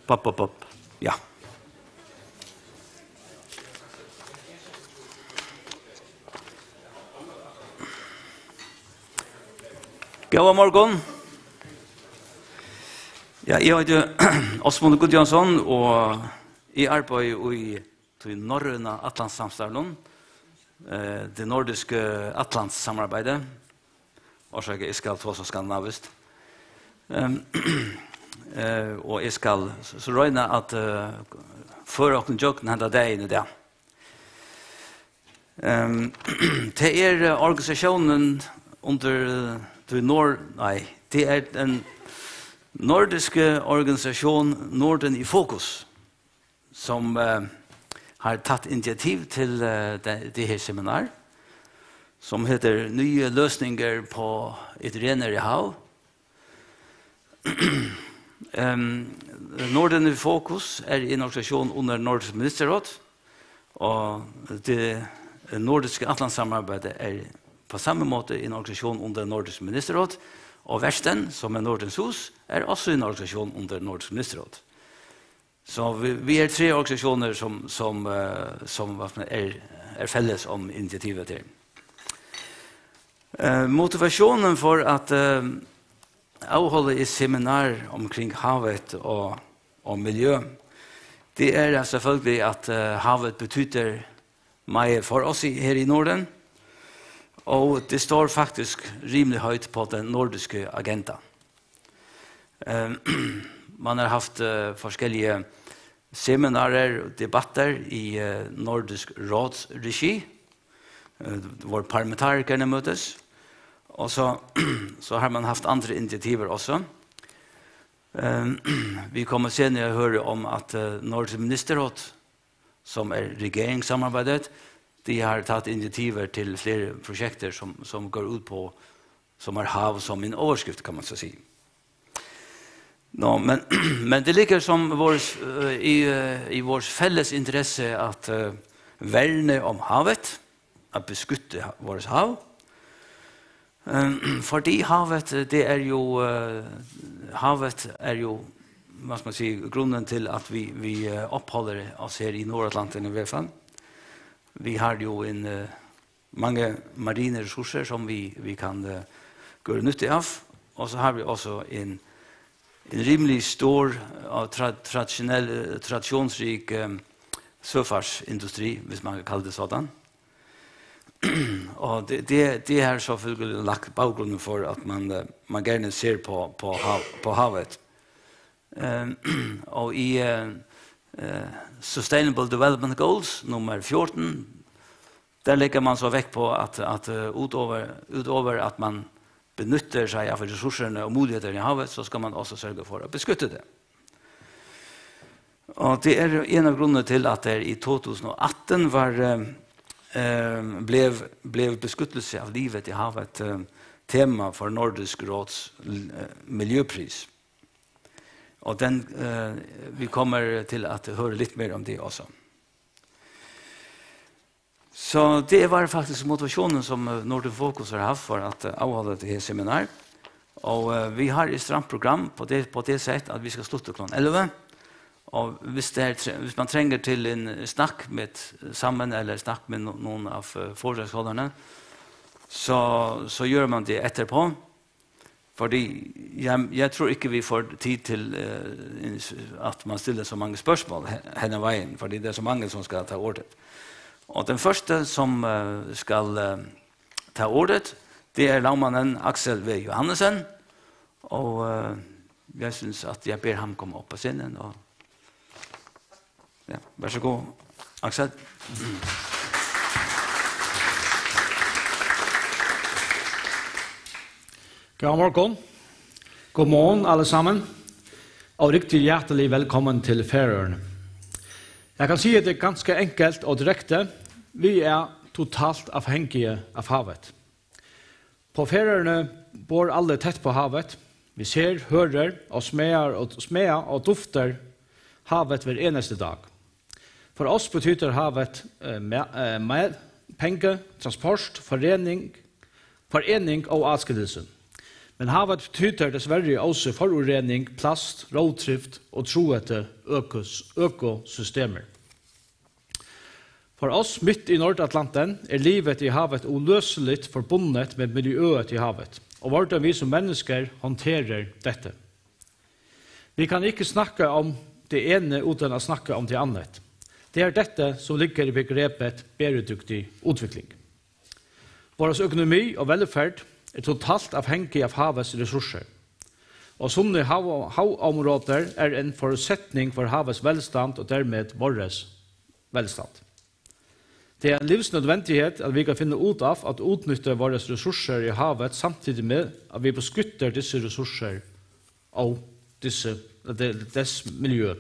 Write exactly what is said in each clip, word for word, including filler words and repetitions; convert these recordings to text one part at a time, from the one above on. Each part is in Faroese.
Pop, pop, pop. Ja. Góðan morgun. Ja, eg heiti Ásmundur Guðjónsson, og eg arbeiði í tí norrøna atlantssamstarvinum, eh, det nordiske atlantssamarbejde. Orsaka, eg skal tosa skandinaviskt. Ehm, eh, og eg skal s-, so royna at, eh, føra okkum gjøgnum henda dagin í dag. Ehm, tað er, eh, organisatiónin undir, eh, tí nor-, nei, tað er den nordiske organisasjon Norden i Fokus, som, eh, har tatt initiativ til, eh, det, det her seminar, som heter Nye løsninger på et renere hav. Ehm, Norden i Fokus er en organisation under Nordisk Ministerråd, og det nordiske atlantssamarbejdet er på samme måte en organisation under Nordisk Ministerråd, og Versten, som er Nordens Hus, er også en organisation under Nordisk Ministerråd. Så vi, vi er tre organisationer, som, som, eh, som, hva skal man, er, er fælles om initiativet her. Eh, motivationen for at, eh, afholde et seminar omkring havet og, og miljø, det er, eh, selvfølgelig, at, eh, havet betyder meget for os i, her i Norden, og det står faktisk rimelig højt på den nordiske agenda. Eh, man har haft, eh, forskellige seminarer og debatter i, eh, Nordisk Råds regi, eh, hvor parlamentarikerne møtes. Og så, så har man haft andre initiativer også. Eh, vi kommer senere at høre om, at, eh, Nordisk Ministerråd, som er regeringssamarbejdet, de har taget initiativer til flere projekter, som, som går ud på, som har hav som en overskrift, kan man så sige. Nå, men, men det ligger som vores, øh, i, øh, i vores fælles interesse at, øh, værne om havet, at beskytte ha-, vores hav. Øhm, fordi havet, øh, det er jo, øh, havet er jo, hvad skal man sige, grunden til, at vi, vi, øh, opholder os her i Nordatlanten i hvert fald. Vi har jo en, øh, mange marine ressourcer, som vi, vi kan, øh, gøre nytte af. Og så har vi også en, en rimelig stor og tra-, traditionel, øh, traditionsrig, øh, søfartsindustri, hvis man kan kalde det sådan. Og det, det, det har selvfølgelig lagt baggrunden for, at man, øh, man gerne ser på, på hav-, på havet. Øhm, og i, øh, øh, Sustainable Development Goals nummer fjorten, der lægger man så vægt på, at, at, øh, udover, udover at man benytter sig af ressourcerne og mulighederne i havet, så skal man også sørge for at beskytte det. Og det er en av grunnene til, at der i to tusind og atten var, øh, øh, blev, blev beskyttelse af livet i havet, øh, tema for Nordisk Råds, øh, miljøpris. Og den, øh, vi kommer til at høre lidt mere om det også. Så det var faktisk motivationen, som, øh, Nordic Focus har haft for at, øh, afholde det her seminar. Og, øh, vi har et stramt program på det, på det sett, at vi skal slutte klokken elleve. Og hvis det er tre-, hvis man trenger til en, øh, snak med, øh, sammen, eller snak med no-, nogen af, øh, foredragsholderne, så, så gør man det etterpå. Fordi jeg, jeg tror ikke, vi får tid til, øh, en s-, at man stiller så mange spørgsmål he-, hen ad vejen, fordi det er så mange, som skal tage ordet. Og den første, som, øh, skal, øh, tage ordet, det er lagmanden Aksel V. Johannesen, og, øh, jeg synes, at jeg beder ham komme op på scenen, og Ja, vær så god, Aksel. Góðan morgun. Godmorgen, alle sammen. Og rigtig hjertelig velkommen til Færøerne. Jeg kan sige det ganske enkelt og direkte. Vi er totalt afhængige af havet. På Færøerne bor alle tæt på havet. Vi ser, hører og smager og, smager og dufter havet hver eneste dag. For os betyder havet, øh, ma-, øh, mad, penge, transport, forening, forening og adskillelse. Men havet betýddi desverri eisini forureining, plast, rovdrift og truede økos-, økosystemir. For oss mitt í Nordatlanten er livet í havet uløseligt forbundet med miljøet i havet, og hvordan vi som mennesker håndterer dette. Vi kan ikke snakke om det ene uten at snakke om det andet. Det er dette, som ligger i begrepet bæredygtig udvikling. Vores økonomi og velfærd er totalt afhængig af havets ressourcer, og sunde hav-, havområder er en forudsætning for havets velstand og dermed vores velstand. Det er en livsnødvendighed, at vi kan finde ud af at udnytte vores ressourcer i havet, samtidig med, at vi beskytter disse ressourcer og disse, de-, dets miljø.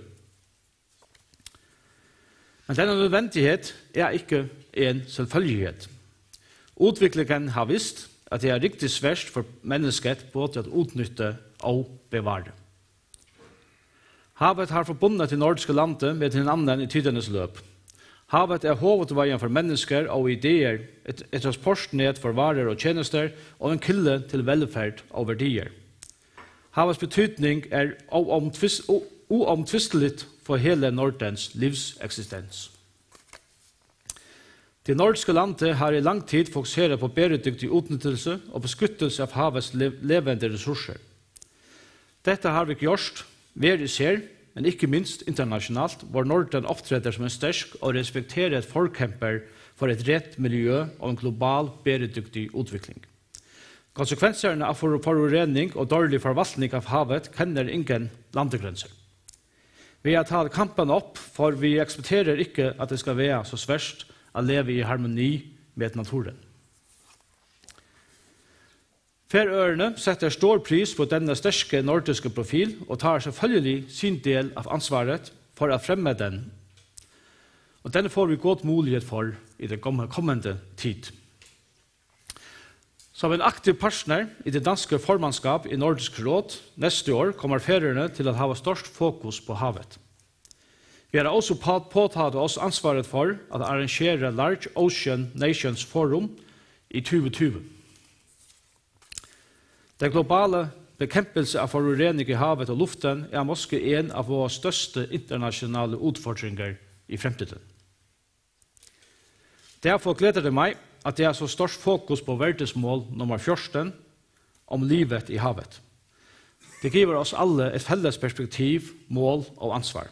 Men denne nødvendighed er ikke en selvfølgelig. Udviklingen har vist, at det er rigtig svært for mennesket både at udnytte og bevare. Havet har forbundet de nordiske lande med hinanden i tidernes løb. Havet er hovedvejen for mennesker og idéer, et, et transportnet for varer og tjenester og en kilde til velfærd og værdier. Havets betydning er uomtvist-, u-, uomtvisteligt for hele Nordens livseksistens. De nordiske lande har i lang tid fokuseret på bæredygtig udnyttelse og beskyttelse af havets le-, levende ressourcer. Dette har vi gjort hver især, men ikke mindst internationalt, hvor Norden optræder som en stærk og respekteret forkæmper for et rent miljø og en global bæredygtig udvikling. Konsekvenserne af for-, forurening og dårlig forvaltning af havet kender ingen landegrænser. Vi har taget kampen op, for vi accepterer ikke, at det skal være så svært at leve i harmoni med naturen. Færøerne sætter stor pris på denne stærke nordiske profil og tager selvfølgelig sin del af ansvaret for at fremme den. Og denne får vi god mulighed for i den komme-, kommende tid. Som en aktiv partner i det danske formandskab i Nordisk Råd næste år kommer Færøerne til at have størst fokus på havet. Vi har også på-, påtaget os ansvaret for at arrangere Large Ocean Nations Forum i tyve tyve. Den globale bekæmpelse af forurening i havet og luften er måske en af vores største internationale udfordringer i fremtiden. Derfor glæder det mig, at der er så stort fokus på verdensmål nummer fjorten om livet i havet. Det giver os alle et fælles perspektiv, mål og ansvar.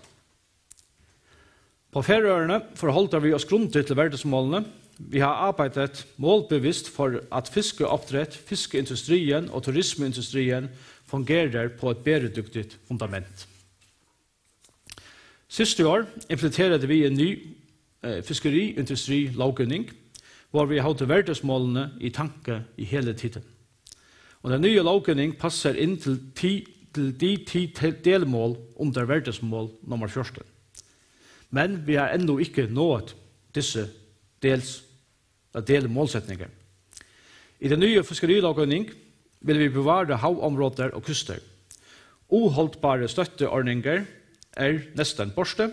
På Færøerne forholder vi os grundigt til verdensmålene. Vi har arbejdet målbevidst for, at fiskeopdræt, fiskeindustrien og turismeindustrien fungerer på et bæredygtigt fundament. Sidste år implementerede vi en ny, øh, fiskeriindustrilovgivning, hvor vi holdt verdensmålene i tanke i hele tiden. Og den nye lovgivning passer ind til ti, til de ti te-, delmål under verdensmål nummer fjorten. Men vi har endnu ikke nået disse dels at dele målsætninger. I den nye fiskerilovgivning vil vi bevare havområder og kyster. Uholdbare støtteordninger er næsten borte,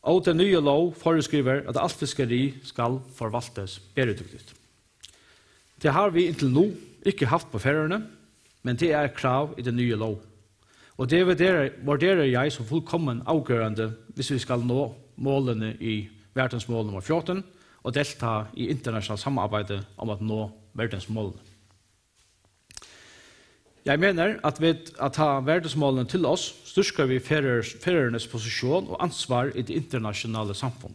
og den nye lov foreskriver, at alt fiskeri skal forvaltes bæredygtigt. Det har vi indtil nu ikke haft på Færøerne, men det er et krav i den nye lov. Og det vurderer, vurderer jeg som fuldkommen afgørende, hvis vi skal nå målene i verdensmål nummer fjorten og deltage i internationalt samarbejde om at nå verdensmålene. Jeg mener, at ved at tage verdensmålene til os, styrker vi Færøers-, Færøernes position og ansvar i det internationale samfund.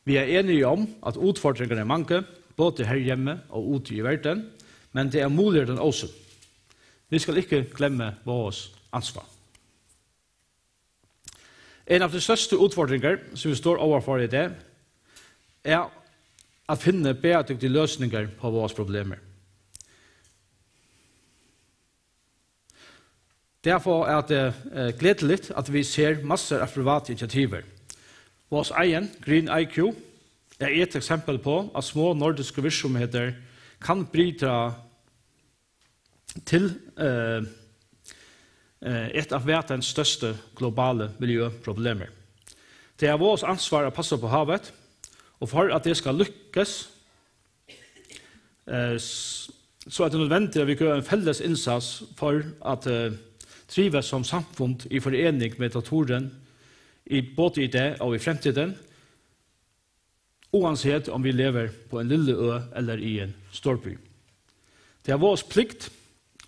Vi er enige om, at udfordringerne er mange, både herhjemme og ude i verden, men det er mulighederne også. Vi skal ikke glemme vores ansvar. En af de største udfordringer, som vi står overfor i dag, er at finde bæredygtige løsninger på vores problemer. Derfor er det, øh, glædeligt, at vi ser masser af private initiativer. Vores egen Green I Q er et eksempel på, at små nordiske virksomheder kan bidrage til, øh, øh, et af verdens største globale miljøproblemer. Det er vores ansvar at passe på havet, og for at det skal lykkes, øh, s-, so er det nødvendigt, at vi gør en fælles indsats for at, øh, trives som samfund i forening med naturen, i, både i dag og i fremtiden, uanset om vi lever på en lille ø eller i en storby. Det er vores pligt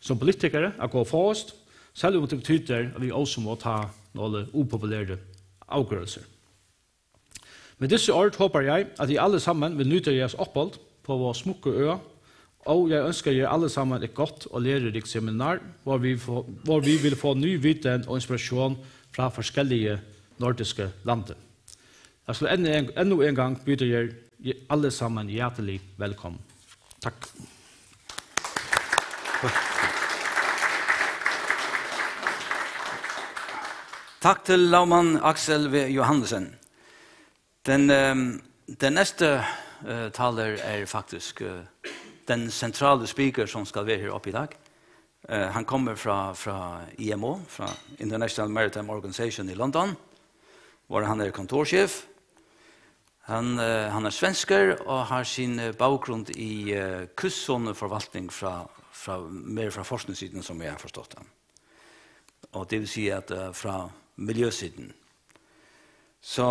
som politikere at gå forrest, selv om det betyder, at vi også må ta nogle upopulære afgørelser. Med disse ord håber jeg, at I alle sammen vil nyde jeres ophold på vores smukke ø, og jeg ønsker jer alle sammen et godt og lærerigt seminar, hvor vi får, hvor vi vil få ny viden og inspiration fra forskellige nordiske lande. Jeg skal endnu en, endnu en gang byde jer alle sammen hjertelig velkommen. Tak. Tak til lagmand Aksel V. Johannessen. Den, ehm, den næste, eh, taler er faktisk, eh, den centrale speaker, som skal være her oppe i dag. Eh, han kommer fra, fra I M O, fra International Maritime Organization i London, hvor han er kontorchef. Han, eh, han er svensker og har sin, eh, baggrund i, eh, kystzoneforvaltning fra, fra, mer fra forskningssiden, som jeg har forstått ham. Og det vil sige, at, eh, fra miljøsiden. Så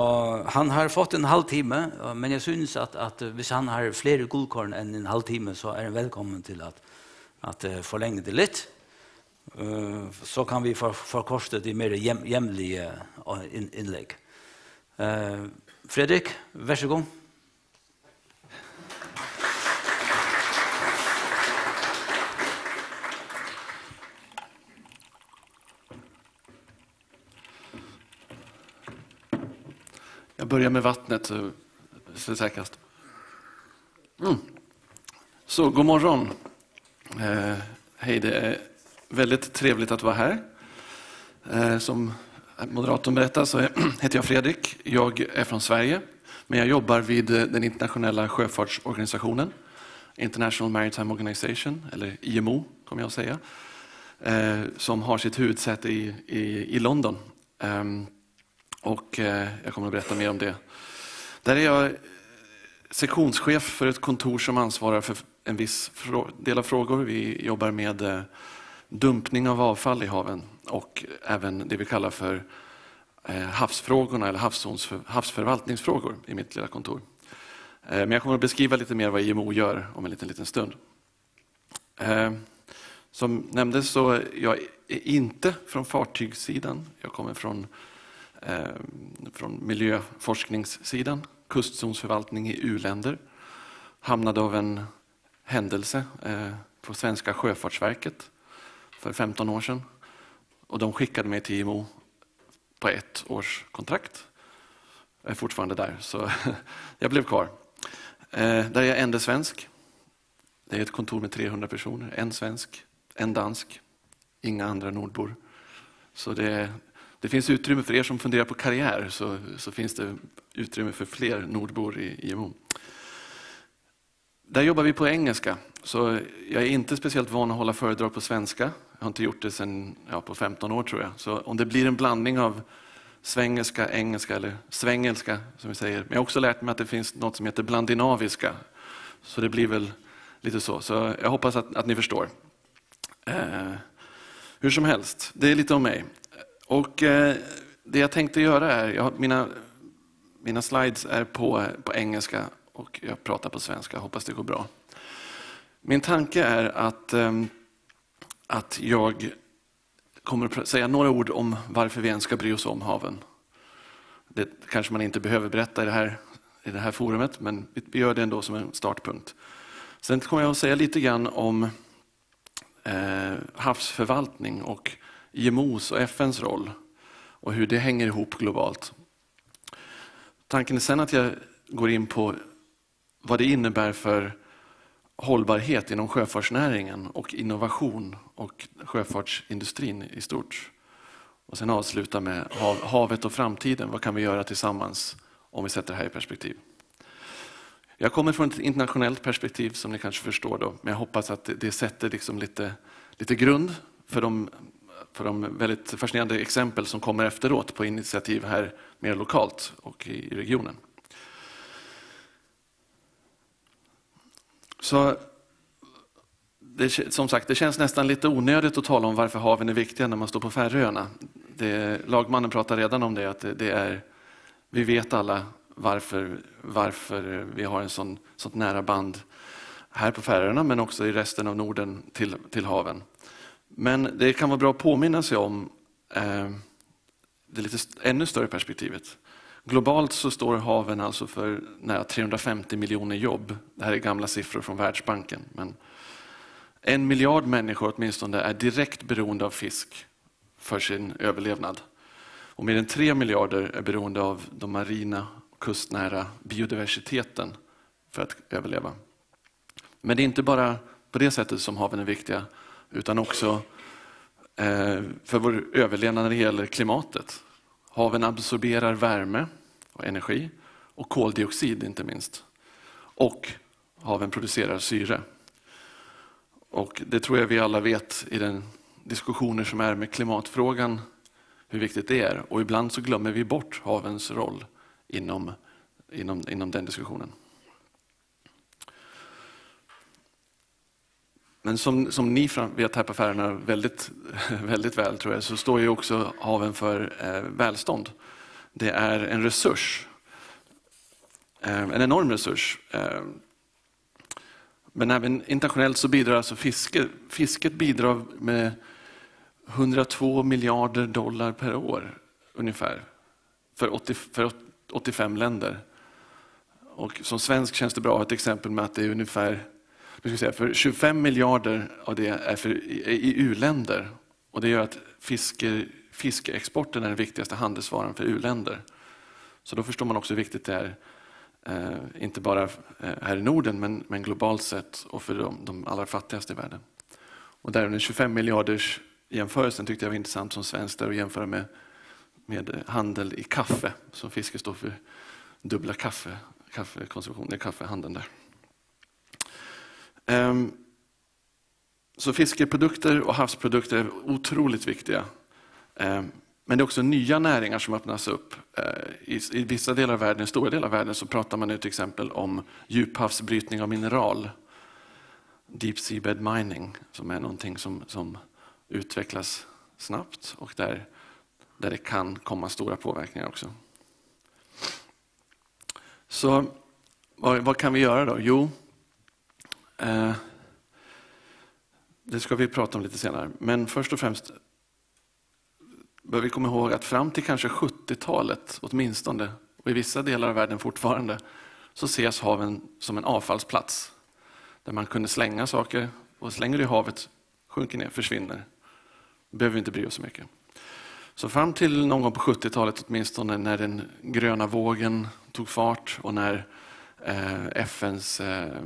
han har fått en halv time, og, men jeg synes, at, at hvis han har flere guldkorn enn en halv time, så er han velkommen til at, at, eh, forlenge det litt. Eh, så kan vi for, forkorte de mer hjem, hjemlige, eh, inn, innlegg. Eh, Fredrik, vær så god. Jag börjar med vattnet, så, så säkrast. Mm. Så, god morgon. Eh, hej, det är väldigt trevligt att vara här. Eh, som moderatorn berättade så heter jag Fredrik. Jag är från Sverige, men jag jobbar vid, eh, den internationella sjöfartsorganisationen, International Maritime Organization, eller I M O kommer jag att säga, eh, som har sitt huvudsäte i, i, i London. Ehm, och, eh, jag kommer att berätta mer om det. Där är jag sektionschef för ett kontor som ansvarar för en viss frå-, del av frågor. Vi jobbar med, eh, dumpning av avfall i haven och även det vi kallar för, eh, havsfrågorna eller havszonsför-, havsförvaltningsfrågor i mitt lilla kontor. Eh, men jag kommer att beskriva lite mer vad I M O gör om en liten, liten stund. Eh, som nämndes så jag är inte från fartygssidan. Jag kommer från, eh, från miljöforskningssidan. Kustzonsförvaltning i u-länder. Hamnade av en händelse, eh, på svenska Sjöfartsverket för femton år sedan. Och de skickade mig till I M O på ett års kontrakt. Jag är fortfarande där, så jag blev kvar. Eh, där är jag enda svensk. Det är ett kontor med trehundra personer, en svensk, en dansk, inga andra nordbor. Så det, det finns utrymme för er som funderar på karriär, så, så finns det utrymme för fler nordbor i I M O. Där jobbar vi på engelska, så jag är inte speciellt van att hålla föredrag på svenska. Jag har inte gjort det sen, ja, på femton år tror jag. Så om det blir en blandning av svengelska, engelska eller svengelska som vi säger. Men jag har också lärt mig att det finns något som heter blandinaviska. Så det blir väl lite så. Så jag hoppas att, att ni förstår. Eh, hur som helst, det är lite om mig. Och, eh, det jag tänkte göra är, jag har, mina, mina slides är på, på engelska och jag pratar på svenska, hoppas det går bra. Min tanke är att, ehm, att jag kommer att pr-, säga några ord om varför vi ens ska bry oss om haven. Det kanske man inte behöver berätta i det här, i det här forumet, men vi, vi gör det ändå som en startpunkt. Sen kommer jag att säga lite grann om, eh, havsförvaltning och I M Os och F N:s roll och hur det hänger ihop globalt. Tanken är sen att jag går in på vad det innebär för hållbarhet inom sjöfartsnäringen och innovation och sjöfartsindustrin i stort. Och sen avsluta med hav-, havet och framtiden. Vad kan vi göra tillsammans om vi sätter det här i perspektiv? Jag kommer från ett internationellt perspektiv som ni kanske förstår då, men jag hoppas att det, det sätter liksom lite, lite grund för de, för de väldigt fascinerande exempel som kommer efteråt på initiativ här mer lokalt och i regionen. Så Det, kä- som sagt, det känns nästan lite onödigt att tala om varför haven är viktiga när man står på Färöarna. Det, lagmannen pratar redan om det, att det, det är, vi vet alla varför, varför vi har en sån, sånt nära band här på Färöarna, men också i resten av Norden till, till haven. Men det kan vara bra att påminna sig om eh, det lite st- ännu större perspektivet. Globalt så står haven alltså för nära trehundrafemtio miljoner jobb. Det här är gamla siffror från Världsbanken. Men en miljard människor åtminstone är direkt beroende av fisk för sin överlevnad. Och mer än tre miljarder är beroende av de marina och kustnära biodiversiteten för att överleva. Men det är inte bara på det sättet som haven är viktiga, utan också eh, för vår överlevnad när det gäller klimatet. Haven absorberar värme och energi och koldioxid inte minst. Och haven producerar syre. Och det tror jag vi alla vet i den diskussioner som är med klimatfrågan, hur viktigt det är. Och ibland så glömmer vi bort havens roll inom, inom, inom den diskussionen. Men som, som ni fram, vet här på Färöarna väldigt, väldigt väl, tror jag, så står ju också haven för eh, välstånd. Det är en resurs, eh, en enorm resurs. Eh, men även internationellt så bidrar alltså fiske, fisket bidrar med hundratvå miljarder dollar per år ungefär för, åttio, för åttiofem länder. Och som svensk känns det bra att ha ett exempel med att det är ungefär, nu ska jag säga, för tjugofem miljarder av det är för, i, i u-länder. Och det gör att fiske, fiskeexporten är den viktigaste handelsvaran för u-länder. Så då förstår man också hur viktigt det är, eh, inte bara eh, här i Norden, men, men globalt sett och för de, de allra fattigaste i världen. Och där den tjugofem miljarders jämförelsen tyckte jag var intressant som svensk, där att jämföra med, med eh, handel i kaffe, som fiske står för dubbla kaffe, kaffekonsumtion, det är kaffehandeln där. Ehm, så fiskeprodukter och havsprodukter är otroligt viktiga. Ehm, men det är också nya näringar som öppnas upp. Eh, I, I vissa delar av världen, i stora delar av världen, så pratar man nu till exempel om djuphavsbrytning av mineral. Deep seabed mining, som är någonting som, som utvecklas snabbt och där, där det kan komma stora påverkningar också. Så vad, vad kan vi göra då? Jo, eh, det ska vi prata om lite senare. Men först och främst bör vi komma ihåg att fram till kanske sjuttiotalet åtminstone, och i vissa delar av världen fortfarande, så ses haven som en avfallsplats där man kunde slänga saker, och slänger du i havet sjunker ner, försvinner. Behöver vi inte bry oss så mycket. Så fram till någon gång på sjuttiotalet åtminstone, när den gröna vågen tog fart och när eh, F N:s eh,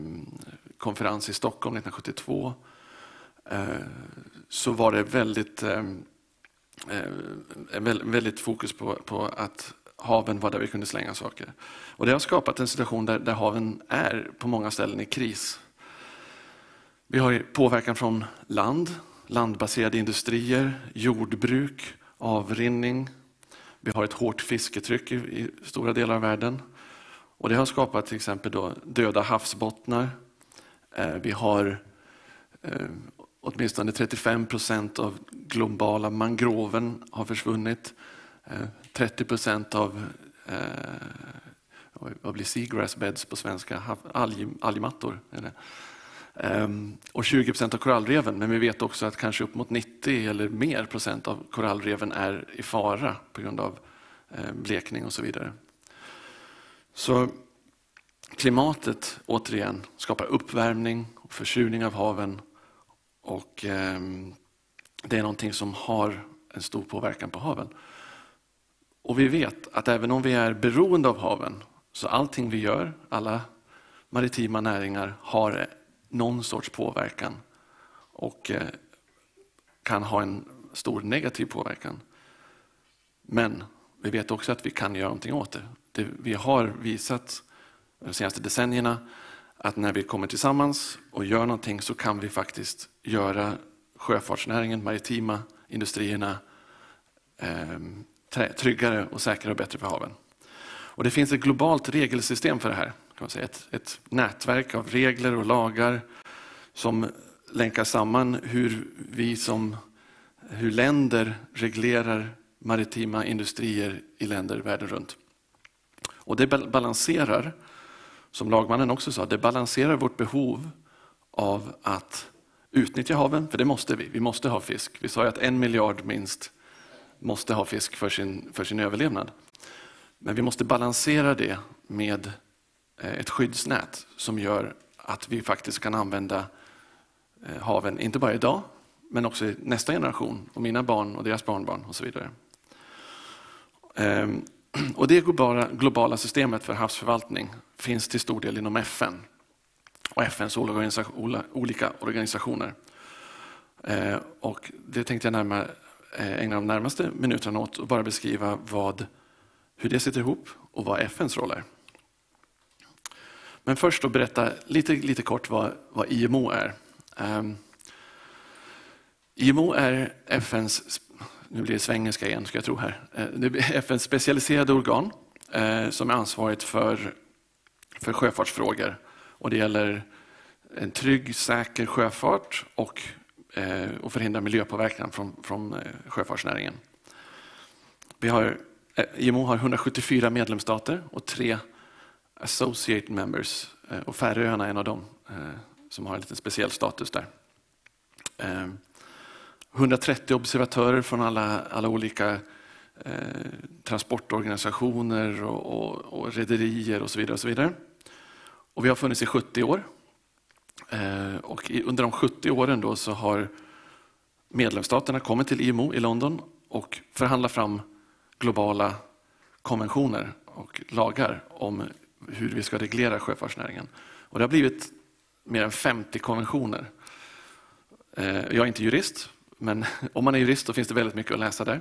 konferens i Stockholm nittonhundrasjuttiotvå eh, så var det väldigt eh, eh, en väl- väldigt fokus på, på att haven var där vi kunde slänga saker. Och det har skapat en situation där, där haven är på många ställen i kris. Vi har ju påverkan från land, landbaserade industrier, jordbruk, avrinning. Vi har ett hårt fisketryck i, i stora delar av världen. Och det har skapat till exempel då döda havsbottnar. Eh, vi har eh, åtminstone trettiofem procent av globala mangroven har försvunnit. Eh, trettio procent av eh, vad blir seagrass beds på svenska? Hav- Alg, algmattor. Är det. Ehm, och tjugo procent av korallreven, men vi vet också att kanske upp mot nittio eller mer procent av korallreven är i fara på grund av eh, blekning och så vidare. Så klimatet, återigen, skapar uppvärmning och försurning av haven. Och ehm, det är någonting som har en stor påverkan på haven. Och vi vet att även om vi är beroende av haven, så allting vi gör, alla maritima näringar har någon sorts påverkan och eh, kan ha en stor negativ påverkan. Men vi vet också att vi kan göra någonting åt det. det. Vi har visat de senaste decennierna att när vi kommer tillsammans och gör någonting så kan vi faktiskt göra sjöfartsnäringen, maritima industrierna eh, trä- tryggare och säkrare och bättre för haven. Och det finns ett globalt regelsystem för det här. Kan man säga. Ett, ett nätverk av regler och lagar som länkar samman hur vi som, hur länder reglerar maritima industrier i länder världen runt. Och det bal- balanserar, som lagmannen också sa, det balanserar vårt behov av att utnyttja haven, för det måste vi. Vi måste ha fisk. Vi sa ju att en miljard minst måste ha fisk för sin, för sin överlevnad. Men vi måste balansera det med eh, ett skyddsnät som gör att vi faktiskt kan använda eh, haven, inte bara idag, men också i nästa generation och mina barn och deras barnbarn och så vidare. Ehm, Och det globala, globala systemet för havsförvaltning finns till stor del inom F N och F N:s olika organisa- ola- olika organisationer. Eh, Och det tänkte jag närmare eh, ägna de närmaste minuterna åt och bara beskriva vad, hur det sitter ihop och vad F N:s roll är. Men först att berätta lite, lite kort vad, vad I M O är. Ehm, I M O är F N:s, nu blir det svengelska igen ska jag tro här, Eh, det är F N:s specialiserade organ eh, som är ansvarigt för, för sjöfartsfrågor. Och det gäller en trygg, säker sjöfart och, eh, och förhindra miljöpåverkan från, från eh, sjöfartsnäringen. Vi har, eh, I M O har hundrasjuttiofyra medlemsstater och tre associate members, eh, och Färöarna är en av dem eh, som har en lite speciell status där. Eh, hundratrettio observatörer från alla, alla olika eh, transportorganisationer och, och, och rederier och så vidare och så vidare. Och vi har funnits i sjuttio år. Eh, och i, under de sjuttio åren då så har medlemsstaterna kommit till I M O i London och förhandlat fram globala konventioner och lagar om hur vi ska reglera sjöfartsnäringen. Och det har blivit mer än femtio konventioner. Eh, Jag är inte jurist, men om man är jurist så finns det väldigt mycket att läsa där.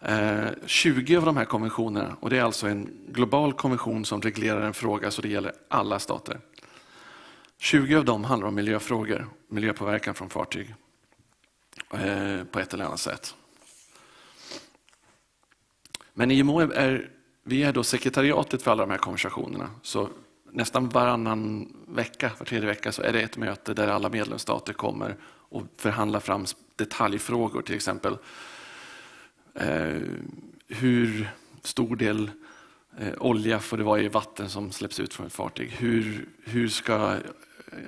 Eh, tjugo av de här konventionerna, och det är alltså en global konvention som reglerar en fråga så det gäller alla stater. Tjugo av dem handlar om miljöfrågor, miljöpåverkan från fartyg eh, på ett eller annat sätt. Men I M O är, vi är då sekretariatet för alla de här konventionerna. Så nästan varannan vecka, var tredje vecka, så är det ett möte där alla medlemsstater kommer och förhandlar fram detaljfrågor, till exempel eh, hur stor del eh, olja får det vara i vatten som släpps ut från ett fartyg? Hur, hur ska eh,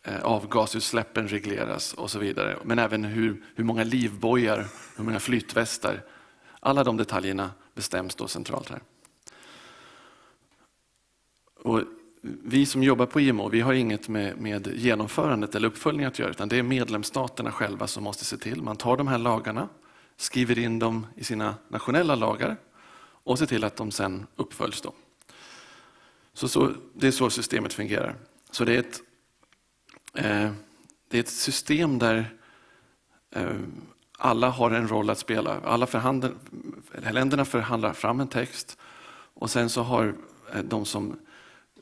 eh, avgasutsläppen regleras och så vidare. Men även hur, hur många livbojar, hur många flytvästar. Alla de detaljerna bestäms då centralt här. Och vi som jobbar på I M O, vi har inget med, med genomförandet eller uppföljning att göra, utan det är medlemsstaterna själva som måste se till. Man tar de här lagarna, skriver in dem i sina nationella lagar och ser till att de sen uppföljs då. Så, så, det är så systemet fungerar. Så det är ett, eh, det är ett system där eh, alla har en roll att spela. Alla förhandel, länderna förhandlar fram en text och sen så har eh, de som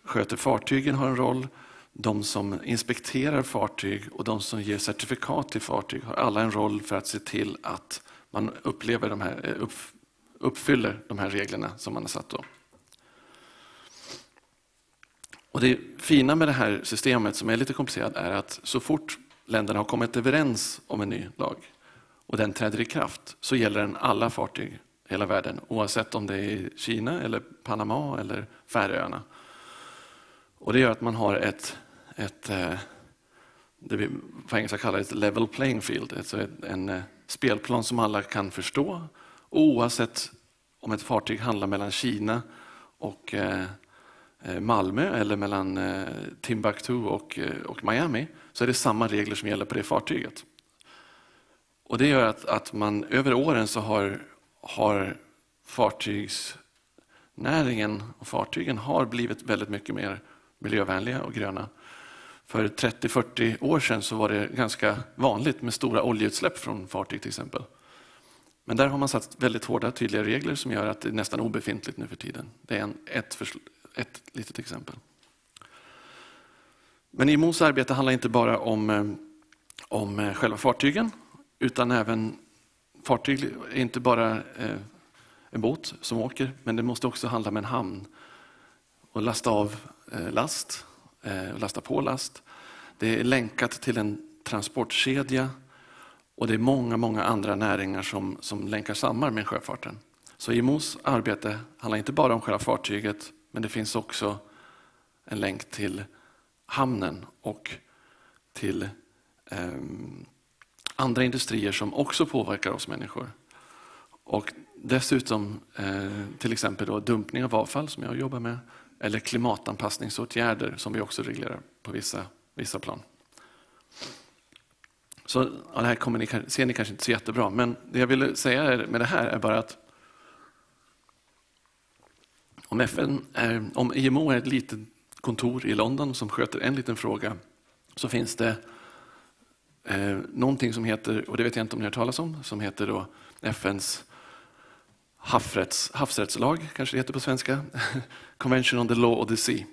sköter fartygen har en roll. De som inspekterar fartyg och de som ger certifikat till fartyg har alla en roll för att se till att man upplever de här, eh, upp, uppfyller de här reglerna som man har satt då. Och det fina med det här systemet, som är lite komplicerat, är att så fort länderna har kommit överens om en ny lag och den träder i kraft, så gäller den alla fartyg i hela världen, oavsett om det är i Kina eller Panama eller Färöarna. Och det gör att man har ett, ett eh, det vi på engelska kallar ett level playing field, alltså ett, en eh, spelplan som alla kan förstå, oavsett om ett fartyg handlar mellan Kina och eh, eh, Malmö eller mellan eh, Timbuktu och, eh, och Miami, så är det samma regler som gäller på det fartyget. Och det gör att, att man över åren så har, har fartygsnäringen och fartygen har blivit väldigt mycket mer miljövänliga och gröna. För trettio fyrtio år sedan så var det ganska vanligt med stora oljeutsläpp från fartyg till exempel. Men där har man satt väldigt hårda, tydliga regler som gör att det är nästan obefintligt nu för tiden. Det är en, ett, försl- ett litet exempel. Men I M Os arbete handlar inte bara om, eh, om eh, själva fartygen, utan även, fartyg är inte bara eh, en båt som åker, men det måste också handla med en hamn och lasta av eh, last, eh, och lasta på last. Det är länkat till en transportkedja och det är många, många andra näringar som, som länkar samman med sjöfarten. Så IMO:s arbete handlar inte bara om själva fartyget, men det finns också en länk till hamnen och till ehm, andra industrier som också påverkar oss människor. Och dessutom eh, till exempel då dumpning av avfall som jag jobbar med, eller klimatanpassningsåtgärder som vi också reglerar på vissa, vissa plan. Så ja, det här kommer ni, kan- ser ni kanske inte så jättebra, men det jag ville säga är- med det här är bara att om F N är, om I M O är ett litet kontor i London som sköter en liten fråga, så finns det eh, någonting som heter, och det vet jag inte om ni har hört talas om, som heter då F N:s havsrätts, havsrättslag, kanske det heter på svenska, Convention on the Law of the Sea.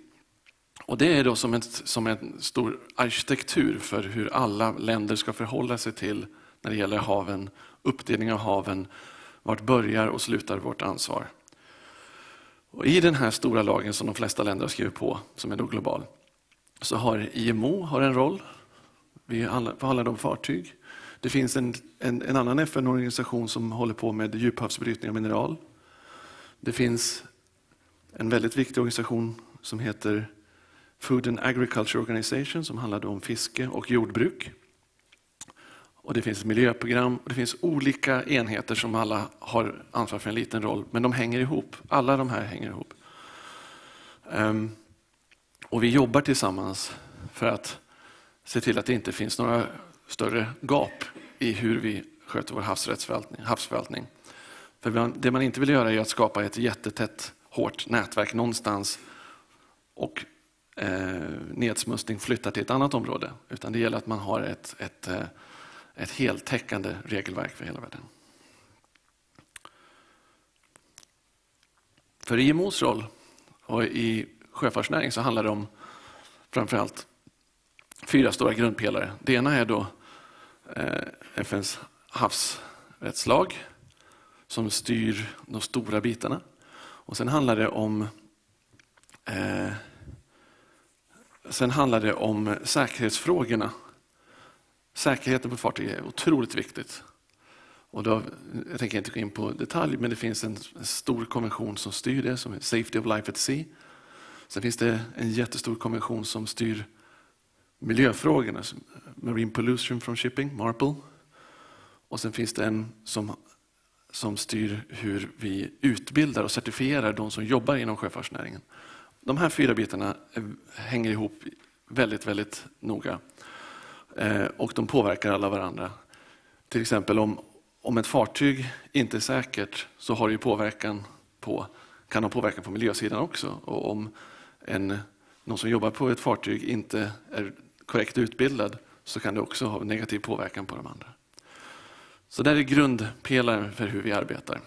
Och det är då som en, som en stor arkitektur för hur alla länder ska förhålla sig till när det gäller haven, uppdelning av haven, vart börjar och slutar vårt ansvar. Och i den här stora lagen som de flesta länder har skrivit på, som är då global, så har I M O har en roll. Vi handlar, handlar om fartyg. Det finns en, en, en annan F N-organisation som håller på med djuphavsbrytning av mineral. Det finns en väldigt viktig organisation som heter Food and Agriculture Organization som handlar om fiske och jordbruk. Och det finns miljöprogram och det finns olika enheter som alla har ansvar för en liten roll, men de hänger ihop. Alla de här hänger ihop. Ehm, och vi jobbar tillsammans för att se till att det inte finns några större gap i hur vi sköter vår havsrättsförvaltning, havsförvaltning. För man, det man inte vill göra är att skapa ett jättetätt, hårt nätverk någonstans och eh, nedsmutsning flyttar till ett annat område, utan det gäller att man har ett, ett, eh, ett heltäckande regelverk för hela världen. För I M O:s roll och i sjöfartsnäring så handlar det om framförallt fyra stora grundpelare. Det ena är då eh, F N:s havsrättslag som styr de stora bitarna. Och sen handlar det om eh, sen handlar det om säkerhetsfrågorna. Säkerheten på fartyg är otroligt viktigt. Och då, jag tänker inte gå in på detalj, men det finns en, en stor konvention som styr det, som är Safety of Life at Sea. Sen finns det en jättestor konvention som styr miljöfrågorna, som Marine Pollution from Shipping, MARPOL. Och sen finns det en som, som styr hur vi utbildar och certifierar de som jobbar inom sjöfartsnäringen. De här fyra bitarna är, hänger ihop väldigt, väldigt noga. Eh, och de påverkar alla varandra. Till exempel om, om ett fartyg inte är säkert så har det ju påverkan på, kan ha påverkan på miljösidan också. Och om en, någon som jobbar på ett fartyg inte är korrekt utbildad så kan det också ha negativ påverkan på de andra. Så där är grundpelaren för hur vi arbetar.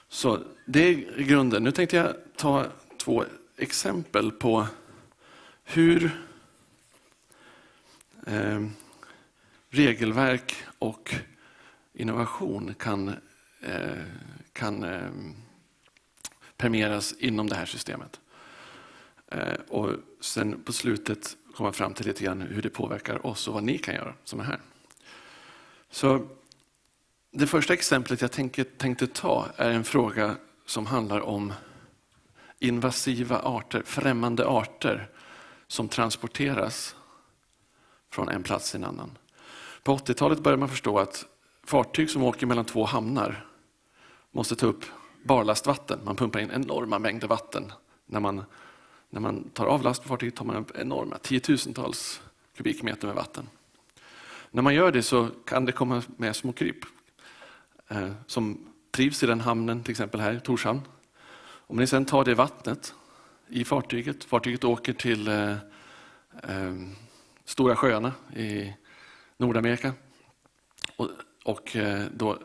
Så det är grunden. Nu tänkte jag ta två exempel på hur eh, regelverk och innovation kan, eh, kan eh, permeeras inom det här systemet. Eh, och sen på slutet komma fram till lite grann hur det påverkar oss och vad ni kan göra som är här. Så det första exemplet jag tänker, tänkte ta är en fråga som handlar om invasiva arter, främmande arter som transporteras från en plats till en annan. På åttiotalet började man förstå att fartyg som åker mellan två hamnar måste ta upp barlastvatten. Man pumpar in enorma mängder vatten. När man, när man tar av last på fartyget tar man upp enorma tiotusentals kubikmeter med vatten. När man gör det så kan det komma med små kryp eh, som trivs i den hamnen, till exempel här i Torshavn. Om ni sen tar det vattnet i fartyget, fartyget åker till eh, eh, Stora sjöarna i Nordamerika och, och eh, då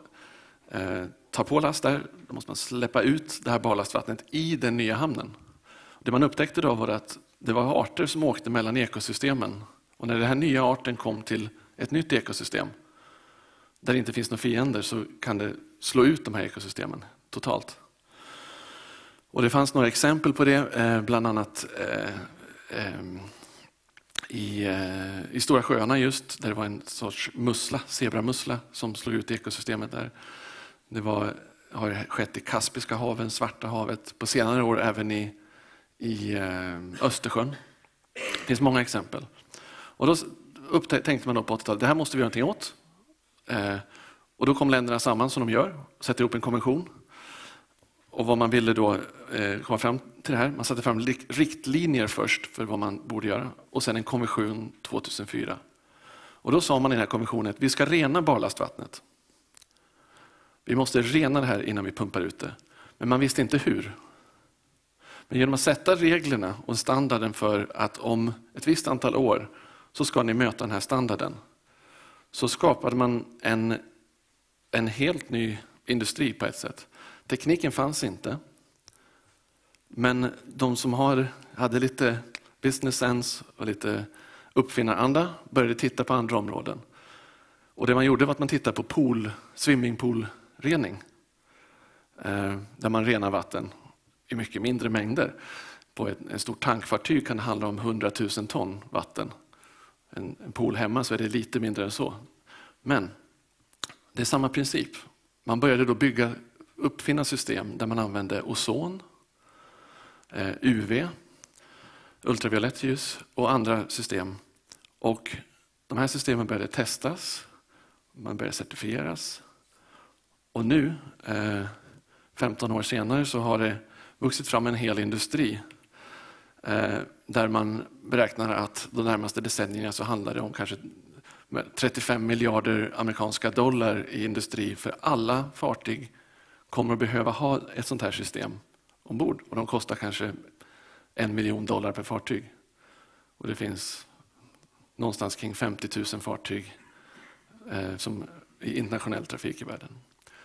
eh, tar på last där, då måste man släppa ut det här barlastvattnet i den nya hamnen. Det man upptäckte då var att det var arter som åkte mellan ekosystemen. Och när den här nya arten kom till ett nytt ekosystem där det inte finns några fiender så kan det slå ut de här ekosystemen totalt. Och det fanns några exempel på det, eh, bland annat eh, eh, i, eh, i Stora sjöarna just, där det var en sorts mussla, zebramussla, som slog ut ekosystemet där. Det var, har skett i Kaspiska haven, Svarta havet, på senare år även i, i eh, Östersjön. Det finns många exempel. Och då s- upptä- tänkte man då på åttiotalet, det här måste vi göra någonting åt. Eh, och då kom länderna samman som de gör, sätter ihop en konvention. Och vad man ville då eh, komma fram till det här, man satte fram lik- riktlinjer först för vad man borde göra och sen en konvention två tusen fyra. Och då sa man i den här konventionen att vi ska rena barlastvattnet. Vi måste rena det här innan vi pumpar ut det. Men man visste inte hur. Men genom att sätta reglerna och standarden för att om ett visst antal år så ska ni möta den här standarden, så skapade man en, en helt ny industri på ett sätt. Tekniken fanns inte, men de som har, hade lite business sense och lite uppfinnaranda började titta på andra områden. Och det man gjorde var att man tittade på pool, swimmingpoolrening. Eh, där man renar vatten i mycket mindre mängder. På ett, en stor tankfartyg kan det handla om hundratusen ton vatten. En, en pool hemma så är det lite mindre än så. Men det är samma princip. Man började då bygga, uppfinna system där man använde ozon, eh, U V, ultraviolett ljus och andra system. Och de här systemen började testas, man började certifieras. Och nu, eh, femton år senare, så har det vuxit fram en hel industri eh, där man beräknar att de närmaste decennierna så handlar det om kanske trettiofem miljarder amerikanska dollar i industri, för alla fartyg kommer att behöva ha ett sånt här system ombord. Och de kostar kanske en miljon dollar per fartyg. Och det finns någonstans kring femtio tusen fartyg eh, som i internationell trafik i världen.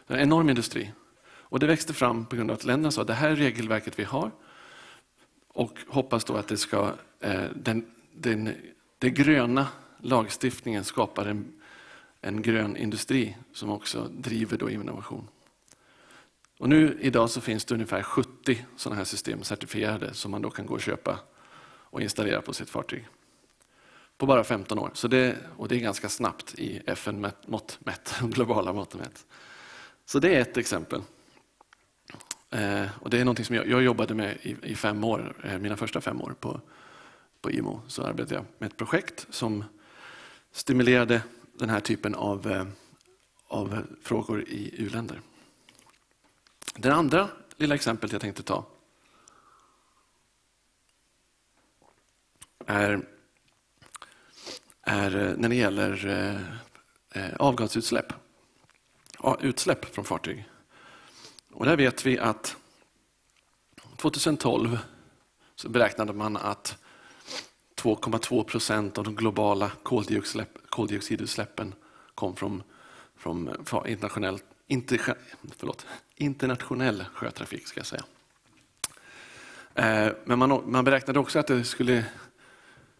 Det är en enorm industri. Och det växte fram på grund av att länderna sa att det här är regelverket vi har och hoppas då att det ska, eh, den, den, den gröna lagstiftningen skapar en, en grön industri som också driver då innovation. Och nu idag så finns det ungefär sjuttio sådana här system certifierade som man då kan gå och köpa och installera på sitt fartyg. På bara femton år. Så det, och det är ganska snabbt i F N-mått mätt, globala mått mätt. Så det är ett exempel. Eh, och det är någonting som jag, jag jobbade med i, i fem år, eh, mina första fem år på, på I M O. Så arbetade jag med ett projekt som stimulerade den här typen av, eh, av frågor i u-länder. Det andra lilla exemplet jag tänkte ta är, är eh, när det gäller eh, eh, avgasutsläpp. Ja, utsläpp från fartyg. Och där vet vi att tjugohundratolv så beräknade man att två komma två procent av de globala koldioxidläpp- koldioxidutsläppen kom från, från fa- internationell, inte, förlåt, internationell sjötrafik, ska jag säga. Eh, Men man, man beräknade också att det skulle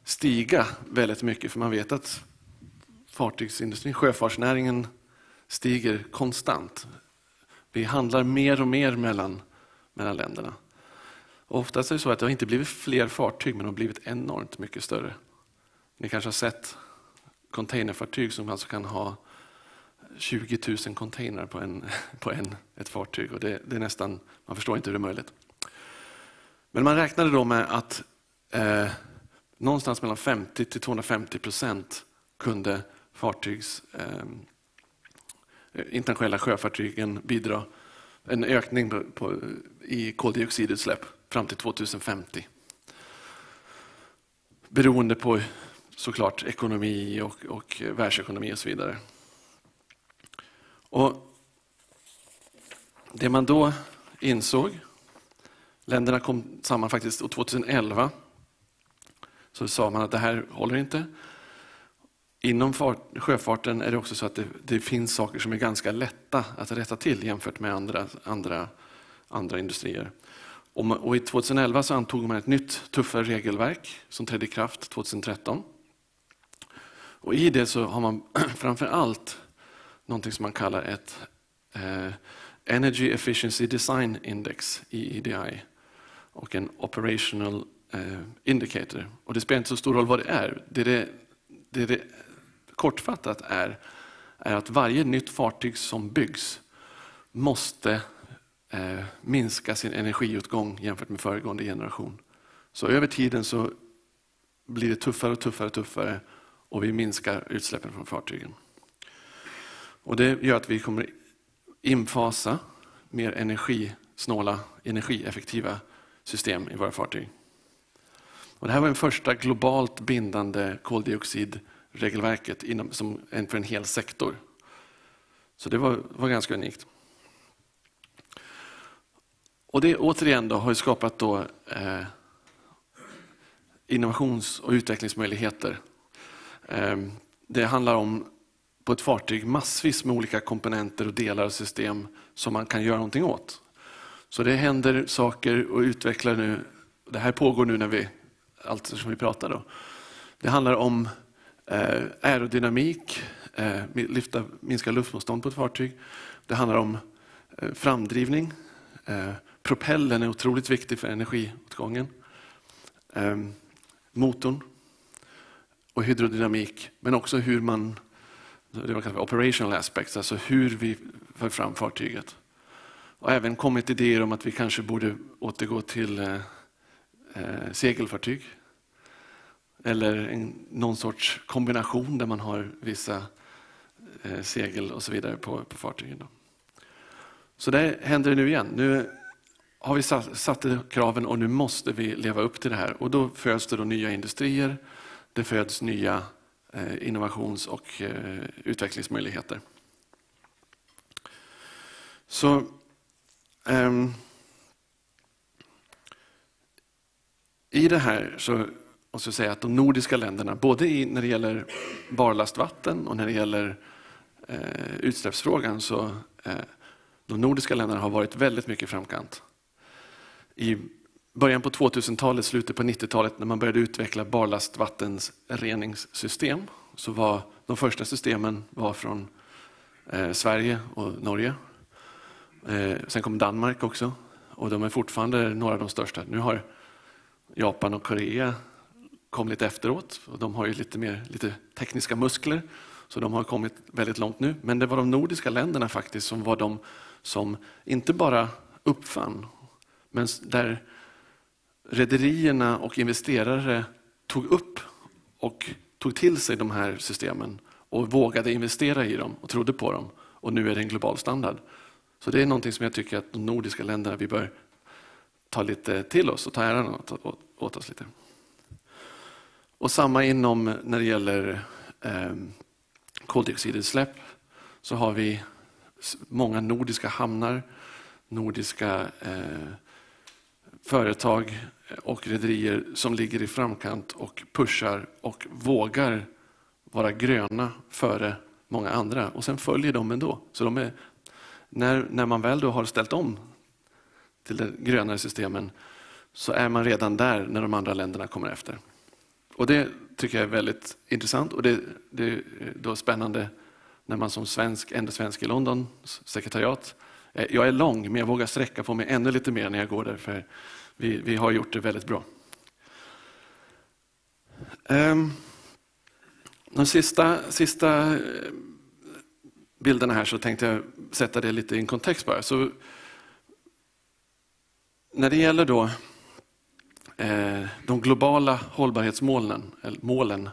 stiga väldigt mycket, för man vet att fartygsindustrin, sjöfartsnäringen, stiger konstant. Vi handlar mer och mer mellan, mellan länderna. Och oftast är det så att det har inte blivit fler fartyg, men de har blivit enormt mycket större. Ni kanske har sett containerfartyg som alltså kan ha tjugotusen containrar på, en, på en, ett fartyg. Och det, det är nästan, man förstår inte hur det är möjligt. Men man räknade då med att eh, någonstans mellan femtio till tvåhundrafemtio procent kunde fartygs, eh, internationella sjöfartygen bidra en ökning på, på, i koldioxidutsläpp fram till två tusen femtio. Beroende på såklart ekonomi och, och världsekonomi och så vidare. Och det man då insåg, länderna kom samman faktiskt och tjugoelva så sa man att det här håller inte. Inom fart, sjöfarten är det också så att det, det finns saker som är ganska lätta att rätta till jämfört med andra, andra, andra industrier. Och, man, och i tjugoelva så antog man ett nytt tuffare regelverk som trädde i kraft tjugotretton. Och i det så har man framför allt någonting som man kallar ett eh, Energy Efficiency Design Index, E E D I, och en Operational eh, indicator. Och det spelar inte så stor roll vad det är. Det det, det det kortfattat är, är att varje nytt fartyg som byggs måste eh, minska sin energiåtgång jämfört med föregående generation. Så över tiden så blir det tuffare och tuffare och tuffare och vi minskar utsläppen från fartygen. Och det gör att vi kommer infasa mer energisnåla, energieffektiva system i våra fartyg. Och det här var den första globalt bindande koldioxidregelverket inom, som en, för en hel sektor. Så det var, var ganska unikt. Och det återigen då har ju skapat då, eh, innovations- och utvecklingsmöjligheter. Ehm, det handlar om på ett fartyg massvis med olika komponenter och delar och system som man kan göra någonting åt. Så det händer saker och utvecklar nu, det här pågår nu när vi, allt som vi pratar då. Det handlar om eh, aerodynamik, eh, mi- lyfta, minska luftmotstånd på ett fartyg. Det handlar om eh, framdrivning. Eh, propellen är otroligt viktig för energiåtgången. Ehm, motorn och hydrodynamik, men också hur man, det man kallar för operational aspects, alltså hur vi för fram fartyget. Och även kommit idéer om att vi kanske borde återgå till eh, eh, segelfartyg. Eller en, någon sorts kombination där man har vissa eh, segel och så vidare på, på fartygen. Då. Så där händer det nu igen. Nu har vi satt, satt kraven och nu måste vi leva upp till det här. Och då föds det då nya industrier, det föds nya eh, innovations- och eh, utvecklingsmöjligheter. Så ehm, i det här så måste jag säga att de nordiska länderna, både i, när det gäller barlastvatten och när det gäller eh, utsläppsfrågan, så eh, de nordiska länderna har varit väldigt mycket i framkant. I början på tvåtusentallet, slutet på nittiotalet, när man började utveckla barlastvattens reningssystem, så var de första systemen var från eh, Sverige och Norge. Eh, sen kom Danmark också, och de är fortfarande några av de största. Nu har Japan och Korea kom lite efteråt, och de har ju lite mer, lite tekniska muskler, så de har kommit väldigt långt nu. Men det var de nordiska länderna faktiskt som var de som inte bara uppfann, men s- där rederierna och investerare tog upp och tog till sig de här systemen och vågade investera i dem och trodde på dem. Och nu är det en global standard. Så det är någonting som jag tycker att de nordiska länderna, vi bör ta lite till oss och ta äran åt, åt, åt oss lite. Och samma inom när det gäller eh, koldioxidutsläpp, så har vi s- många nordiska hamnar, nordiska eh, företag och rederier som ligger i framkant och pushar och vågar vara gröna före många andra. Och sen följer de ändå. Så de är, när, när man väl då har ställt om till de grönare systemen, så är man redan där när de andra länderna kommer efter. Och det tycker jag är väldigt intressant, och det, det är då spännande när man som svensk, enda svensk i London, s- sekretariat, eh, jag är lång, men jag vågar sträcka på mig ännu lite mer när jag går där, för vi, vi har gjort det väldigt bra. Ehm, den sista, sista eh, bilden här, så tänkte jag sätta det lite i en kontext bara. Så när det gäller då eh, de globala hållbarhetsmålen, eller målen,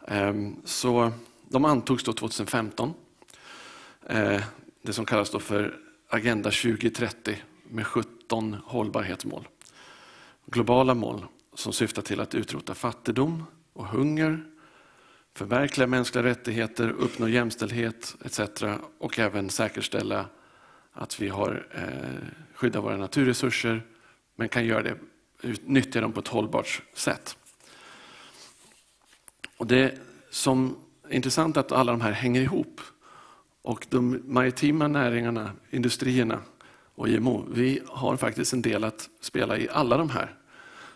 ehm, så de antogs då tjugohundrafemton. Eh, det som kallas då för Agenda tjugohundratrettio, med sjutton hållbarhetsmål. Globala mål som syftar till att utrota fattigdom och hunger, förverkliga mänskliga rättigheter, uppnå jämställdhet et cetera, och även säkerställa att vi har, eh, skyddar våra naturresurser, men kan göra det, utnyttja dem på ett hållbart sätt. Och det som är intressant är att alla de här hänger ihop. Och de maritima näringarna, industrierna och I M O, vi har faktiskt en del att spela i alla de här.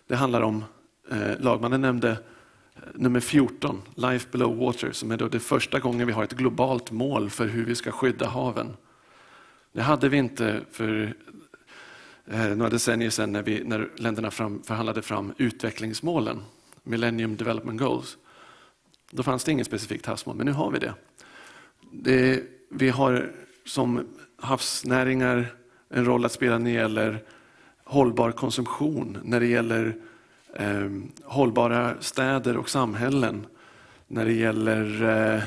Det handlar om, eh, lagmannen nämnde eh, nummer fjorton, Life Below Water, som är då det första gången vi har ett globalt mål för hur vi ska skydda haven. Det hade vi inte för eh, några decennier sedan när, vi, när länderna fram, förhandlade fram utvecklingsmålen, Millennium Development Goals. Då fanns det inget specifikt havsmål, men nu har vi det. Det vi har som havsnäringar en roll att spela när det gäller hållbar konsumtion, när det gäller eh, hållbara städer och samhällen, när det gäller eh,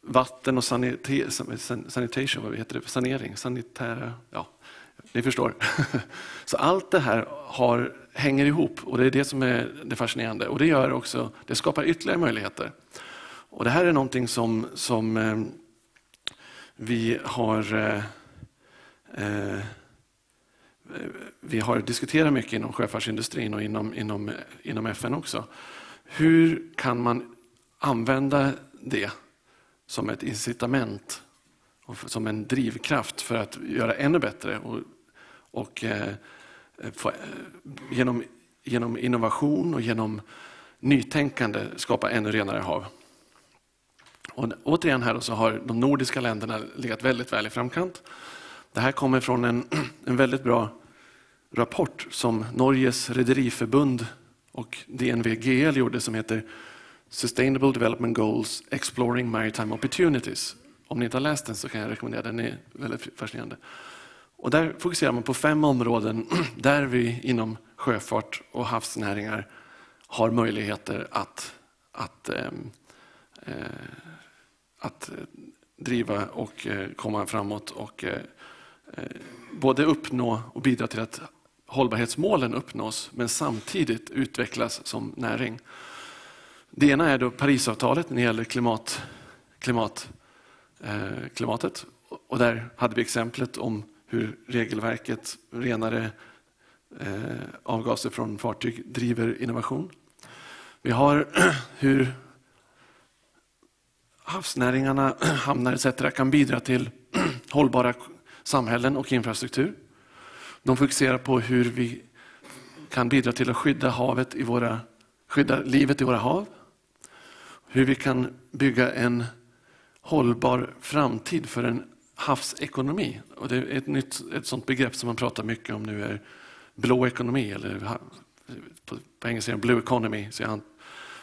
vatten och sanite, san, sanitation, vad heter det, sanering, sanitära, ja, ni förstår. Så allt det här har, hänger ihop, och det är det som är det fascinerande. Och det gör också, det skapar ytterligare möjligheter. Och det här är någonting som, som eh, vi har eh, eh, vi har diskuterat mycket inom sjöfartsindustrin och inom, inom, inom F N också. Hur kan man använda det som ett incitament och f- som en drivkraft för att göra ännu bättre och, och eh, få, eh, genom, genom innovation och genom nytänkande skapa ännu renare hav? Och återigen här så har de nordiska länderna legat väldigt väl i framkant. Det här kommer från en, en väldigt bra rapport som Norges Rederiförbund och D N V G L gjorde, som heter Sustainable Development Goals: Exploring Maritime Opportunities. Om ni inte har läst den så kan jag rekommendera den, den är väldigt fascinerande. Och där fokuserar man på fem områden där vi inom sjöfart och havsnäringar har möjligheter att, att, ehm, eh, att eh, driva och eh, komma framåt och eh, eh, både uppnå och bidra till att hållbarhetsmålen uppnås, men samtidigt utvecklas som näring. Det ena är då Parisavtalet när det gäller klimat, klimat, eh, klimatet. Och där hade vi exemplet om hur regelverket, renare eh, avgaser från fartyg, driver innovation. Vi har hur havsnäringarna, hamnar et cetera kan bidra till hållbara samhällen och infrastruktur. De fokuserar på hur vi kan bidra till att skydda havet i våra, skydda livet i våra hav. Hur vi kan bygga en hållbar framtid för en havsekonomi. Och det är ett, nytt, ett sånt begrepp som man pratar mycket om nu är blå ekonomi, eller ha- på, på engelska är det blue economy, så jag,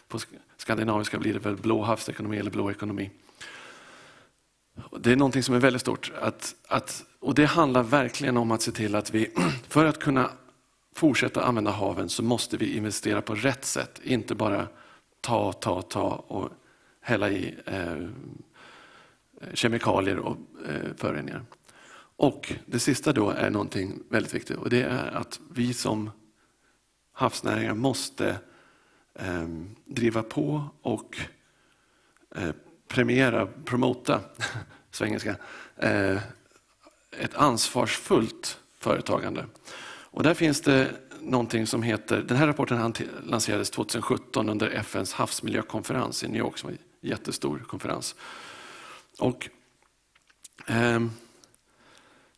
på sk- skandinaviska blir det väl blå havsekonomi eller blå ekonomi. Och det är någonting som är väldigt stort. Att, att, och det handlar verkligen om att se till att vi, för att kunna fortsätta använda haven, så måste vi investera på rätt sätt. Inte bara ta, ta, ta och hälla i eh, kemikalier och eh, föroreningar. Och det sista då är någonting väldigt viktigt, och det är att vi som havsnäringar måste eh, driva på och eh, premiera, promota, svengelska, eh, ett ansvarsfullt företagande. Och där finns det någonting som heter, den här rapporten hante- lanserades tjugohundrasjutton under F N:s havsmiljökonferens i New York, som var en jättestor konferens. Och ehm,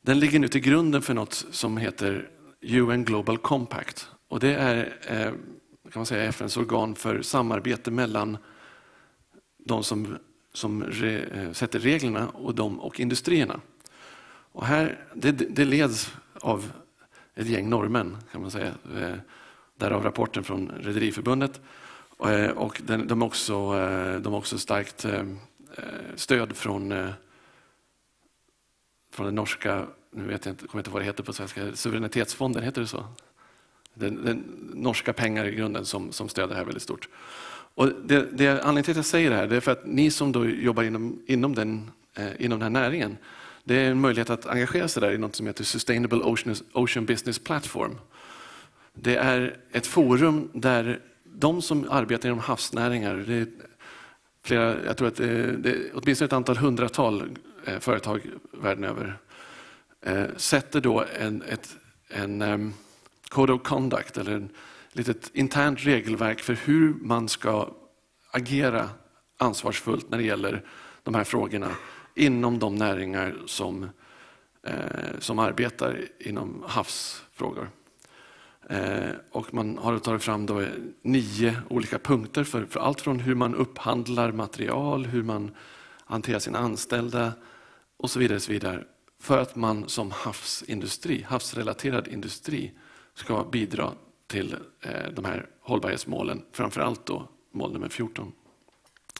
den ligger nu till grunden för något som heter U N Global Compact. Och det är eh, kan man säga, F N:s organ för samarbete mellan de som, som re, eh, sätter reglerna och, de, och industrierna. Och här, det, det leds av ett gäng norrmän, kan man säga. Eh, Därav rapporten från Rederiförbundet. Eh, Och den, de, är också, eh, de har också starkt eh, eh, stöd från, eh, från den norska, nu vet jag inte, kommer inte ihåg vad det heter på svenska, suveränitetsfonden, heter det så? Den, den norska pengar i grunden som, som stöder det här väldigt stort. Och det, det, anledningen till att jag säger det här, det är för att ni som då jobbar inom, inom, den, eh, inom den här näringen, det är en möjlighet att engagera sig där i något som heter Sustainable Ocean, Ocean Business Platform. Det är ett forum där de som arbetar inom havsnäringar, det är flera, jag tror att det är, det är åtminstone ett antal hundratal eh, företag världen över, eh, sätter då en, ett, en um, code of conduct, eller en litet internt regelverk för hur man ska agera ansvarsfullt när det gäller de här frågorna inom de näringar som, eh, som arbetar inom havsfrågor. Eh, och man har tagit fram då nio olika punkter för, för allt från hur man upphandlar material, hur man hanterar sina anställda och så vidare. Så vidare. för att man som havsindustri, havsrelaterad industri, ska bidra till eh, de här hållbarhetsmålen, framförallt då mål nummer fjorton.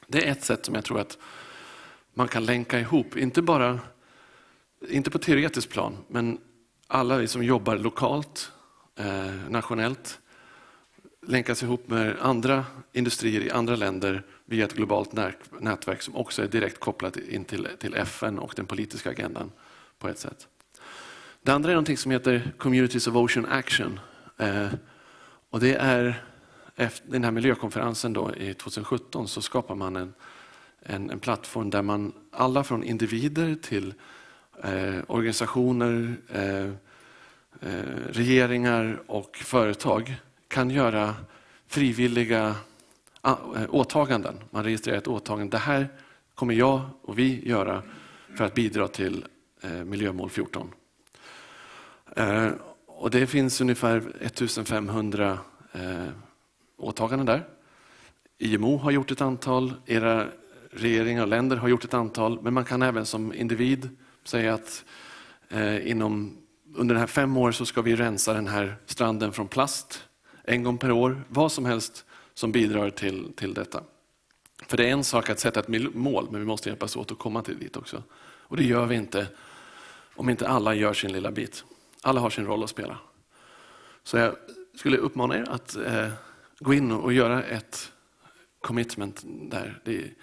Det är ett sätt som jag tror att man kan länka ihop, inte bara, inte på teoretiskt plan, men alla vi som jobbar lokalt, eh, nationellt, länkas ihop med andra industrier i andra länder via ett globalt närk- nätverk som också är direkt kopplat in till, till F N och den politiska agendan på ett sätt. Det andra är någonting som heter Communities of Ocean Action. Eh, och det är efter den här miljökonferensen då i tjugohundrasjutton så skapar man en, en, en plattform där man alla från individer till eh, organisationer, eh, eh, regeringar och företag kan göra frivilliga a- eh, åtaganden. Man registrerar ett åtagande. Det här kommer jag och vi göra för att bidra till eh, miljömål fjorton. Eh, och det finns ungefär ettusen femhundra eh, åtaganden där. I M O har gjort ett antal, era regeringar och länder har gjort ett antal, men man kan även som individ säga att eh, inom, under den här fem år så ska vi rensa den här stranden från plast en gång per år. Vad som helst som bidrar till, till detta. För det är en sak att sätta ett mil- mål, men vi måste hjälpas åt att komma till dit också. Och det gör vi inte om inte alla gör sin lilla bit. Alla har sin roll att spela. Så jag skulle uppmana er att eh, gå in och göra ett commitment där. Det är,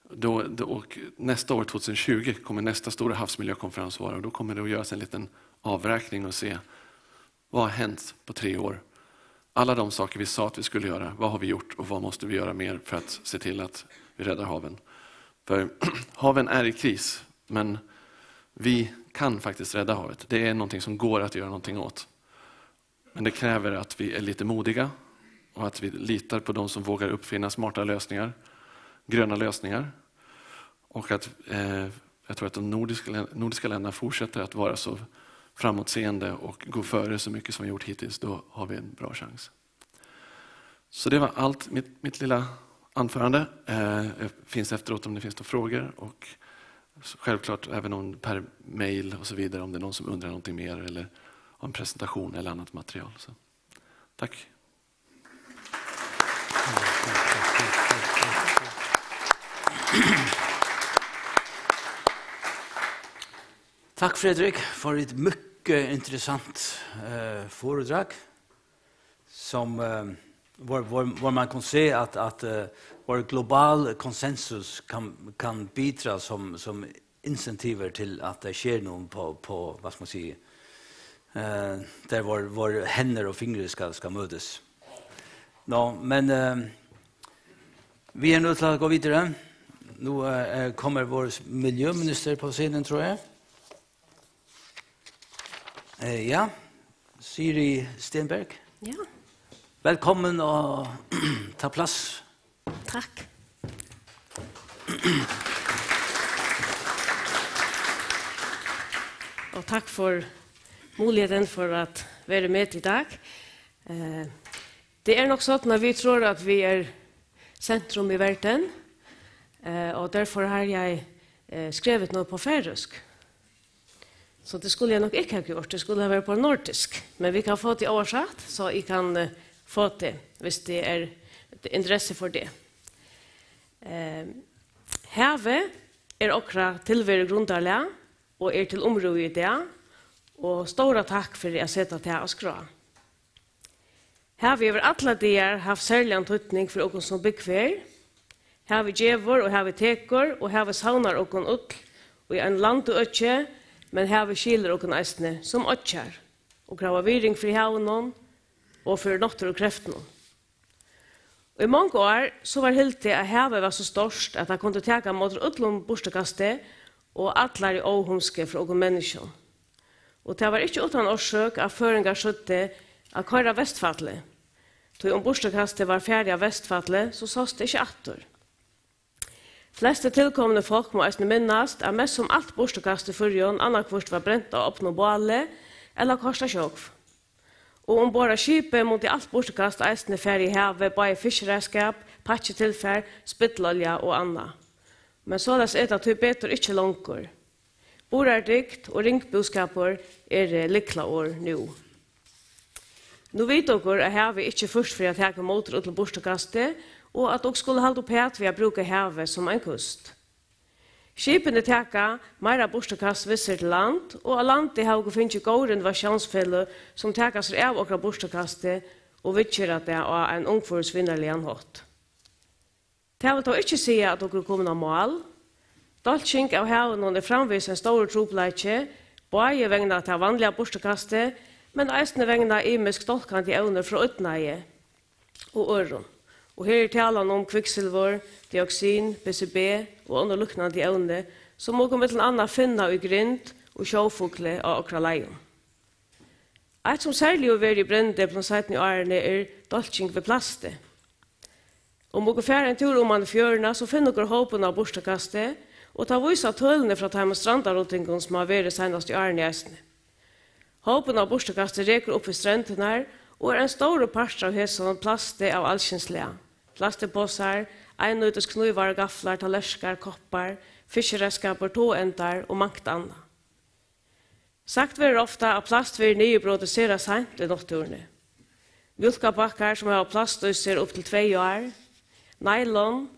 då, då, och nästa år, tjugotjugo, kommer nästa stora havsmiljökonferens vara och då kommer det att göras en liten avräkning och se vad har hänt på tre år. Alla de saker vi sa att vi skulle göra, vad har vi gjort och vad måste vi göra mer för att se till att vi räddar haven? För haven är i kris, men vi kan faktiskt rädda havet. Det är någonting som går att göra någonting åt. Men det kräver att vi är lite modiga och att vi litar på de som vågar uppfinna smarta lösningar, gröna lösningar. Och att eh, jag tror att de nordiska, län- nordiska länderna fortsätter att vara så framåtseende och gå före så mycket som vi gjort hittills, då har vi en bra chans. Så det var allt, mitt, mitt lilla anförande. Eh, jag finns efteråt om det finns några frågor och självklart även om per mail och så vidare om det är någon som undrar någonting mer eller har en presentation eller annat material. Så, tack. Takk, Fredrik, for et mycket interessant eh, foredrag, som, eh, hvor, hvor, hvor man kan se at, at eh, hvor global konsensus kan, kan bidra som, som incentiver til at det skjer noe på, på hva skal man si, eh, der hvor, hvor hender og fingre skal, skal møtes. Nå, men eh, vi er nødt til å gå videre. Nå eh, kommer vår miljøminister på scenen, tror jeg. Eh, ja, Siri Stenberg, Ja, velkommen og ta plass. Takk. Og takk for muligheden for at være med i dag. Eh, Det er nok sådan, at vi tror, at vi er centrum i verden, eh, og derfor har jeg eh, skrevet noget på færøsk. Så det skulle jeg nok ikke have gjort. Det skulle have været på nordisk. Men vi kan få det oversat, så I kan eh, få det, hvis det er interesse for det. Eh, Havet er okra tilveru grundarlag og er til umrøðu í dag, og stóra takk fyri at seta tað á skrá. Havið hevur allar dagar havt serligan týdning fyri okkum sum búgva her. Havið gevur og havið tekur, og havið savnar okkum øll í einum landøki, men havið skilir okkum eisini sum oyggjar og krevur virðing fyri havinum og fyri náttúrukreftunum. Í mong ár so var hildið, at havið var so stórt, at tað kundi taka móti øllum burturkasti og allari óhugnaligari frá okkum menniskjum. Og tað var ikki uttan orsøk, at føroyingar søgdu at koyra vestfallið, tí um burturkastið var farið av vestfalli, so sást tað ikki aftur. Flestu tilkomnu fólk má eisini minnast, at mest sum alt burturkast í Føroyum annaðhvørt var brent á opnum báli ella koyrt á sjógv. Og umborð á skipi mundi alt burturkast eisini fara í havið, bæði fiskireiðskap, pakkitilfar, spillolja og annað. Men soleiðis er tað tíbetur ikki longur. Burðardygd og ringbúskapur eru lyklaorð nú. Nú vita okur, at havið ikki er ført fyri at taka ímóti øllum burturkasti, og at okur skulu halda uppat við at brúka havið sum ein kúst. Skipini taka meira burturkast við sær til land, og á landi hava okur fingið góð renovatiónsfeløg, sum taka sær av okra burturkasti og viðgera tað á ein umhvørvisvinarligan hátt. Tað vil tó ikki siga, at okur eru komin á mál. Dálking av havinum er framvegis ein stórur trupulleiki, bæði vegna tað vanliga burturkastið, men eisini vegna ymisk dálkandi evni frá ídnaði og øðrum. Og her er talan um kviksilvur, dioxin, P C B og onnur líknandi evni, sum okur millum annað finna í grind og sjófugli á okra leiðum. Eitt, sum serliga hevur verið í brendi hesi seinnu árini, er dálking við plasti. Um okur fara ein túr oman í fjøruna, so finna okur hópin av burturkasti, og tá vísa tølini frá teimum strandaruddingum, sum hava verið seinastu árini eisini. Hópin av burturkasti rekur upp við strendirnar og er ein stórur partur av hesum plasti av alskyns slag. Plastiposar, einnýtisknívar og gaflar, tallerkar, koppar, fiskireiðskapur, togaendar og mangt annað. Sagt verður ofta, at plast verður niðurbrotið sera seint í náttúruni. Mjólkarpakkar, sum hava plast í sær upp til tvey ár, nylon,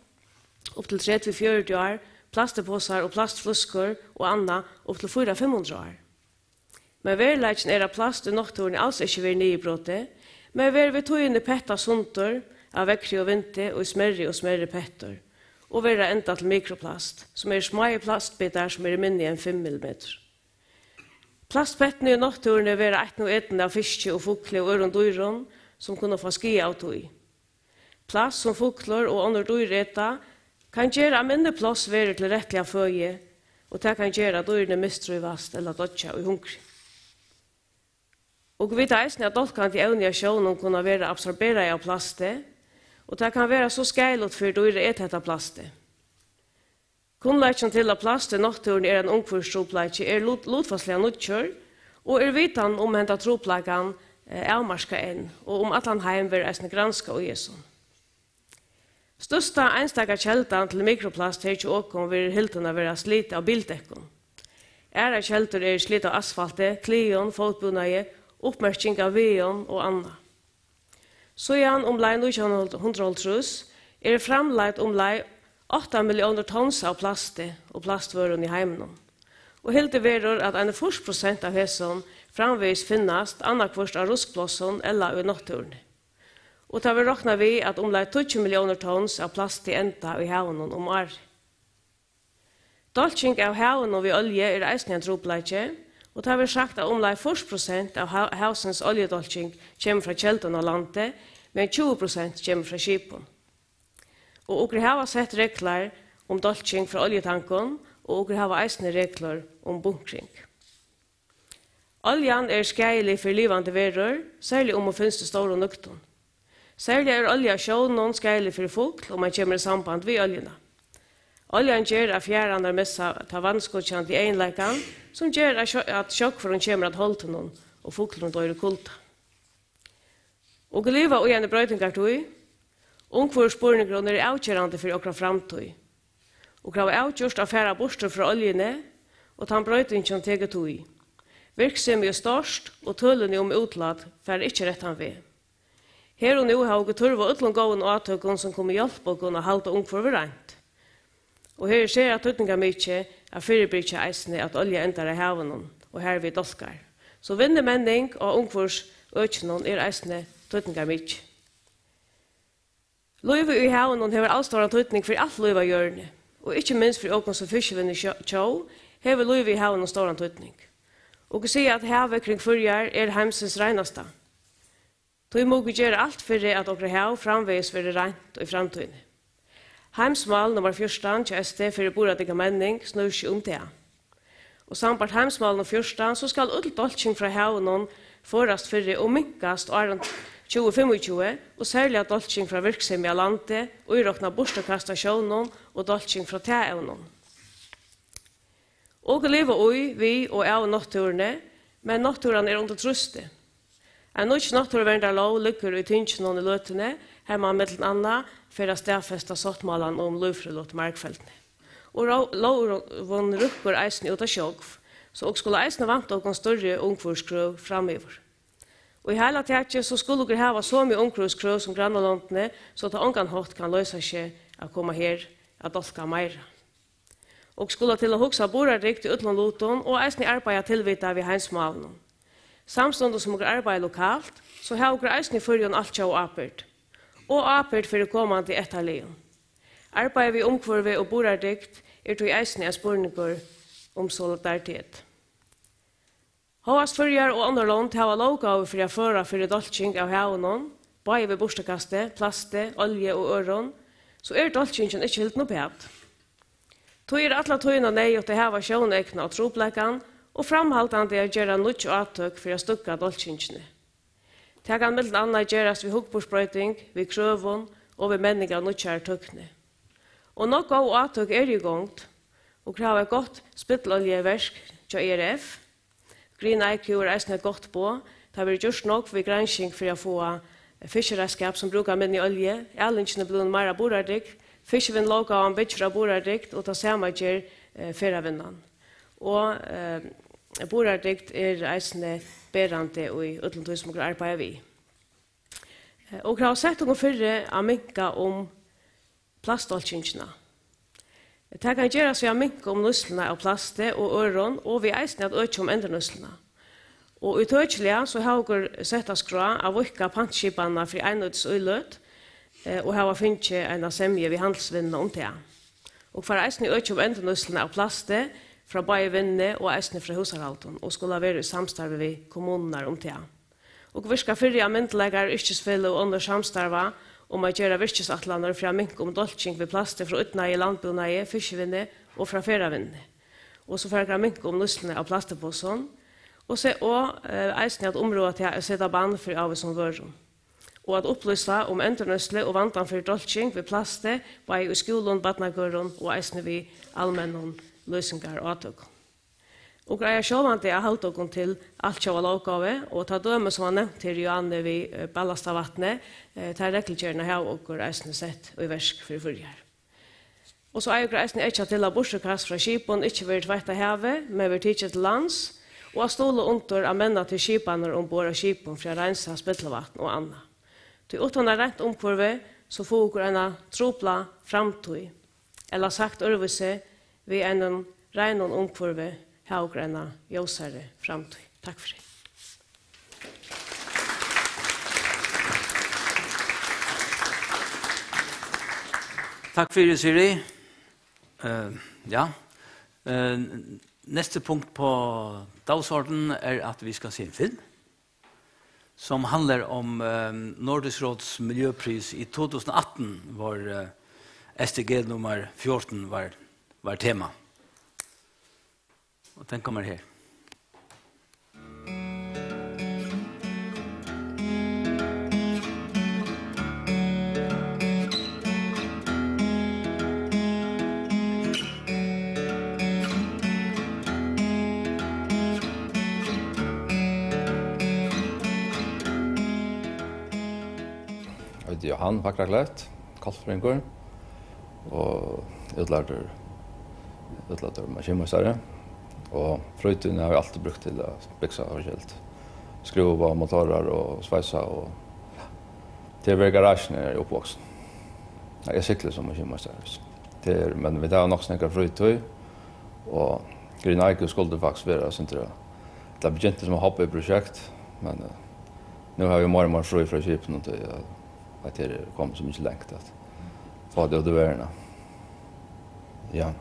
upp til tretivu, fjøruti ár, plastiposar og plastfløskur og annað upp til fýra, fimm hundrað ár. Men veruleikin er, at plast í náttúruni als ikki verður niðurbrotið, men verður við tíðini pettað sundur av veðri og vindi í smærri og smærri pettur og verður at enda til mikroplast, sum eru smáir plastbitar, sum eru minni enn fimm millimetrar. Plastpettini í náttúruni verða eitt nú etin av fiski og fugli og øðrum dýrum, sum kunnu fáa skaða av tí. Plast, sum fuglar og onnur dýr eta, kann gera, at minni pláss verður til rættiliga føði, og tað kann gera, at dýrini mistrívast ella doyggja í hungri. Okur vita eisini, at dálkandi evni á sjónum kunna verða absorberaði av plasti, og tað kann vera so skaðiligt fyri dýr at eta hetta plastið. Kunnleikin til, at plast í náttúruni er ein umhvørvistrupulleiki, er lut-, lutfalsliga nýggjur, og er vitan um henda trupulleikan, eh, avmarkað enn, og um allan heim verður eisini granskað í hesum. Størsta einstaka keldan til mikroplast her hjá okum verður hildin at vera slit av bildekkum. Aðrar keldur eru slit av asfalti, klæðum, fótbúnaði, uppmerking av vegum og annað. Síðan umleið nítjan hundrað og hálvtrýss eru framleidd umleið átta milliónir tons av plasti og plastvørum í heiminum, og hildið verður, at eini fýrs prosent av hesum framvegis finnast annaðhvørt á ruskplássum ella í náttúruni. Og tað verður roknað við, at umleið tíggju milliónir tons av plasti enda í havinum um árið. Dálking av havinum við olju er eisini ein trupulleiki, og tað verður sagt, at umleið fýrs prosent av ha-, havsins oljudálking kemur frá keldum á landi, meðan tjúgu prosent kemur frá skipum. Og okur hava sett reglur um dálking frá oljutangum, og okur hava eisini reglur um bunkring. Oljan er skaðilig fyri livandi verur, serliga um hon finst í stórum nøgdum. Serliga er olja á sjónum skaðilig fyri fugl, um hann kemur í samband við oljuna. Oljan ger, at fjaðrarnar missa tann vatnskýggjandi eginleikan, sum ger, at sjó-, at sjógvurin kemur at holdinum og fuglurin doyr í kulda. Okur liva í eini broytingartíð. Umhvørvisspurningurin er avgerandi fyri okra framtíð. Okur hava avgjørt at fara burtur frá oljuni, og tann broytingin tekur tíð. Virksemið er stórt, og tølini um útlát fara ikki rættan veg. Her og nú hava okur tørv á øllum góðum átøkum, sum kunnu hjálpa okkum at halda umhvørvið reint. Og her er sera týdningarmikið at fyribyrgja eisini, at olja endar á havinum og harvið dálkar. So vinnumenning á umhvørvisøkinum er eisini týdningarmikið. Lívið í havinum hevur alstóran týdning fyri alt lív á jørðini, og ikki minst fyri okum sum fiskivinnuhjó-, hevur lívið í havinum stóran týdning. Okur siga, at havið kring Føroyar er heimsins reinasta. Tí mugu vit gera alt fyri, at okra hav framvegis verður reint í framtíðini. Heimsmál nummar fjúrtan hjá S T fyri burðardygga menning snýr seg um tað. Og sambært heimsmál nummar fjúrtan, so skal øll dálking frá havinum forðast fyri og minkast áðrenn tjúgu fimmogtjúgu, og serliga dálking frá virksemi á landi, íroknað burturkast á sjónum og dálking frá tað evnum. Okur liva í, við og av náttúruni, men náttúran er undir trýsti. Ein nýggj náttúruverndarlóg liggur í tinginum í løtuni, har man millum annað fer at staðfesta sáttmálan um lívfrøðiligt margfeldi. Og ró-, lógin rýkur eisini út á sjógv, So okur skulu eisini vænta okkum størri umhvørviskrøv framyvir. Og í heila takið, so skulu okur hava somu umhvørviskrøv sum grannalondini, so tað ongan hátt kann loysa seg at koma her at dálka meira. Okur skulu til at hugsa burðardygd í øllum lutum og eisini arbeiða tilvitað við heimsmálunum. Samstundis sum okur arbeiða lokalt, so hava okur eisini í Føroyum altjóða ábyrgd. Og ábyrgd fyri komandi ættarliðum. Arbeiði við umhvørvi og burðardygd er tí eisini ein spurningur um solidaritet. Hóast Føroyar og onnur lond hava lóggávu fyri at føra fyri dálking av havinum, bæði við burturkasti, plasti, olju og øðrum, so er dálkingin ikki hildin uppat. Tí er alla tíðina neyðugt at hava sjóneykuna á trupulleikan og framhaldandi at gera nýggj átøk fyri at støðga dálkingini. Tað kann millum annað gerast við hugburðsbroyting, við krøvum og við menning av nýggjari tøkni. Og nógv góð átøk eru í gongd. Okur hava eitt gott spilloljuverk hjá E R F. Green I Q er eisini eitt gott boð. Tað verður gjørt nógv við gransking fyri at fáa fiskireiðskap, sum brúkar minni olju. Alingin er blivin meira burðardygg. Fiskivinnulóggávan byggir á burðardygd, og tað sama ger, eh, ferðavinnan. Og, eh, burðardygd er eisini berandi í øllum tí, sum okur arbeiða við. Eh, okur hava sett okkum fyri at minka um plastdálkingina. Tað kann gerast við at minka um nýtsluna av plasti og øðrum, og við eisini at økja um endurnýtsluna. Og ítøkiliga so hava okur sett á skrá at víðka pantskipanina fyri einnýtisíløt, eh, og hava fingið eina semju við Handilsvinnuna um tað. Og fara eisini í øki um endurnýtsluna av plasti frá bæði vinnuni og eisini frá húsarhaldum, og skula vera í samstarvi við kommunurnar um tað. Okur virka fyri, at myndugleikar, yrkisfeløg og onnur samstarva um at gera virkisætlanir fyri at minka um dálking við plasti frá ídnaði, landbúnaði, fiskivinnu og frá ferðavinnuni. Og so fara okur at minka um nýtsluna av plastiposum og se-, og, eh, eisini at umrøða tað at seta bann fyri ávísum vørum. Og at upplýsa um endurnýtslu og vandan fyri dálking við plasti, bæði í skúlum, barnagørðum og eisini við almennum lýsingarátøkum. Okur eiga sjálvandi at halda okkum til altjóða lóggávu, og tað dømi, sum var nevnt her í áðni við, eh, ballastavatni, eh, tær reglugerðirnar hava okur eisini sett í verk fyri Føroyar. Og so eiga okur eisini at yrkja til, at burturkast frá skipum ikki verður tveitt á havi, men verður tikið til lands, og at stuðla undir at menna til skipanir umborð á skipum fyri at reinsa spillivatn og annað. Tí uttan eitt reint umhvørvi, so fáa okur eina trupla framtíð. Ella sagt øðrvísi, við einum reinum umhvørvi hava okur eina ljósari framtíð. Takk fyri. Takk fyri, Siri. Eh, ja. Eh, næste punkt på dagsordenen er, at vi skal se en film, som handler om, eh, Nordisk Råds miljøpris i to tusind atten, hvor, eh, S D G nummer fjorten var, var tema. Og den kommer her. Eg heiti Johan Fagraklett, kostfrøðingur og útlærdur, útlærdur maskinmeistari. Og frítíðina havi eg altíð brúkt til at bygsa forskelligt. Skrúva motorar og sveisa og, ja. Tað er í garasjuni eg eri uppvaksin. Ja, eg sigli sum maskinmeistari. Tað er, men vit hava nokk so nógva frítíð, og Green I Q skuldi faktiskt vera eitt sindur, tað begynti sum eitt hobbyprojekt, men, eh, nú havi eg meir og meir frí frá skipinum, tí at, at tað er komið so mikið langt at fáa tað út í verðina. Ja,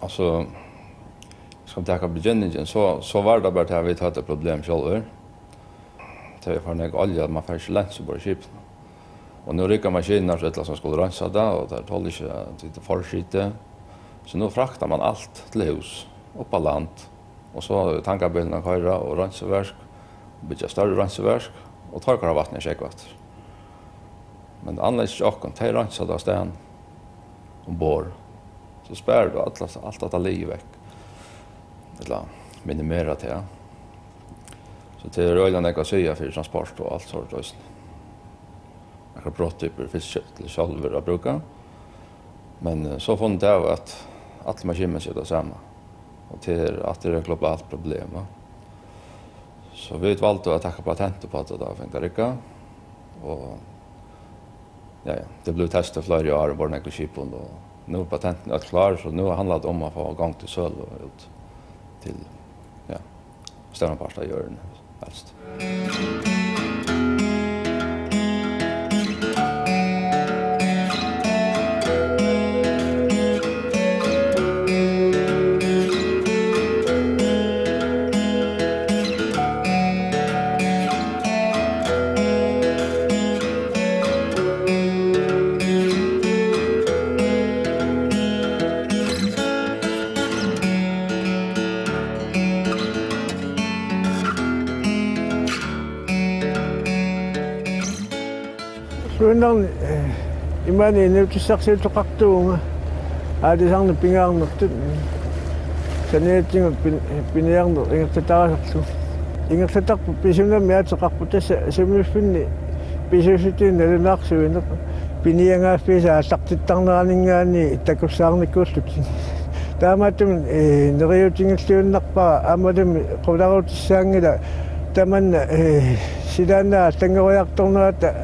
altso, skal vit taka beginningin, so, so var tað bara tað, at vit høvdu eitt problem sjálvir. Tað er for nógv olja, at man fær ikki lent seg bara í skipinum. Og nú rigga maskinurnar so illa, sum skulu reinsa tað, og tær tola ikki, at tað er for skitið. So nú fraktar man alt til hús, upp á land. Og so tankarbilarnir koyra og reinsiverk, byggja størri reinsiverk, og teir koyra vatnið í sjógv aftur. Men anlegg hjá okkum, tey reinsa tað á staðnum, umborð. So sparir tú alla, alt hatta liðið vekk. Ella minimera tað. So tað er øgiliga nógv at siga fyri transport og alt sovorðið eisini. Nakrar brottypur fyrst til sjálvir at brúka. Men, eh, so funnu vit av, at allir maskinmenn siga tað sama. Og tað er, at tað er eitt globalt problem, va? So vit valdu at taka patent upp á tað, tá vit fingu tað riggað. Og, ja, ja, tað bleiv testað fleiri ár, vóru nógv skip, og nú eru patentini øll klár, so nú handlar tað um at fáa í gongd til sølu út til, ja, stóran part av jørðini, helst. Sulinnarni, eh, imaani inuussutissarsiuteqartuuvunga. Aalisarneq pingaarnertut. Saniatinga pin-, piniarneq ingerlatarisarlugu. Ingerlatarput pisunami ateqarpoq, tassa sumiiffinni pisuussutinik nalunaarsuineq. Piniagaaffiisa aallartittarneraninngaanniit takussaarnikuullutik. Taamaattumik, eh, neriuutigilluinnarpara aammalumi qularutissaanngilaq tamanna, eh, silaannaap allanngoriartornerata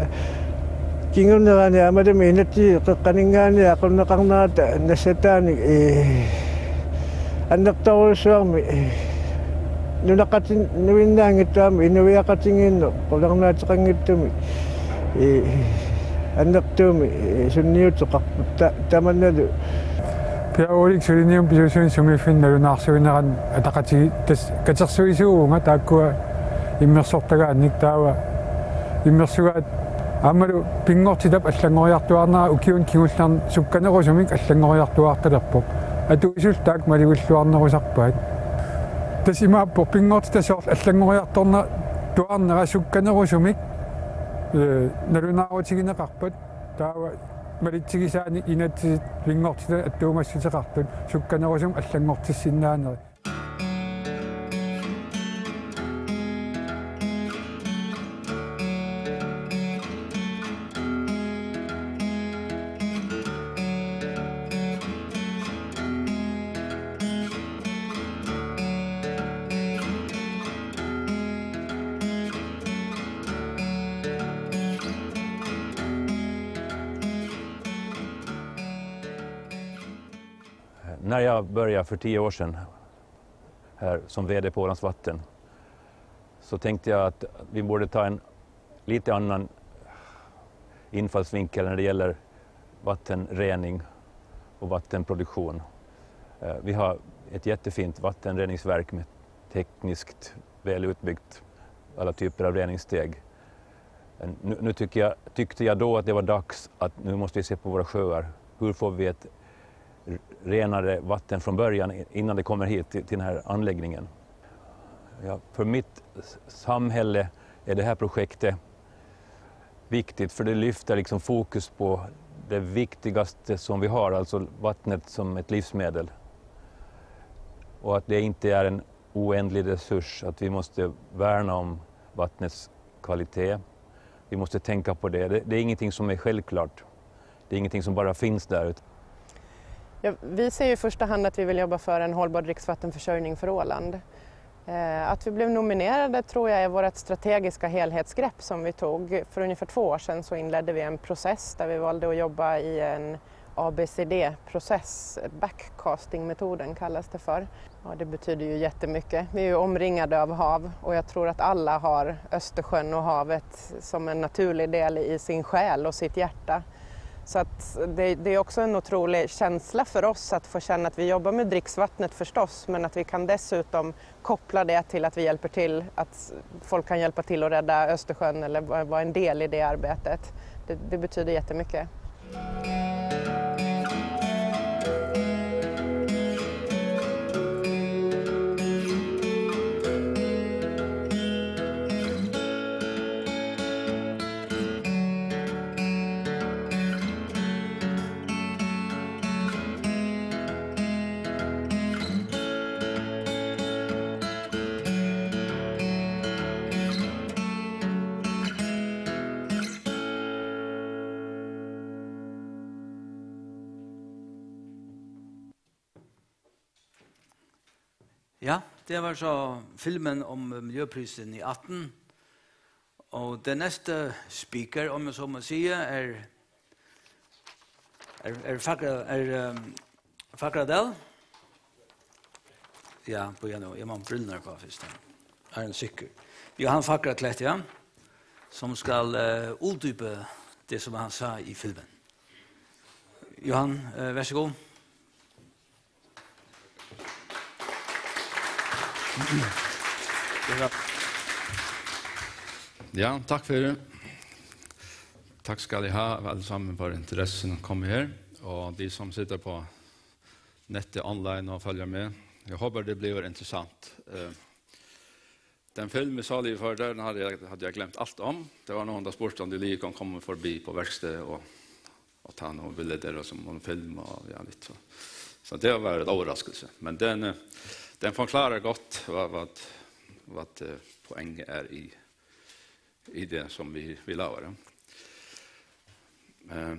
kingunerani aammalumi inatsisit qeqqaninngaanniit aqunneqarnerata nassataanik, eh, annertoorujussuarmik, eh, nunaqqatinnguinnaanngitsoq aamma inuiaqatigiinneq qularnaateqanngitsumik, eh, annertuumik, eh, sunniuteqarput ta-, tamannalu. Per Erik, sulinniuna pisuussuni sumiiffinni nalunaarsuinerani ataqatigiit, tassa katersuisuuvunga taakkua immersortagaannik, taava immersugaat aammalu pinngortitap allanngoriartuaarnera ukiuni kingullerni sukkanerusumik allanngoriartuaartalerpoq. Atuisullu taakku malugilluarnerusarpaat. Tassa imaappoq pinngortitap soorlu allanngoriartorna-, tuarnera sukkanerusumik, eh, nalunaarutigineqarpat, taava malitsigisaanik inatsisit pinngortitat attuumassuteqartut sukkanerusumik allanngortissinnaaneri. När jag började för tio år sedan här som V D på Ålands Vatten, så tänkte jag att vi borde ta en lite annan infallsvinkel när det gäller vattenrening och vattenproduktion. Eh, vi har ett jättefint vattenreningsverk med tekniskt väl utbyggt, alla typer av reningssteg. Nu, nu tycker jag, tyckte jag då att det var dags att nu måste vi se på våra sjöar. Hur får vi ett r-, renare vatten från början i-, innan det kommer hit till, till den här anläggningen? Ja, för mitt s-, samhälle är det här projektet viktigt, för det lyfter liksom fokus på det viktigaste som vi har, alltså vattnet som ett livsmedel. Och att det inte är en oändlig resurs, att vi måste värna om vattnets kvalitet. Vi måste tänka på det. Det, det är ingenting som är självklart. Det är ingenting som bara finns där. Ja, vi ser ju i första hand att vi vill jobba för en hållbar dricksvattenförsörjning för Åland. Eh, att vi blev nominerade tror jag är vårt strategiska helhetsgrepp som vi tog. För ungefär två år sedan så inledde vi en process där vi valde att jobba i en A B C D-process, backcasting-metoden kallas det för. Och det betyder ju jättemycket. Vi är ju omringade av hav och jag tror att alla har Östersjön och havet som en naturlig del i sin själ och sitt hjärta. Så att det, det är också en otrolig känsla för oss att få känna att vi jobbar med dricksvattnet förstås, men att vi kan dessutom koppla det till att vi hjälper till, att folk kan hjälpa till att rädda Östersjön eller vara, vara en del i det arbetet. Det, det betyder jättemycket. Ja, det var så filmen om miljøprisen i atten. Og den næste speaker, om jeg så må sige, er, er, er Fagra, er, um, Fagradal. Ja, på igjen, jeg må briller på først. Er en sikker. Johan Fagraklett, ja. Som skal uh, uddybe det, som han sa i filmen. Johan, uh, vær så god. Ja, takk fyri. Takk skal I ha, alle sammen, for interessen å komme her. Og de som sitter på nettet online og følger med. Jeg håper det bliver interessant. Eh, Den film vi så lige før, den hadde jeg, hadde jeg glemt alt om. Det var noen der spurte om de lige kunne komme forbi på verkstedet og, og ta noen billeder og som en film og ja, litt så. Så det var en overraskelse. Men den, eh, den forklarer godt, hva, hva, hva eh, poenget er i, i det som vi, vi laver. Eh,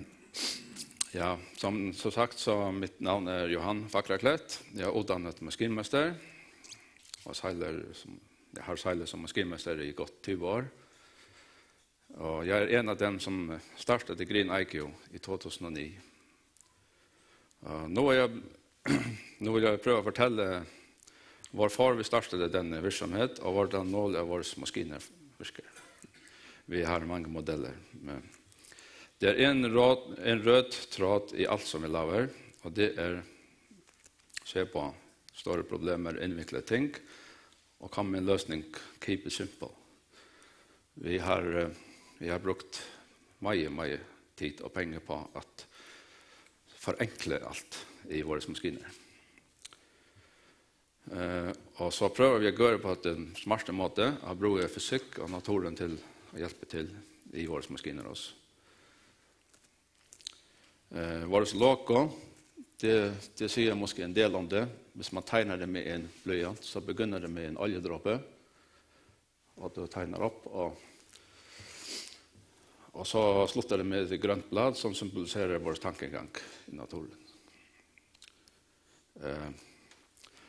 ja, som, som sagt, så mitt navn er Johan Fakraklett. Jeg er utdannet maskinmester og seiler som, jeg har seilet som maskinmester i godt tyve år. Og jeg er en av dem som startet Green I Q i to tusen og ni. Og nå er jeg, nå vil jeg prøve å fortelle hvorfor vi startet denne virksomhet, og hvordan målet av våre maskiner virker. Vi har mange modeller. Men det er en rød, en rød tråd i alt som vi laver, og det er se på store problemer, innviklede ting, og komme med en løsning, keep it simple. Vi har, eh, vi har brukt mye, mye tid og penger på at forenkle alt i våre maskiner. Eh, og så prøver vi å gjøre på en smart måte, å bruke fysikk og naturen til å hjelpe til i våre maskiner også. Eh, vårt logo, det, det sier måske en del om det. Hvis man tegner det med en blyant, så begynner det med en oljedråpe, og du tegner opp, og, og så slutter det med et grønt blad som symboliserer vår tankegang i naturen. Eh,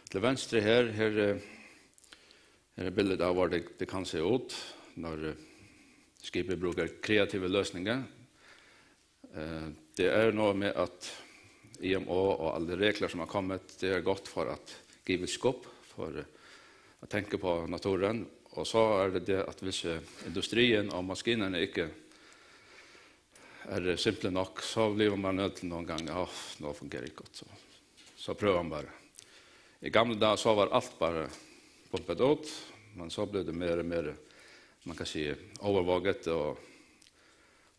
til venstre her, her, eh, her er bildet av hvor det, det kan se ut når eh, skipet bruker kreative løsninger. Eh, det er noe med at I M O og alle regler som har kommet, det er godt for at give et skub, for eh, å tenke på naturen. Og så er det det at hvis eh, industrien og maskinene ikke er eh, simple nok, så blir man nødt til noen ganger, åh, nå fungerer det ikke godt. Så, så prøver man bare. I gamle dager så var alt bare pumpet ut, men så ble det mer og mer, man kan si, overvåget, og,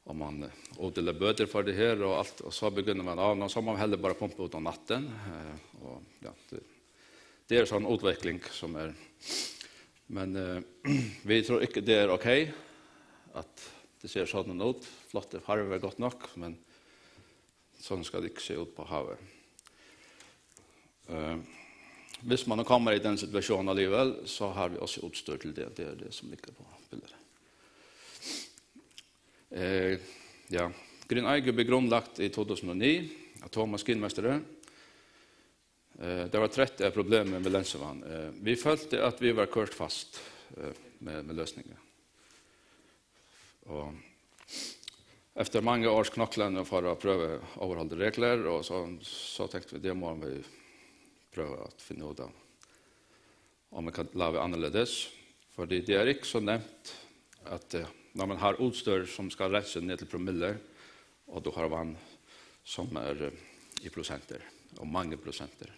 og man eh, utdelte bøter for det her og alt, og så begynner man, ja, nå, så må man heller bare pumpe ut om natten. Eh, og, ja, det, det er sånn utvikling som er. Men eh, vi tror ikke det er ok at det ser sånn ut. Flotte farver er godt nok, men sånn skal det ikke se ut på havet. Eh, hvis man kommer i den situasjonen alligevel, så har vi også utstyr til det. Det er det som ligger på bildet. Eh, ja. Green Eagle ble grundlagt i to tusen og ni av to maskinmestere. Eh, det var tretti av problemet med lensevann. Eh, vi følte at vi var kørt fast eh, med, med løsningen. Og efter mange års knoklen for å prøve å overholde regler, og så, så tenkte vi det må vi prøve å finne ut av om vi kan lage annerledes. Fordi det er ikke så nemt at eh, når man har utstyr som skal rense ned til promiller, og du har vann som er eh, i prosenter, og mange prosenter.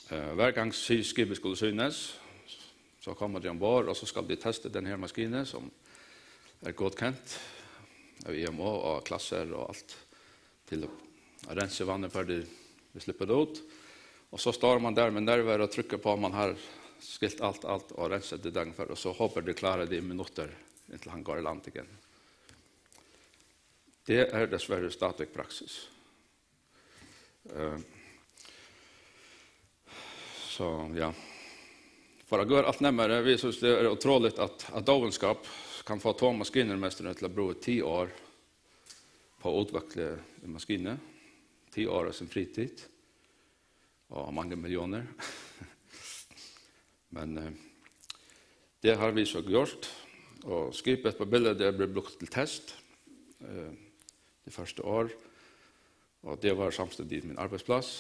Eh, hver gang sy- skipet skulle synes, så kommer de ombord, og så skal de teste den her maskinen som er godkendt av I M O og klasser og alt til å rense vannet før de, de slipper det ut. Og så står man der med nerver og trykker på, man har skilt alt, alt og renset det dagen før, og så håper de klarer det i minutter inntil han går i land igjen. Det er dessverre stadig praksis. Eh, så ja. For å gå alt nærmere, vi synes det er utroligt at, at dovenskap kan få to maskinmestere til å bruke ti år på å utvikle en maskine. Ti år av sin fritid. og mange millioner. Men eh, det har vi så gjort, og skipet på billedet ble brukt til test eh, det første år, og det var samtidig min arbeidsplads.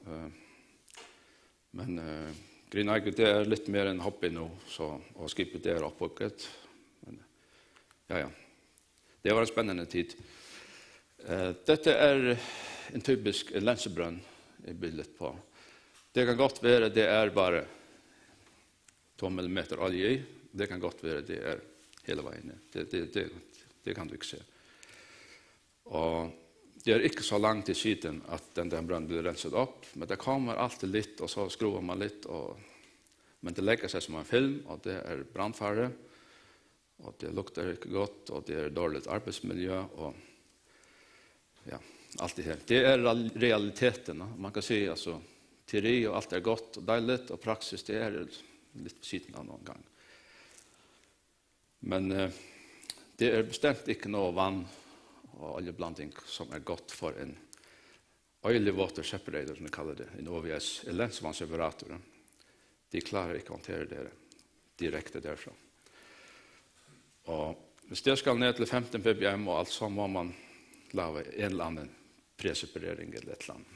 Eh, men eh, Green Eagle, det er litt mer en hobby nå, så, og skipet, det er oppbygget. Men, ja, ja. Det var en spennende tid. Eh, dette er en typisk lensebrønn i bildet på. Det kan godt være det er bare to millimeter olje i. Det kan godt være det er hele veien. Det, det, det, det kan du ikke se. Og det er ikke så langt til siden at den der brønn blir renset opp, men det kommer alltid litt, og så skruer man litt, og, men det legger seg som en film, og det er brannfare, og det lukter ikke godt, og det er dårligt arbeidsmiljø, og ja, alt det her. Det er real- realiteten, og man kan si, altså, teori og alt er godt og deiligt, og praksis, det er litt på siden av noen gang. Men eh, det er bestemt ikke noe vann og oljeblanding som er godt for en oily water separator, som de kalder det, en O V S, en lensvannsseparator. De klarer ikke å håndtere det direkte derfra. Og hvis det skal ned til femten ppm og alt, så må man lave en eller annen preseparering eller et eller annet.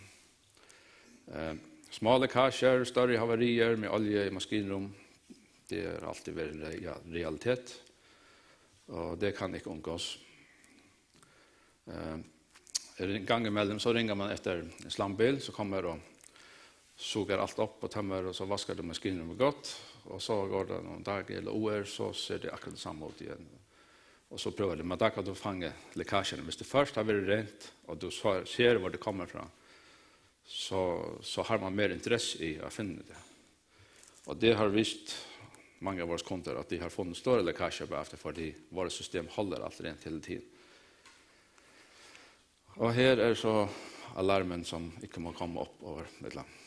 Eh, små lekkasjer, større havarier med olje i maskinrum, det har alltid vært en rea- realitet, og det kan ikke unngås. Eh, en gang imellem så ringer man efter en slambil, så kommer og suger alt opp og tømmer, og så vasker det maskinrummet godt, og så går det noen dager eller år, så ser det akkurat det samme ut igjen. Og så prøver det, men da kan du fange lekkasjen. Hvis det først har vært rent, og du så- ser hvor det kommer fra, så, så har man mer interesse i å finne det. Og det har vist mange av våre kunder, at de har funnet større lekkasjer bagefter, fordi vårt system holder alt rent hele tiden. Og her er så alarmen, som ikke må komme opp over et eller annet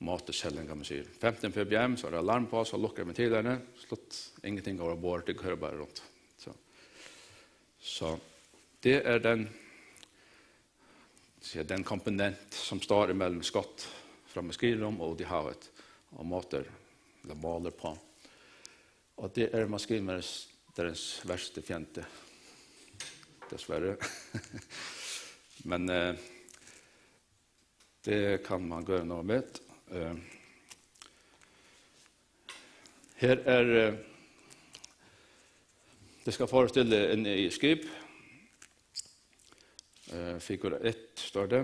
måteselling, kan man si. femten ppm, så er det alarm på, så lukker ventilerne, slutt, ingenting går ombord, det kører bare rundt. Så, så det er den, skal jeg si, den komponent, som står imellem skott fra maskinrum og ut i havet, og måter, eller måler på. Og det er maskinmesterens verste fiende, dessverre. Men eh, det kan man gøre noget ved. Eh, her er, eh, det skal forestille en i skib. Eh, figur et står det.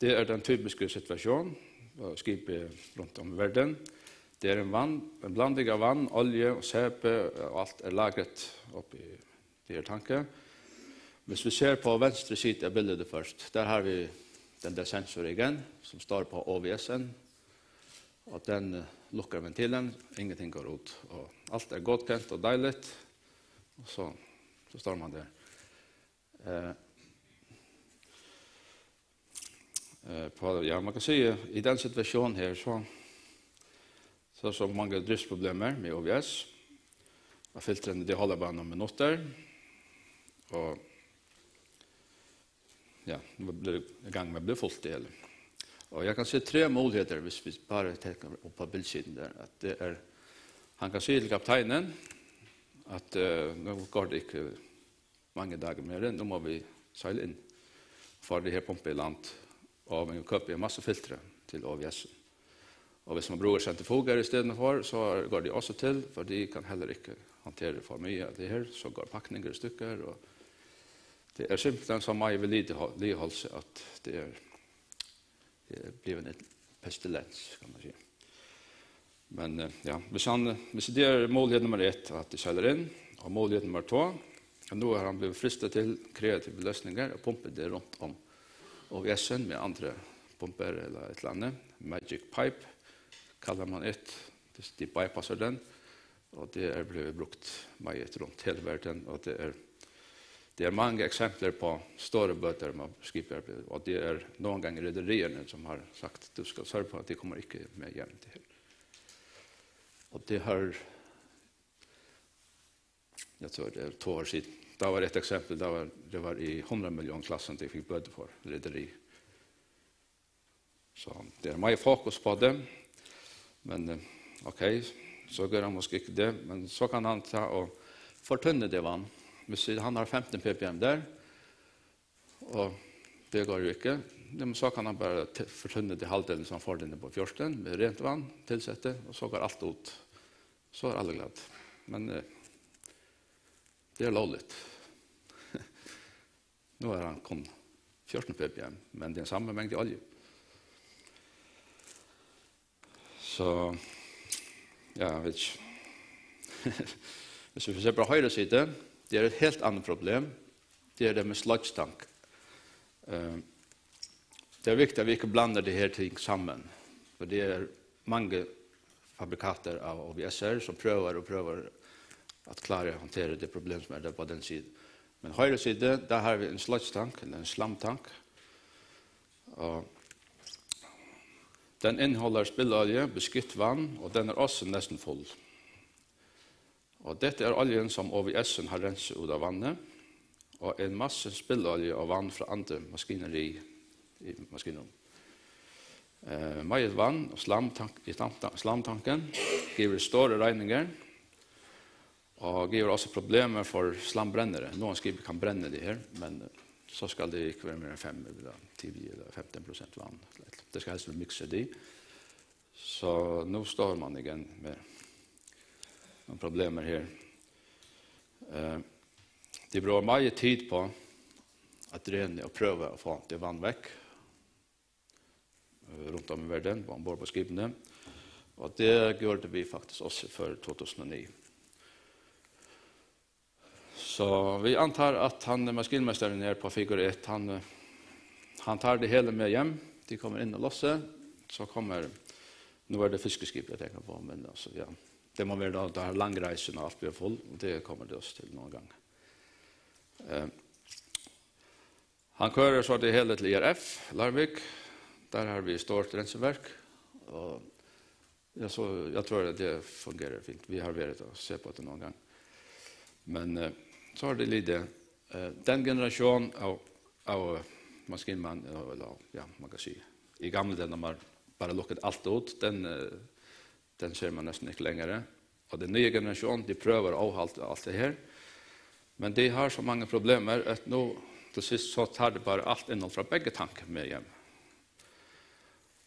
Det er den typiske situasjonen, og skibet rundt om i verden. Det er en, vann, en blanding av vann, olje og sæbe, og alt er lagret oppe i de her tanke. Hvis vi ser på venstre side av bildet først, der har vi den der sensor igen, som står på O V S-en, og den eh, lukker ventilen, ingenting går ut, og alt er godkendt og deiligt, og så, så står man der. Eh, eh, på, ja, man kan si, i den situasjonen her, så, så er så mange driftsproblemer med O V S, og filtrene, de holder bare noen minutter, og ja, nu blir det i gang med å bli fullt det hele. Og jeg kan se tre muligheter, hvis vi bare tenker opp på bildsiden der, at det er, han kan si til kapteinen, at eh, nå går det ikke mange dager mer, nå må vi seile inn for det her pumpe i land, og vi køper en masse filtre til O V S. Og hvis man bruger centrifuger i stedet for, så går de også til, for de kan heller ikke håndtere for mye av det her, så går pakninger i stykker, og det er simpelthen så meget vedligeholdelse, at det er, det er blevet en pestilens, kan man sige. Men eh, ja, hvis, han, hvis det er mulighet nummer et, at de sælger inn, og mulighet nummer to, og nu har han blivit fristet til kreative løsninger og pumpe det rundt om O V S-en med andre pumper eller et eller andet. Magic Pipe kalder man et. De bypasser den, og det er blevet brugt meget rundt hele verden, og det er, det er mange eksempler på store bøter med skib er blevet, og det er nogle gange rederierne, som har sagt, du skal sørge for, at de kommer ikke med hjem det her. Og det har, jeg tror det er to år siden, der var et eksempel, der var, det var i hundrede millionklassen, de fik bøter for rederi. So tað er meir fokus á tað. Men eh, ok, so ger hann kanska ikki tað, men so kann hann ta og fortynna tað vatn. Viss hann hevur fimtan ppm har, og tað gongur jú ikki, ja, men so kann hann bara t- fortynna tað hálvdelen sum hann fortynnar upp á fjúrtan við rent vatn, tilsett tað, og so gongur alt út. So eru allir glaðir. Men eh, tað er lógligt. Nú er hann kun fjúrtan ppm, men tað er sama mengd olju. So, ja, eg veit ikki. Viss vit fara at síggja á høgru síðu, tað er eitt heilt annað problem. Tað er tað við sludge tank. Eh, tað er viktigt at vit ikki blanda tey her ting saman, fyri tað eru mangir fabrikatar av O V S R sum prøva og prøva at klára at handtera tað problem sum er har á tí síðuni. Men á høgru síðu, har hava vit ein sludge tank, ella ein slamtank. Og den inniheldur spillolju, beskidt vatn, og den er eisini næstan full. Og hetta er oljan sum O V S-in hevur reinsað út av vatni, og ein massa spillolju og vatn frá andra maskineri í maskinrúminum. Eh, meitt vatn og slamtank, í slamta- slamtankin gevur stórar reiningar og gevur eisini problem fyri slambrennara. Nokkur skip kunnu brenna tað her, men eh, so skal tað ikki vera meira enn fimm ella tíggju ella fimtan prosent vatn. Tað skal helst vera miksað í. So nú stóð mann aftur við nakrar problemir her. Eh, tað brúkar meiri tíð uppá at dreina og prøva at fáa tað vatn vekk, eh, runt um í verðini, umborð á skipini. Og tað gjørdu vit faktiskt eisini fyrr í tvey túsund og níggju. So vit anta at hann, maskinmeistarin her á Figur eitt, hann, eh, hann tekur tað her við heim. Tað kemur inn á lossið, so kemur, nú er tað fiskiskip eg tenkti uppá, men altso, ja. Tað má vera tá, tá langreisan og alt verður full, og tað kemur tað eisini til nakrar gangar. Eh, hann koyrir so tað her til I R F, Leirvík. Har hava vit stórt reinsiverk, og ja, so eg trúgvi at tað fungerar fínt. Vit hava verið og sæð uppá tað nakrar gangar. Men eh, so er tað líka, eh, tann generatiónin av, av eh, maskinmenn, eh, ella, ja, man kann siga, í gamla daga, tá man bara lukkaði alt út, tann, eh, tann sær man næstan ikki longur. Og tann nýggja generatiónin, tey prøva at halda alt tað her. Men tey hava so mong problem, at nú til síðst so tekur tað bara alt innihald frá begge tankar við heim.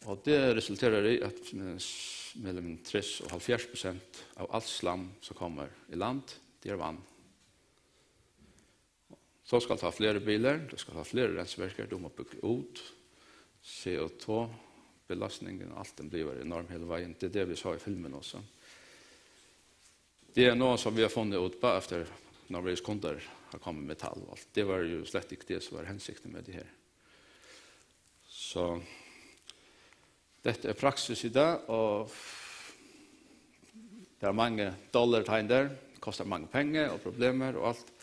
Og tað resulterar í, at eh, s- millum trýss og hálvfjerðs prosent av alt slam sum kemur í land, tað er vatn. So skal tú hava fleiri bilar, tú skalt hava fleiri reinsiverk, tú mást byggja út, C O tvey belastningin og alt, tað blívur enormt hin vegin. Tað er tað, vit sóu í filmini eisini. Tað er nakað, sum vit hava funnið út á eftir, tá vit kundu koma við metall og alt. Tað var jú slett ikki tað, sum var hensiktin við tí her. So, hetta er praksis í dag, og tað eru mong dollarar tengdir, kostar mong pengar og problemir og alt.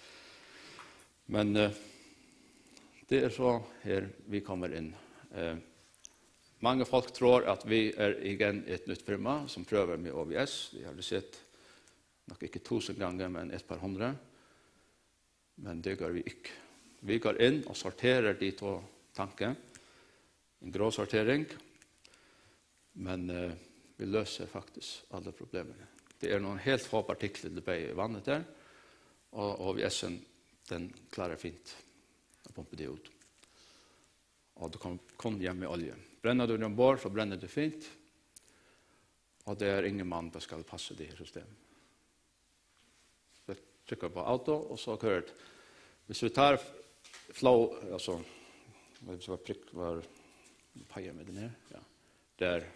Men eh, tað er so her, vit koma inn. Eh, mong fólk trúgva, at vit eru aftur eitt nýtt firma, sum prøvar við O V S. Vit hava sæð nokk ikki túsund gangar, men eitt par hundrað. Men tað gera vit ikki. Vit ganga inn og sortera tey tvo tankar. Ein grovsortering. Men eh, vit loysa faktiskt allar problemini. Tað eru nakrir heilt fáir partiklar, tað er bara vatn har, og, og O V S-in, tann klárar fínt at pumpa tað út. Og tú kanst, kanst gera við olju. Brenna tað umborð, so brennur tað fínt. Og tað er ingen mann, sum skal passa tað her system. So trykka á auto, og so koyrir tað. Viss vit taka flow, altso, viss tað var prikk, var peika við tað her, ja. Har,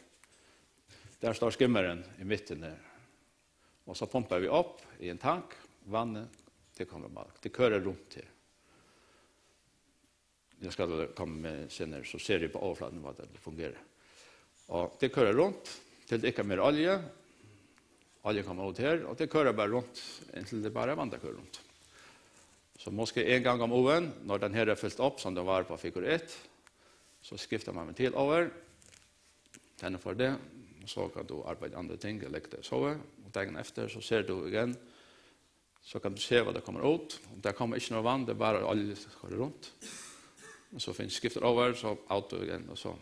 har stendur skimmarin í midten har. Og so pumpa vit upp í ein tank, vatnið, tað kemur bara, tað koyrir runt har. Eg skal koma við seinni, so sært tú á overflatan, hvussu tað fungerar. Og tað koyrir runt, til tað ikki er meir olju. Oljan kemur út har, og tað koyrir bara runt, inntil tað bara er vatn, tað koyrir runt. So kanska ein gang um ársskifti, tá tann her er fyltur upp, sum tann var á Figur eitt, so skiftir mann ventil yvir, tendrar fyri tað, og so kanst tú arbeiða við onnur ting, leggja tað í sóu, og dagin eftir, so sært tú aftur, so kanst tú síggja, hvat tað kemur út. Og tað kemur ikki nakað vatn, tað er bara olja sum koyrir runt. Og so fær tú skift over, so auto aftur, og so.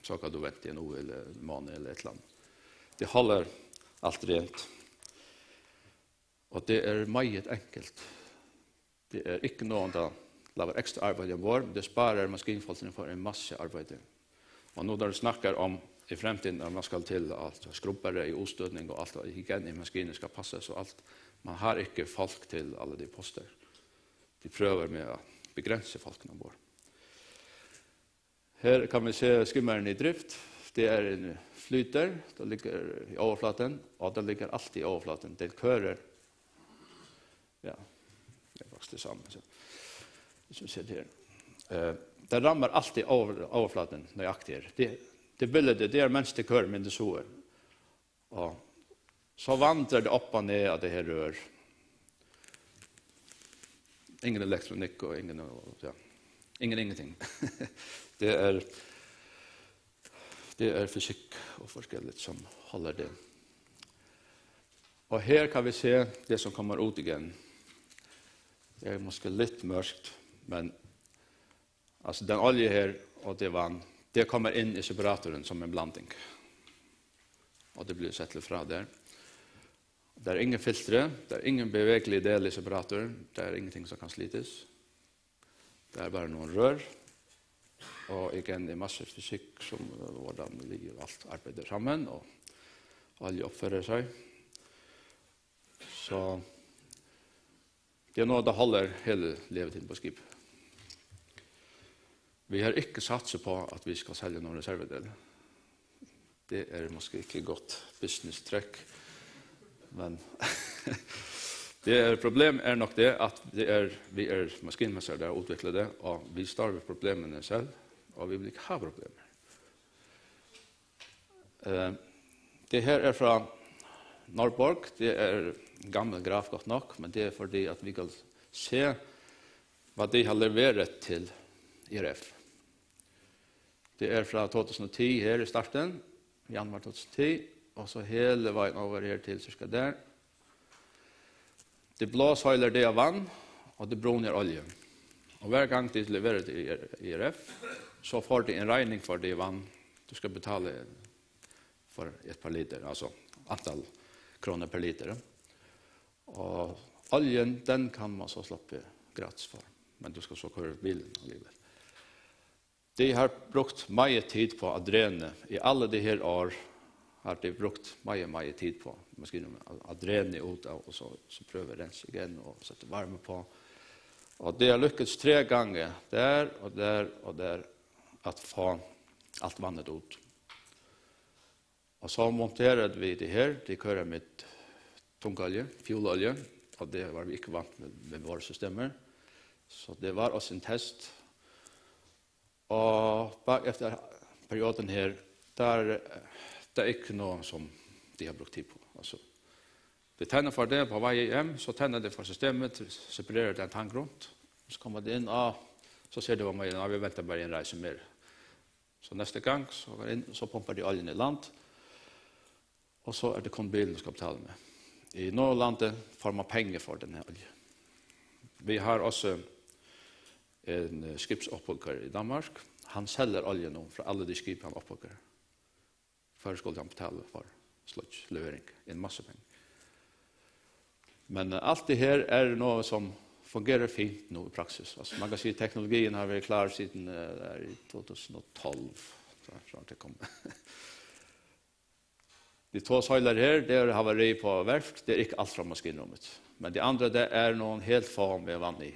Så kan du vente en uge eller en måned eller et eller annet. Det holder alt rent. Og det er meget enkelt. Det er ikke noe der lager ekstra arbeid ombord, men det sparer maskinfolkene for en masse arbeid. Og nå når du snakker om i fremtiden, at man skal til at skrubbere i udstødning og alt det igen i maskiner skal passes og alt, man har ikke folk til alle de poster. De prøver med at begrænse folkene ombord. Her kan vi se skimmeren i drift. Det er en flyter, der ligger i overflaten, og den ligger alltid i overflaten. Den kører. Ja, det er faktisk det samme. Så. Hvis vi ser det her. Eh, den rammer alltid over, overflaten nøyaktig her. Det, det billedet, det er mens det kører, men det suger. Og så vandrer det opp og ned av det her rør. Ingen elektronikk og ingen, ja, ingen ingenting. Det er, det er fysikk og forskjellig som holder det. Og her kan vi se det som kommer ut igen. Det er måske lidt mørkt, men altså den olje her og det vand, det kommer inn i separatoren som en blanding. Og det blir sett til fra der. Det er ingen filtre, det er ingen bevægelig del i separatoren, det er ingenting som kan slites. Det er bare noen rør, og igen en masse fysikk som, eh, hvordan liv og alt arbeider sammen, og olje oppfører seg. Så det er noe der holder hele levetiden på skip. Vi har ikke satset på, at vi skal selge noen reservedel. Det er måske ikke godt business trick, men det er, problem er nok det, at det er, vi er maskinmestre der og utvikler det, og vi står ved problemene selv, og vi vil ikke ha problemer. Eh, det her er fra Norborg. Det er en gammel graf, godt nok, men det er fordi, at vi kan se, hvad de har leveret til I R F. Det er fra to tusind og ti her i starten, januar to tusind og ti, og så hele vejen over her til cirka der. Det blå søjler, det er vand, og det brune er olje. Og hver gang de leverer til I R F, så får de en regning for det vand, du skal betale for et par liter, altså antal kroner per liter. Og oljen, den kan man så slippe gratis for, men du skal så køre bilen alligevel. De har brukt meget tid på at drene. I alle de her år har de brukt meget, meget tid på maskinen at, at drene ut av, og så, så prøve at rense igen og sette varme på. Og det har lykkes tre gange der og der og der at få alt vandet ut. Og så monterede vi det her. De kører med tungolje, fuelolje, og det var vi ikke vant med, med vores systemer. Så det var også en test. Og bagefter perioden her, der, der er ikke noget, som de har brugt tid på. Altså, de tænder for det på vej hjem, så tænder de for systemet, separerer den tank rundt, så kommer det ind, og så ser de, hvor meget, og vi venter bare en rejse mere. Så næste gang, så går ind, så pumper de oljen i land, og så er det kun bilen, du skal betale med. I Norrlandet får man penge for den her olje. Vi har også en, eh, skibsophugger i Danmark. Han sælger olje nu fra alle de skib, han ophugger. Før skulle han betale for sludge, levering, en masse penge. Men, eh, alt det her er noget, som fungerer fint nu i praksis. Altså, man kan sige, at teknologien har været klar siden, eh, der i to tusind og tolv, så, så det kom. De to søjler her, det er havari på verft, det er ikke alt fra maskinrummet. Men de andre, det er nogle helt få med vand i.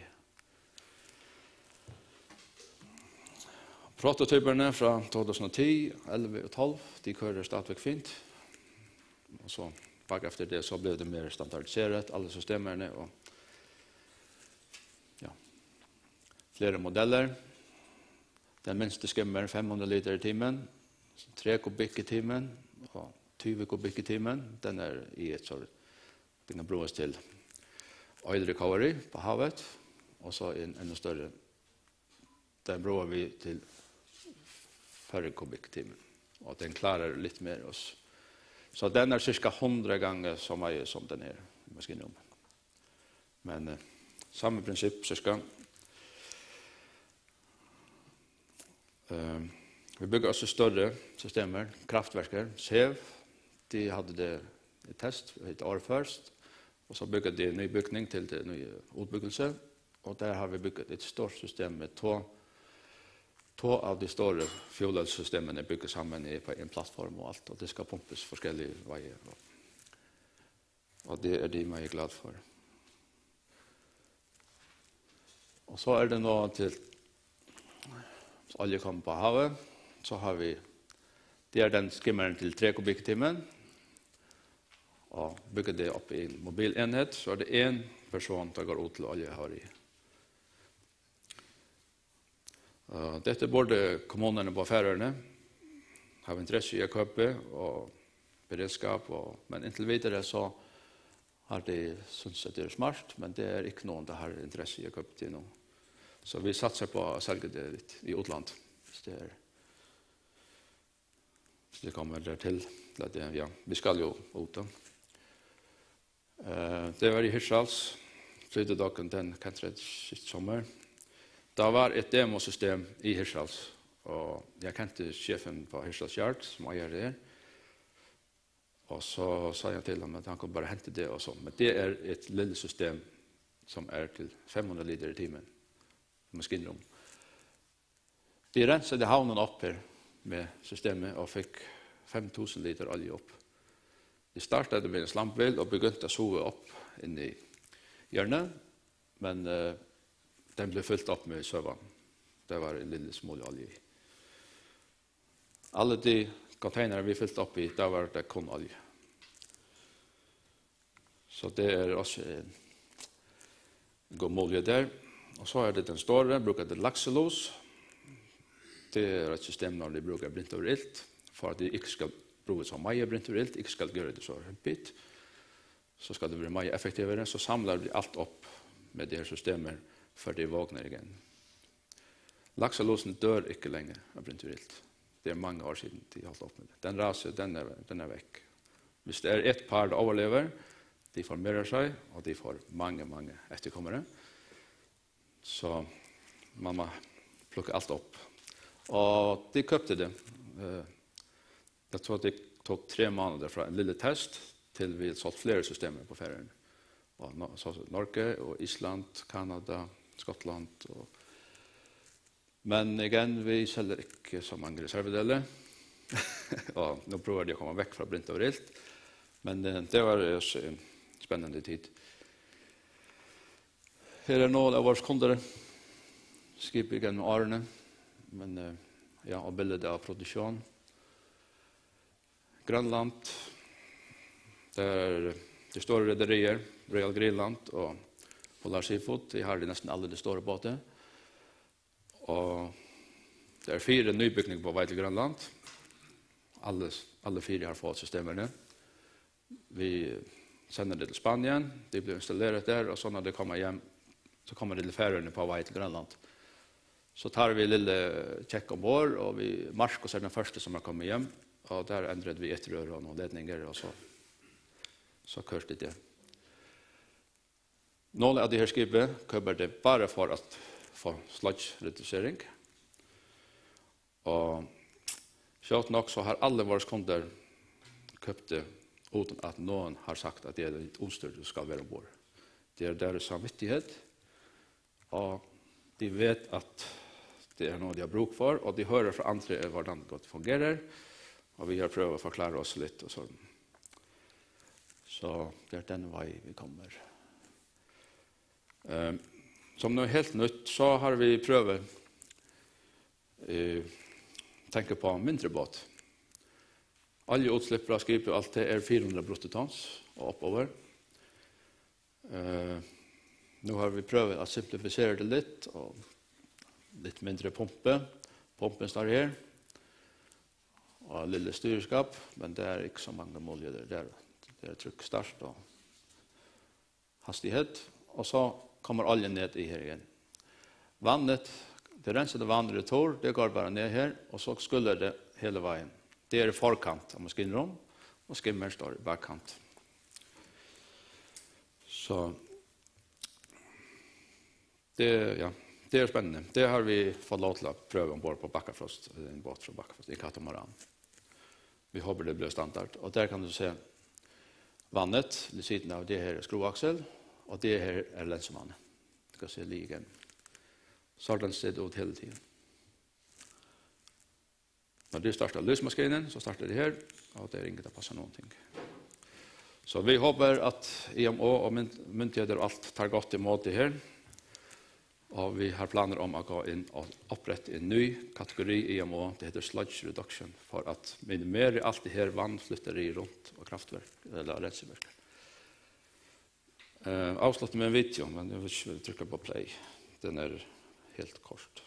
Prototyperne fra to tusind og ti, elleve og tolv, de kører stadigvæk fint. Og så bagefter det, så blev det mere standardiseret, alle systemerne, og ja, flere modeller. Den mindste skimmer fem hundrede liter i timen, tre kubikk i timen og tyve kubikk i timen. Den er i et sort, den kan bruges til oil recovery på havet, og så en enda større, den bruger vi til fyrre kubikk i timen, og den klarer lidt mere også. Så den er cirka hundrede gange så meget som den her maskinrummet. Men, eh, samme princip, cirka. Eh, Vi bygger også større systemer, kraftverker, SEV, de hadde det i test, et år først, og så bygger de en ny bygning til det nye utbyggelse, og der har vi bygget et stort system med to, to av de store fuel cell-systemene bygget sammen i, på en plattform og alt, og det skal pumpes forskellige veier. Og, og det er de meget glad for. Og så er det nå til, hvis olje kommer på havet, så har vi, det er den skimmeren til tre kubikk i timen, og bygger det opp i en mobil enhet, så er det en person der går ut til oljehavari. Eh, dette burde kommunerne på Færøerne ha interesse i å køpe, og beredskap, og, men inntil videre så har de syntes at det er smart, men det er ikke noen der har interesse i å køpe det nå. Så vi satser på å selge det litt i utlandet, hvis det er, hvis det kommer der til. At det, ja, vi skal jo ut da. Eh, det var i Hirtshals, tredje dagen, den kan tredje sist sommer. Da var et demosystem i Hirtshals, og jeg kjente sjefen på Hirtshals Yard, som eier det her. Og så sa jeg til ham at han kunne bare hente det og så. Men det er et lille system som er til fem hundre liter i timen. Maskinrum. De renset havnen opp her med systemet og fikk fem tusind liter olje opp. De startet med en slampebil og begynte å suge opp inn i hjørnet, men eh, den ble fylt opp med søvann. Det var en lille smule olje i. Alle de containere vi fylte opp i, der var det kun olje. Så det er også en god mulighed der. Og så er det den store, bruker det lakselus. Det er et system når de bruker brint over ilt, for at de ikke skal bruke så mye brint over ilt, ikke skal gjøre det så hyppigt. Så skal det bli mye effektivere, så samler vi alt opp med det her systemet, før de våkner igjen. Lakselusen dør ikke lenger av brint over ilt. Det er mange år siden de holdt opp med det. Den raser, den er, den er vekk. Hvis det er et par der overlever, de formerer seg, og de får mange, mange etterkommere. Så man må plukke alt opp. Og de køpte det. Eh, Jeg tror det tok tre måneder fra en lille test til vi solgte flere systemer på Færøerne. Og Nor-, så Norge og Island, Kanada, Skottland. Og, men igjen, vi selger ikke så mange reservedeler. Og nå prøver de å komme vekk fra brint over ilt. Men eh, det var også en spennende tid. Her er noen av våre kunder, skip gjennom årene, men eh, ja, og bildet av produksjon. Grønland, der er det store rederier, Royal Greenland og Polar Seafood, de har de nesten alle de store båter. Og det er fire nybygninger på vei til Grønland. Alle, alle fire har fått systemerne. Vi sender det til Spanien, de blir installeret der, og så når de kommer hjem, så kommer de til Færøerne på vei til Grønland. Så tar vi lille check ombord, og vi, Marcus er den første som har kommet hjem, og der endret vi et rør og noen ledninger, og så, så kørte det. Nåle av det her skipet køber det bare for at få sludge-redusering. Og sjovt nok så har alle våre kunder købt det uten at noen har sagt at det er et utstyr du skal være ombord. Det er deres samvittighet, og de vet at det er noe de har bruk for, og de hører fra andre hvordan det godt fungerer, og vi har prøvd å forklare oss litt og sånn. Så det er den vei vi kommer. Eh, som noe helt nytt, så har vi prøvet eh, tenke på mindre båt. Oljeutslipp fra skip og alt det er fire hundre bruttotons og oppover. Eh, nå har vi prøvd å simplifisere det litt, og litt mindre pumpe. Pumpen står her, og lille styreskap, men det er ikke så mange muligheter der. Det er trykkstart og hastighet, og så kommer oljen ned i her igen. Vannet, det rensede vann retur, det går bare ned her, og så skyller det hele veien. Det er i forkant av maskinrum, og skimmer står i bakkant. Så det, ja, Det er spennende. Det har vi fått lov til at prøve ombord på Bakkafrost, eh, en båt fra Bakkafrost, i katamaran. Vi håper det blir standard. Og der kan du se vannet ved siden av. Det her er skruaksel, og det her er lensevannet. Du kan se lige igennem. Sådan ser det ud hele tiden. Når det starter lysmaskinen, så starter det her, og det er ingen, der passer noen ting. Så vi håper at I M O og mynd-, myndigheter og alt tar godt imod det her. Og vi har planer om at gå inn og opprette en ny kategori i I M O. Det heter sludge reduction, for at minimere alt det her vandflytteri rundt og kraftværk, eller renseværk. Eh, avslutte med en video, men jeg vil ikke trykke på play. Den er helt kort.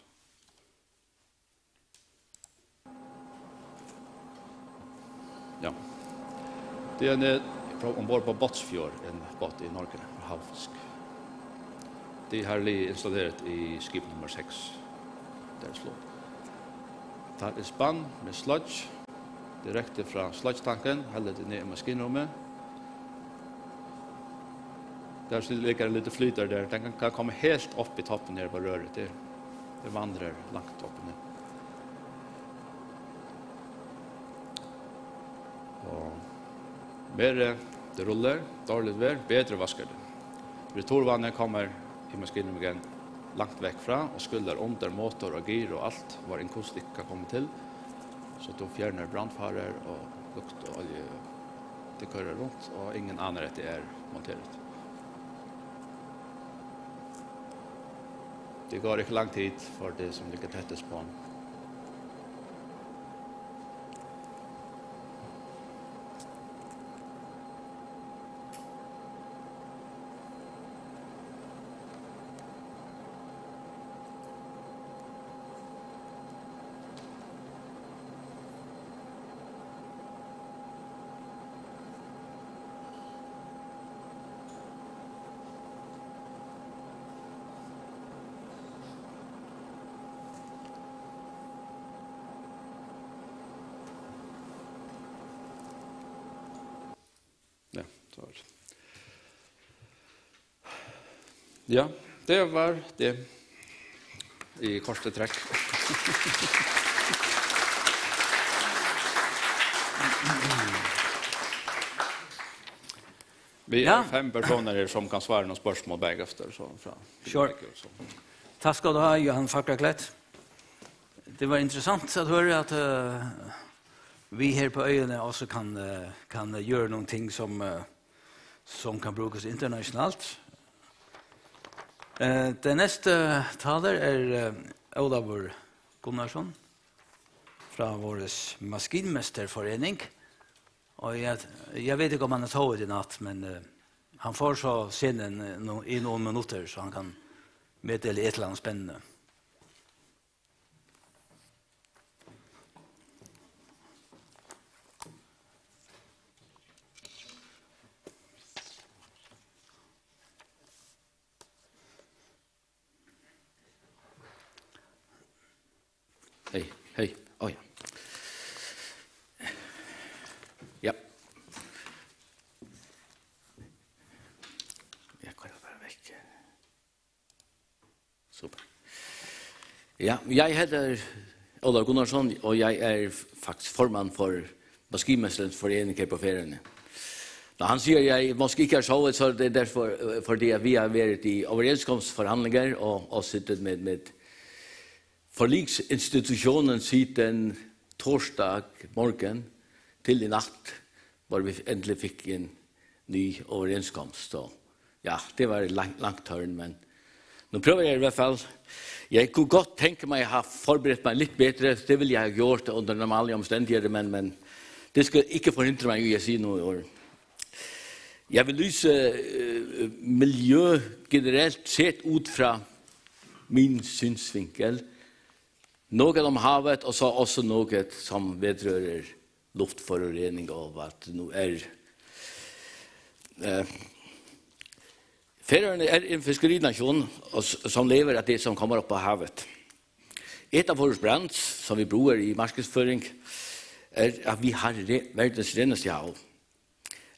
Ja. Det er ned fra ombord på Båtsfjord, en båt i Norge, havfisk. De har lige installeret i skib nummer seks. Der er slå. Tager et spand med sludge, direkte fra sludge-tanken, hælder det ned i maskinrummet. Der ligger en lille flyter der. Den kan, kan komme helt op i toppen her på røret. Det, det vandrer langt op og ned. Og mere det ruller, dårligt vejr, bedre vasker det. Returvandet kommer i maskinen igen, langt væk fra, og skyller under motor og gear og alt, hvor en kunstig kan komme til. Så du fjerner brandfarer og lukt og olje. Det kører rundt, og ingen aner, at det er monteret. Det går ikke lang tid for det, som ligger tettest på. Ja, så var det. Ja, det var det i korte trekk. Vi er Ja. fem personer her som kan svare noen spørsmål bagefter, så fra Sure. så. Takk skal du ha, Johan Fagraklett. Det var interessant at høre at, eh, vi her på øyene også kan, eh, kan gjøre noen ting som, eh, som kan brukes internationalt. Eh, den næste taler er, eh, Ólafur Gunnarsson fra vores maskinmesterforening. Og jeg, jeg ved ikke, om han har sovet i natt, men, eh, han får så scenen, eh, no-, i noen minutter, så han kan meddele et eller annet spennende. Hey, hey. Å ja. Ja. Jeg går bare vekk. Super. Ja, jeg heter Ólafur Gunnarsson, og jeg er faktisk formand for Maskinmesternes Forening her på Færøerne. Når han sier jeg måske ikke har sovet, så er det derfor, øh, fordi at vi har været i overenskomstforhandlinger og, og siddet med, med forligsinstitutionen siden torsdag morgen til i natt, hvor vi endelig fik en ny overenskomst. Så ja, det var et langt, langt tørn, men nu prøver jeg i hvert fald. Jeg kunne godt tænke mig at have forberedt mig lidt bedre. Det ville jeg have gjort under normale omstændigheder, men, men det skal ikke forhindre mig i at sige noget i år. Jeg vil lyse, øh, miljø generelt set ud fra min synsvinkel. Noget om havet, og så også noget, som vedrører luftforurening og hvad det nu er. Øh, Færøerne er en fiskerination, og s-, som lever af det, som kommer op på havet. Et af vores brands, som vi bruger i markedsføring, er, at vi har re-, verdens reneste hav.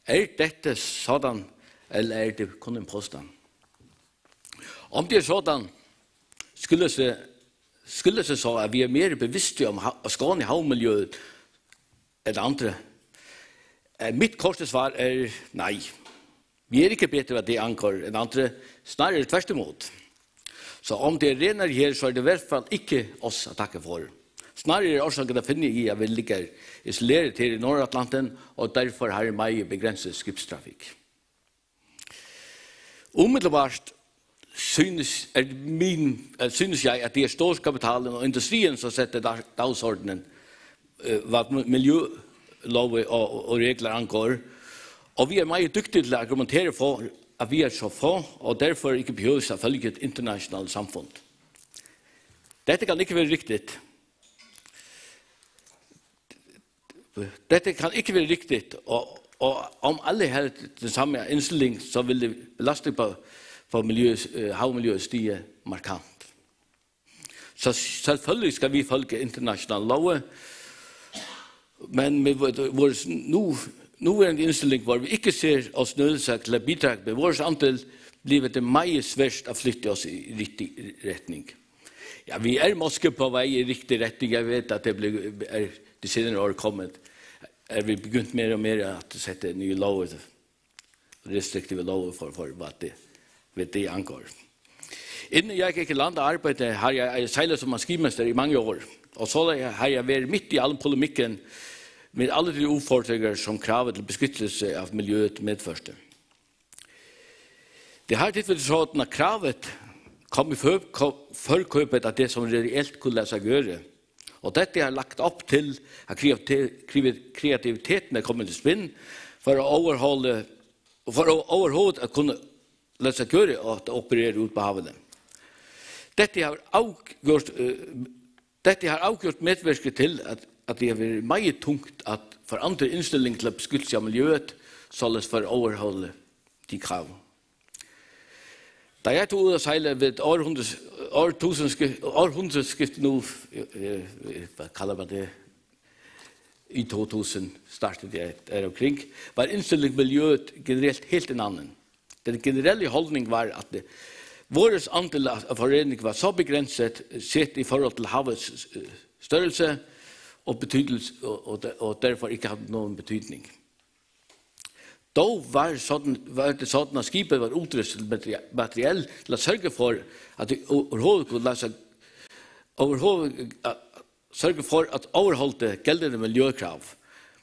Er dette sådan, eller er det kun en påstand? Om det er sådan, Skyldes det, skyldes det så, at vi er mere bevidste om hav, at skåne havmiljøet enn andre? Eh, Mit korte svar er nej. Vi er ikke bedre, hvad det angår, end andre, snarere tværtimod. Så om det er renere her, så er det i hvert fald ikke os at takke for. Snarere er årsaken at finde i, at vi ligger isoleret her i Nordatlanten, og derfor har en meget begrænset skibstrafik. Umiddelbart synes, er min, øh, synes jeg, at det er storkapitalen og industrien, som sætter dag-, dagsordenen, øh, hvad mi-, miljølove og, og, og regler angår. Og vi er meget dygtige til at argumentere for, at vi er så få, og derfor ikke behøver at følge et internationalt samfund. Dette kan ikke være rigtigt. Dette kan ikke være rigtigt, og, og om alle havde den samme indstilling, så ville belastningen på, på miljøet, øh, havmiljøet stige markant. Så selvfølgelig skal vi følge internationale love, men med vor-, vores nu, nuværende indstilling, hvor vi ikke ser os nødsaget til at bidrage med vores andel, bliver det meget svært at flytte os i rigtig retning. Ja, vi er måske på vej i rigtig retning. Jeg ved, at det blev, er de senere år kommet, er vi begyndt mere og mere at sætte nye love, restriktive love for, for hvad det, hvad det angår. Inden jeg gik i land og arbejdede, har jeg sejlet som maskinmester i mange år, og så har jeg været midt i al polemikken med alle de udfordringer, som kravet til beskyttelse af miljøet medførte. Det har tit vel sådan, at kravet kom i før-, kom, førkøbet af det, som reelt kunne lade sig gøre. Og dette har lagt op til, at kreati-, kreati-, kreativiteten er kommet i spil for at overholde, for at overhovedet at kunne lade sig gøre og at operere ud på havene. Dette har afgjort, øh, dette har afgjort medvirket til, at, at det har været meget tungt at forandre indstilling til at beskytte miljøet, således for at overholde de krav. Da jeg tog ud at sejle ved århundredes-, årtusindskif-, århundredeskiftet nu, øh, øh, hvad kalder man det? I to tusind startede jeg der omkring, var indstillingen til miljøet generelt helt en anden. Den generelle holdning var, at det, vores andel af, af forurening var så begrænset, set i forhold til havets, øh, størrelse og betydelse, og, og, der-, og derfor ikke havde nogen betydning. Dog var sådan, var det sådan, at skibet var udrustet med materiel til at sørge for, at det overhovedet kunne lade sig, overhovedet, øh, sørge for at overholde gældende miljøkrav.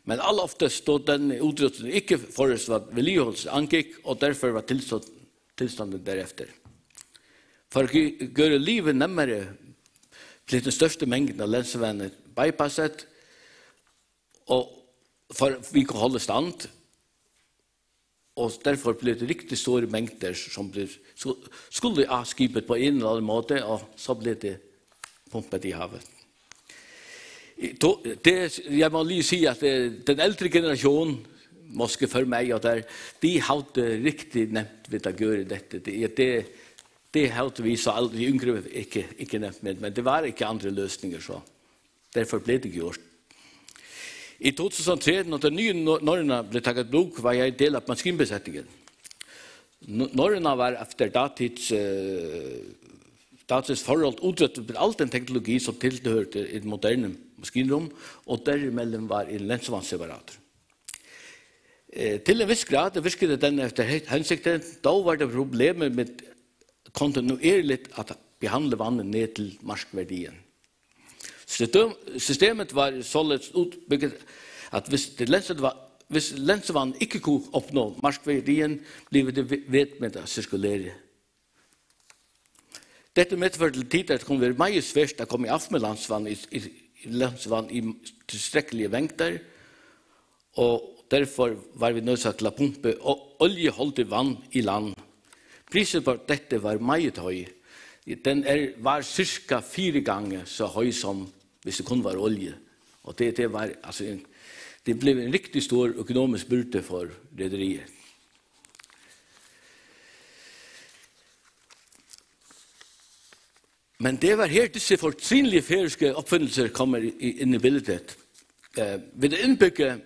Men alt ofte stod denne udrustning ikke forrest, hvad vedligeholdelse angik, og derfor var tilstand-, tilstanden derefter. For at gi-, gøre livet nemmere, blev den største mængden af landsvandet bypasset, og for at vi kunne holde stand, og derfor blev det rigtig store mængder, som blev, sku-, skulle af skibet på en eller anden måde, og så blev det pumpet i havet. I to-, det, jeg må lige sige, at, øh, den ældre generation, måske før mig og der, de havde det rigtig nemt ved at gøre dette. Det, det, det havde vi så aldrig, de yngre ikke, ikke nemt med, men det var ikke andre løsninger, så. Derfor blev det gjort. I to tusind og tre, når den nye nor-, norrøna blev taget i brug, var jeg en del af maskinbesætningen. N-, norrøna var efter datidens, øh, datidens forhold udrustet med al den teknologi, som tilhørte et moderne maskinrum, og derimellem var en landsvandsseparator. Øh, til en vis grad virkede den efter he-, hensigten, dog var det problemer med kontinuerligt at behandle vandet ned til markværdien. System-, systemet var således udbygget, at hvis det landsvand var, hvis landsvand ikke kunne opnå markværdien, blev det ve-, ved med at cirkulere. Dette medførte til tider, at det kunne være meget svært at komme af med landsvand i, i, i landsvand i tilstrækkelige mængder, og derfor var vi nødsaget til at pumpe o-, oljeholdigt vand i land. Prisen for dette var meget høj. Den er, var cirka fire gange så høj, som hvis det kun var olie. Og det, det var, altså, en, det blev en rigtig stor økonomisk byrde for rederiet. Men det var her, disse fortrinlige færøske opfindelser kommer i, i, ind i billedet. Øh, ved at indbygge,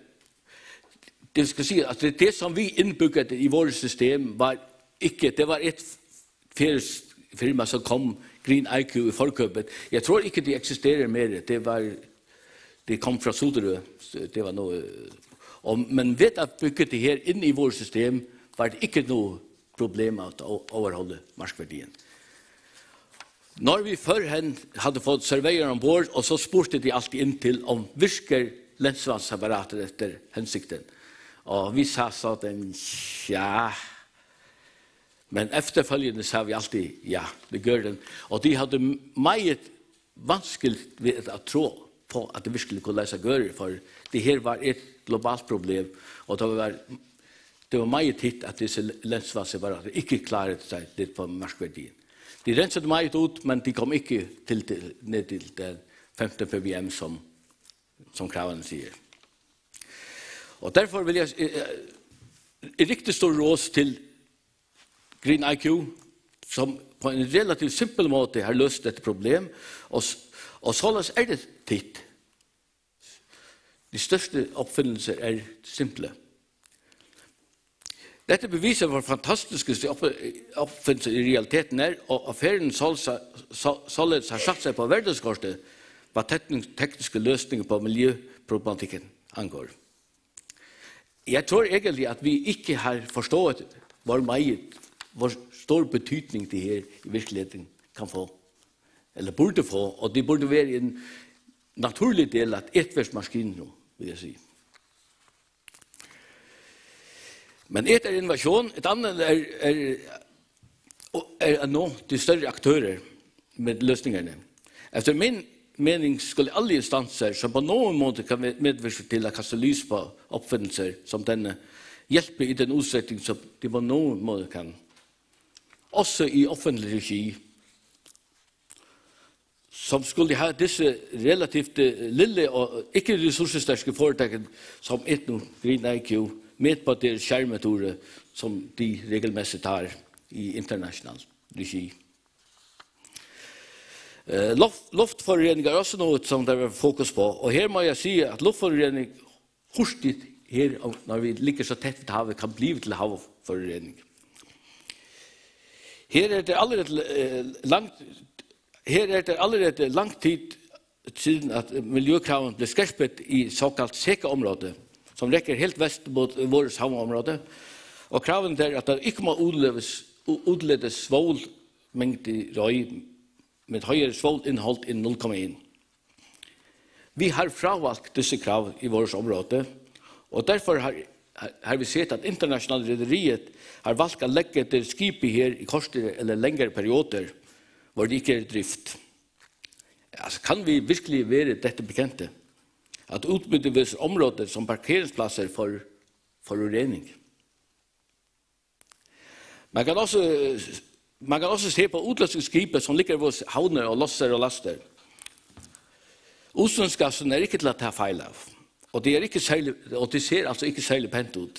det skal sige, at det, det, som vi indbyggede i vores system, var ikke, det var et færøsk firma, som kom Green I Q i forkøbet. Jeg tror ikke, de eksisterer mer. Det var, de kom fra Suderø. Så det var noe, og, men ved at bygge det her inn i vores system, var det ikke noe problem at o-, overholde markværdien. Når vi førhen hadde fått surveyor ombord, og så spurgte de alltid ind til, om virker lensvandsapparatet efter hensigten. Og vi sa sådan, ja. Men efterfølgende sa vi alltid, ja, det gør den. Og de havde meget vanskeligt ved at tro på, at det virkelig kunne lade sig gøre, for det her var et globalt problem, og der var, det var meget tit, at disse lensvandsapparater ikke klarede sig lidt på markværdien. De rensede meget ud, men de kom ikke til, til, ned til den femten P P M, som, som kravene siger. Og derfor vil jeg, øh, øh, en rigtig stor ros til Green I Q, som på en relativt simpel måde har løst dette problem, og, s-, og således er det tit. De største opfindelser er simple. Dette beviser, hvor fantastiske disse opp-, opfindelser i realiteten er, og affæren således har, så-, således har sat sig på verdenskortet, hvad tekni-, tekniske løsninger på miljøproblematikken angår. Jeg tror egentlig, at vi ikke har forstået, hvor meget, hvor stor betydning det her i virkeligheden kan få, eller burde få, og det burde være en naturlig del af etværsmaskinen nu, vil jeg sige. Men et er innovation, et andet er, er, er at nå de større aktører med løsningerne. Efter min mening skulle alle instanser, som på nogen måde kan med-, medvirke til at kaste lys på opfindelser som denne, hjælpe i den udstrækning, som de på nogen måde kan. Også i offentlig regi, som skulle have disse relativt, øh, lille og ikke ressourcestærke foretag, som Etno Green I Q, med på det skærmeture, som de regelmæssigt har i international regi. Øh, luft-, luftforurening er også noget, som der er fokus på, og her må jeg sige, at luftforurening hurtigt her, og når vi ligger så tæt ved havet, kan blive til havforurening. Her er det allerede, øh, langt, her er det allerede lang tid siden, at miljøkravene blev skærpet i såkaldt SECA-område, som rækker helt vest mod vores havområde, og kravene der, at der ikke må udledes, u-, udledes svovlmængde i røg med højere svovlindhold end nul komma en. Vi har fravalgt disse krav i vores område, og derfor har, har, har vi set, at internationale rederiet har valgt at lægge det skib i her i kortere eller længere perioder, hvor det ikke er i drift. Altså, kan vi virkelig være dette bekendte, at udnytte vores områder som parkeringspladser for forurening? Man kan også, man kan også se på udenlandske skibe, som ligger i vores havne og losser og laster. Udseendsgassen er ikke til at tage fejl af, og det er ikke særlig, og det ser altså ikke særlig pænt ud.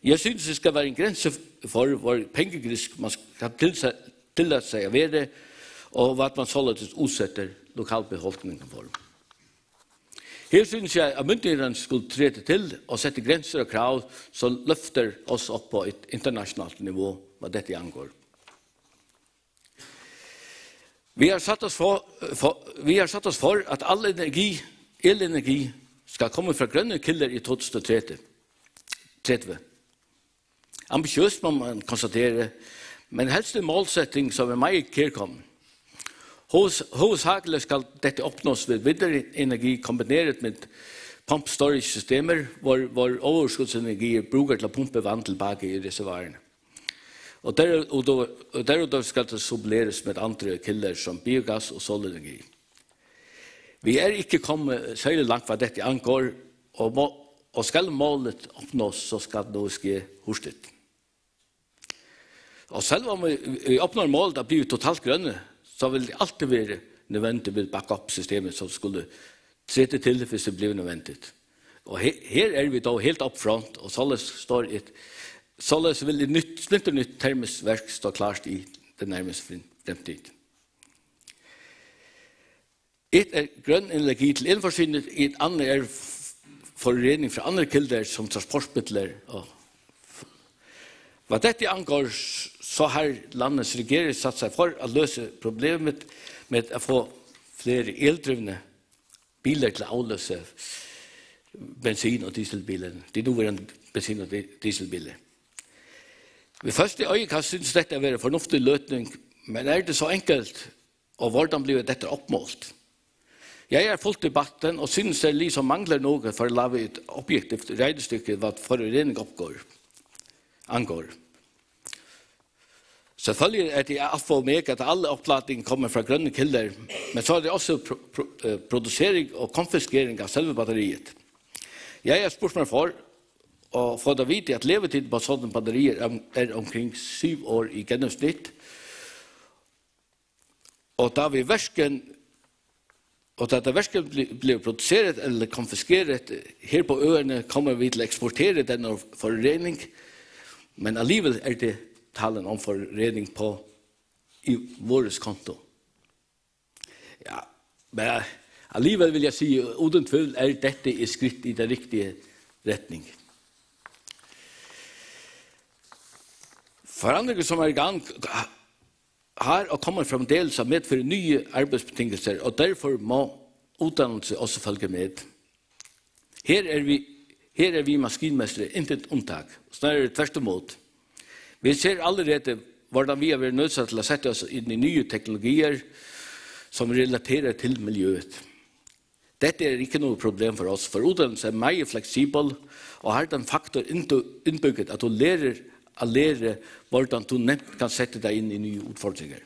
Jeg synes, det skal være en grænse for, hvor pengegrisk man skal tillade, tillade sig at være, og hvad man således udsætter lokalbefolkningen for. Her synes jeg, at myndighederne skulle træde til og sætte grænser og krav, som løfter os op på et internationalt niveau, hvad dette angår. Vi har sat os for, for, vi har sat os for, at al energi, elenergi, skal komme fra grønne kilder i to tusind og tredive. Ambitiøst, må man konstatere, men helst en målsætning, som er meget kærkommen. Hoveds-, hovedsagelig skal dette opnås ved vindenergi kombineret med pump storage systemer, hvor, hvor overskudsenergi bruger til at pumpe vand tilbage i reservoirerne. Og derudover, og derudover skal det suppleres med andre kilder som biogas og solenergi. Vi er ikke kommet særlig langt, hvad dette angår, og må, og skal målet opnås, så skal noget ske hurtigt. Og selvom vi, vi opnår målet at blive totalt grønne, så vil det altid være nødvendigt med backup-systemet, som skulle træde til, hvis det blev nødvendigt. Og he-, her er vi dog helt upfront, og således står et, således vil et nyt, splinternytt termisk værk stå klart i den nærmeste frem-, fremtid. Et er grøn energi til elforsyning, et andet er f-, forurening fra andre kilder, som transportmidler og f-, hvad dette angår, s-, Så har landets regering satt sig for at løse problemet med at få flere eldrevne biler til at afløse bensin- og dieselbiler, de nuværende bensin- og di- dieselbiler. Ved første øjekast synes dette at være fornuftig løsning, men er det så enkelt, og hvordan bliver dette opmålt? Jeg har fulgt debatten og synes, det ligesom mangler noget for at lave et objektivt regnestykke, hvad forurening opgør, angår. Selvfølgelig er det alfa og omega, at alle opladning kommer fra grønne kilder, men så er det også pro- pro- eh, producering og konfiskering af selve batteriet. Jeg har spurgt mig for, og fået at vide, at levetiden på sådan batterier er, er omkring syv år i gennemsnit, og da vi hverken og da det hverken bli- bliver produceret eller konfiskeret her på øerne, kommer vi til at eksportere den forurening, men alligevel er det talen om forurening på i vores konto. Ja, men alligevel vil jeg sige, uden tvivl er dette et skridt i den rigtige retning. Forandringen, som er i gang, har og kommer fremdeles at medføre nye arbejdsbetingelser, og derfor må uddannelse også følge med. Her er vi, her er vi maskinmestre intet undtag, snarere tværtimod. Vi ser allerede, hvordan vi har været nødsaget til at sætte os ind i nye teknologier, som relaterer til miljøet. Dette er ikke noget problem for os, for uddannelse er meget fleksibel og har den faktor indbygget, at du lærer at lære, hvordan du nemt kan sætte dig ind i nye udfordringer.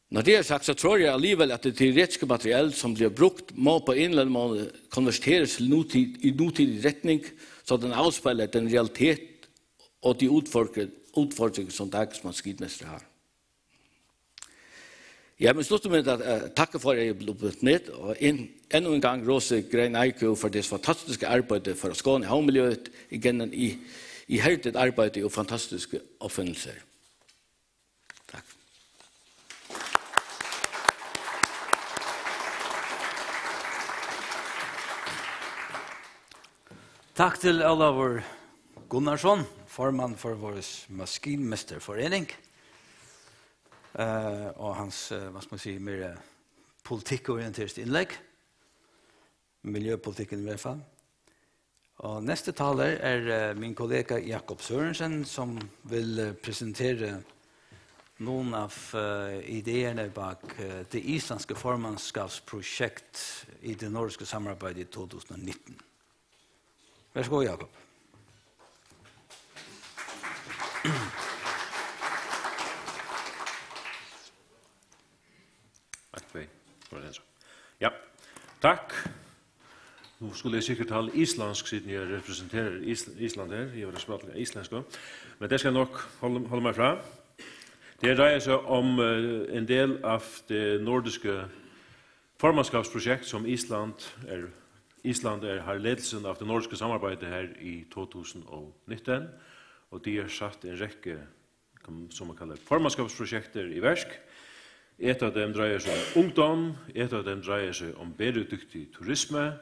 Når det er sagt, så tror jeg alligevel, at det teoretiske materiale, som bliver brugt, må på en eller anden måde konverteres til nutid, i nutidig retning, så den afspejler den realitet og de udfordringer, udfordringer, som dagens maskinmestre har. Ja, men slutter med at uh, takke for, at jeg blev blevet med, og en, endnu en gang rose Grein Eiko for deres fantastiske arbejde for at skåne havmiljøet igennem i, ihærdigt arbejde og fantastiske opfindelser. Tak. Tak til Ólavur Gunnarsson, formann for Vores Maskinmesterforening, eh, og hans, eh, hva skal man sige, mere politikorienterede indlæg, miljøpolitikken i hvert fald. Og næste taler er eh, min kollega Jakob Sørensen, som vil eh, præsentere nogle af eh, idéerne bak eh, det islandske formandskabsprojekt i det nordiske samarbejde i to tusind og nitten. Værsgo, Jakob. Eitt, tvey, fýra, seks. Ja, takk. Nú skuldi eg sikkurt talað íslendsk, síðan eg representerar Ísl- Ísland her. Eg var at spæla íslendsku. Men tað skal eg nokk halda, halda mær frá. Det dreier seg om eh, en del av det nordiske formandskabsprojekt, som Island er, Island er, har ledelsen av det nordiske samarbejde her i to tusind og nitten, og de har sat en række, som man kalder formandskabsprojekter i verk. Et av dem dreier sig om ungdom, et av dem dreier sig om bæredygtig turisme,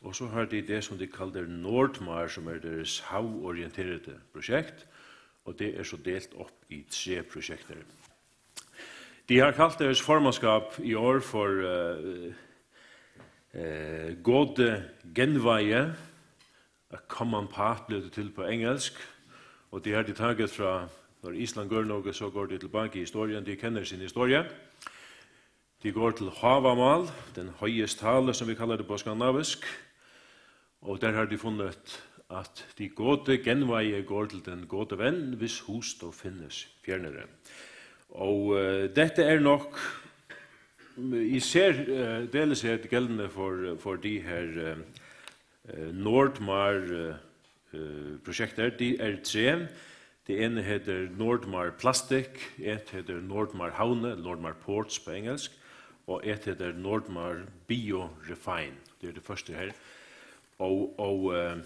og så har de det, som de kalder Nordmar, som er deres havorienterede projekt, og det er så delt op i tre projekter. De har kaldt deres formandskab i år for uh, uh, Gode Genveje, A Common Path blev det til på engelsk, og det har de taget fra, når Island gør noget, så går det tilbage i historien, de kender sin historie. De går til Havamál, den højes tale, som vi kalder det på skandinavisk, og der har de fundet, at de gode genveje går til den gode ven, hvis hus dog findes fjernere. Og øh, dette er nok især øh, deles her gældende for, for de her øh, øh, Nordmar øh, øh, projekter. De er tre. Det ene hedder Nordmar Plastic, et hedder Nordmar Havne, Nordmar Ports på engelsk, og et hedder Nordmar Bio Refine. Det er det første her. Og, og øh,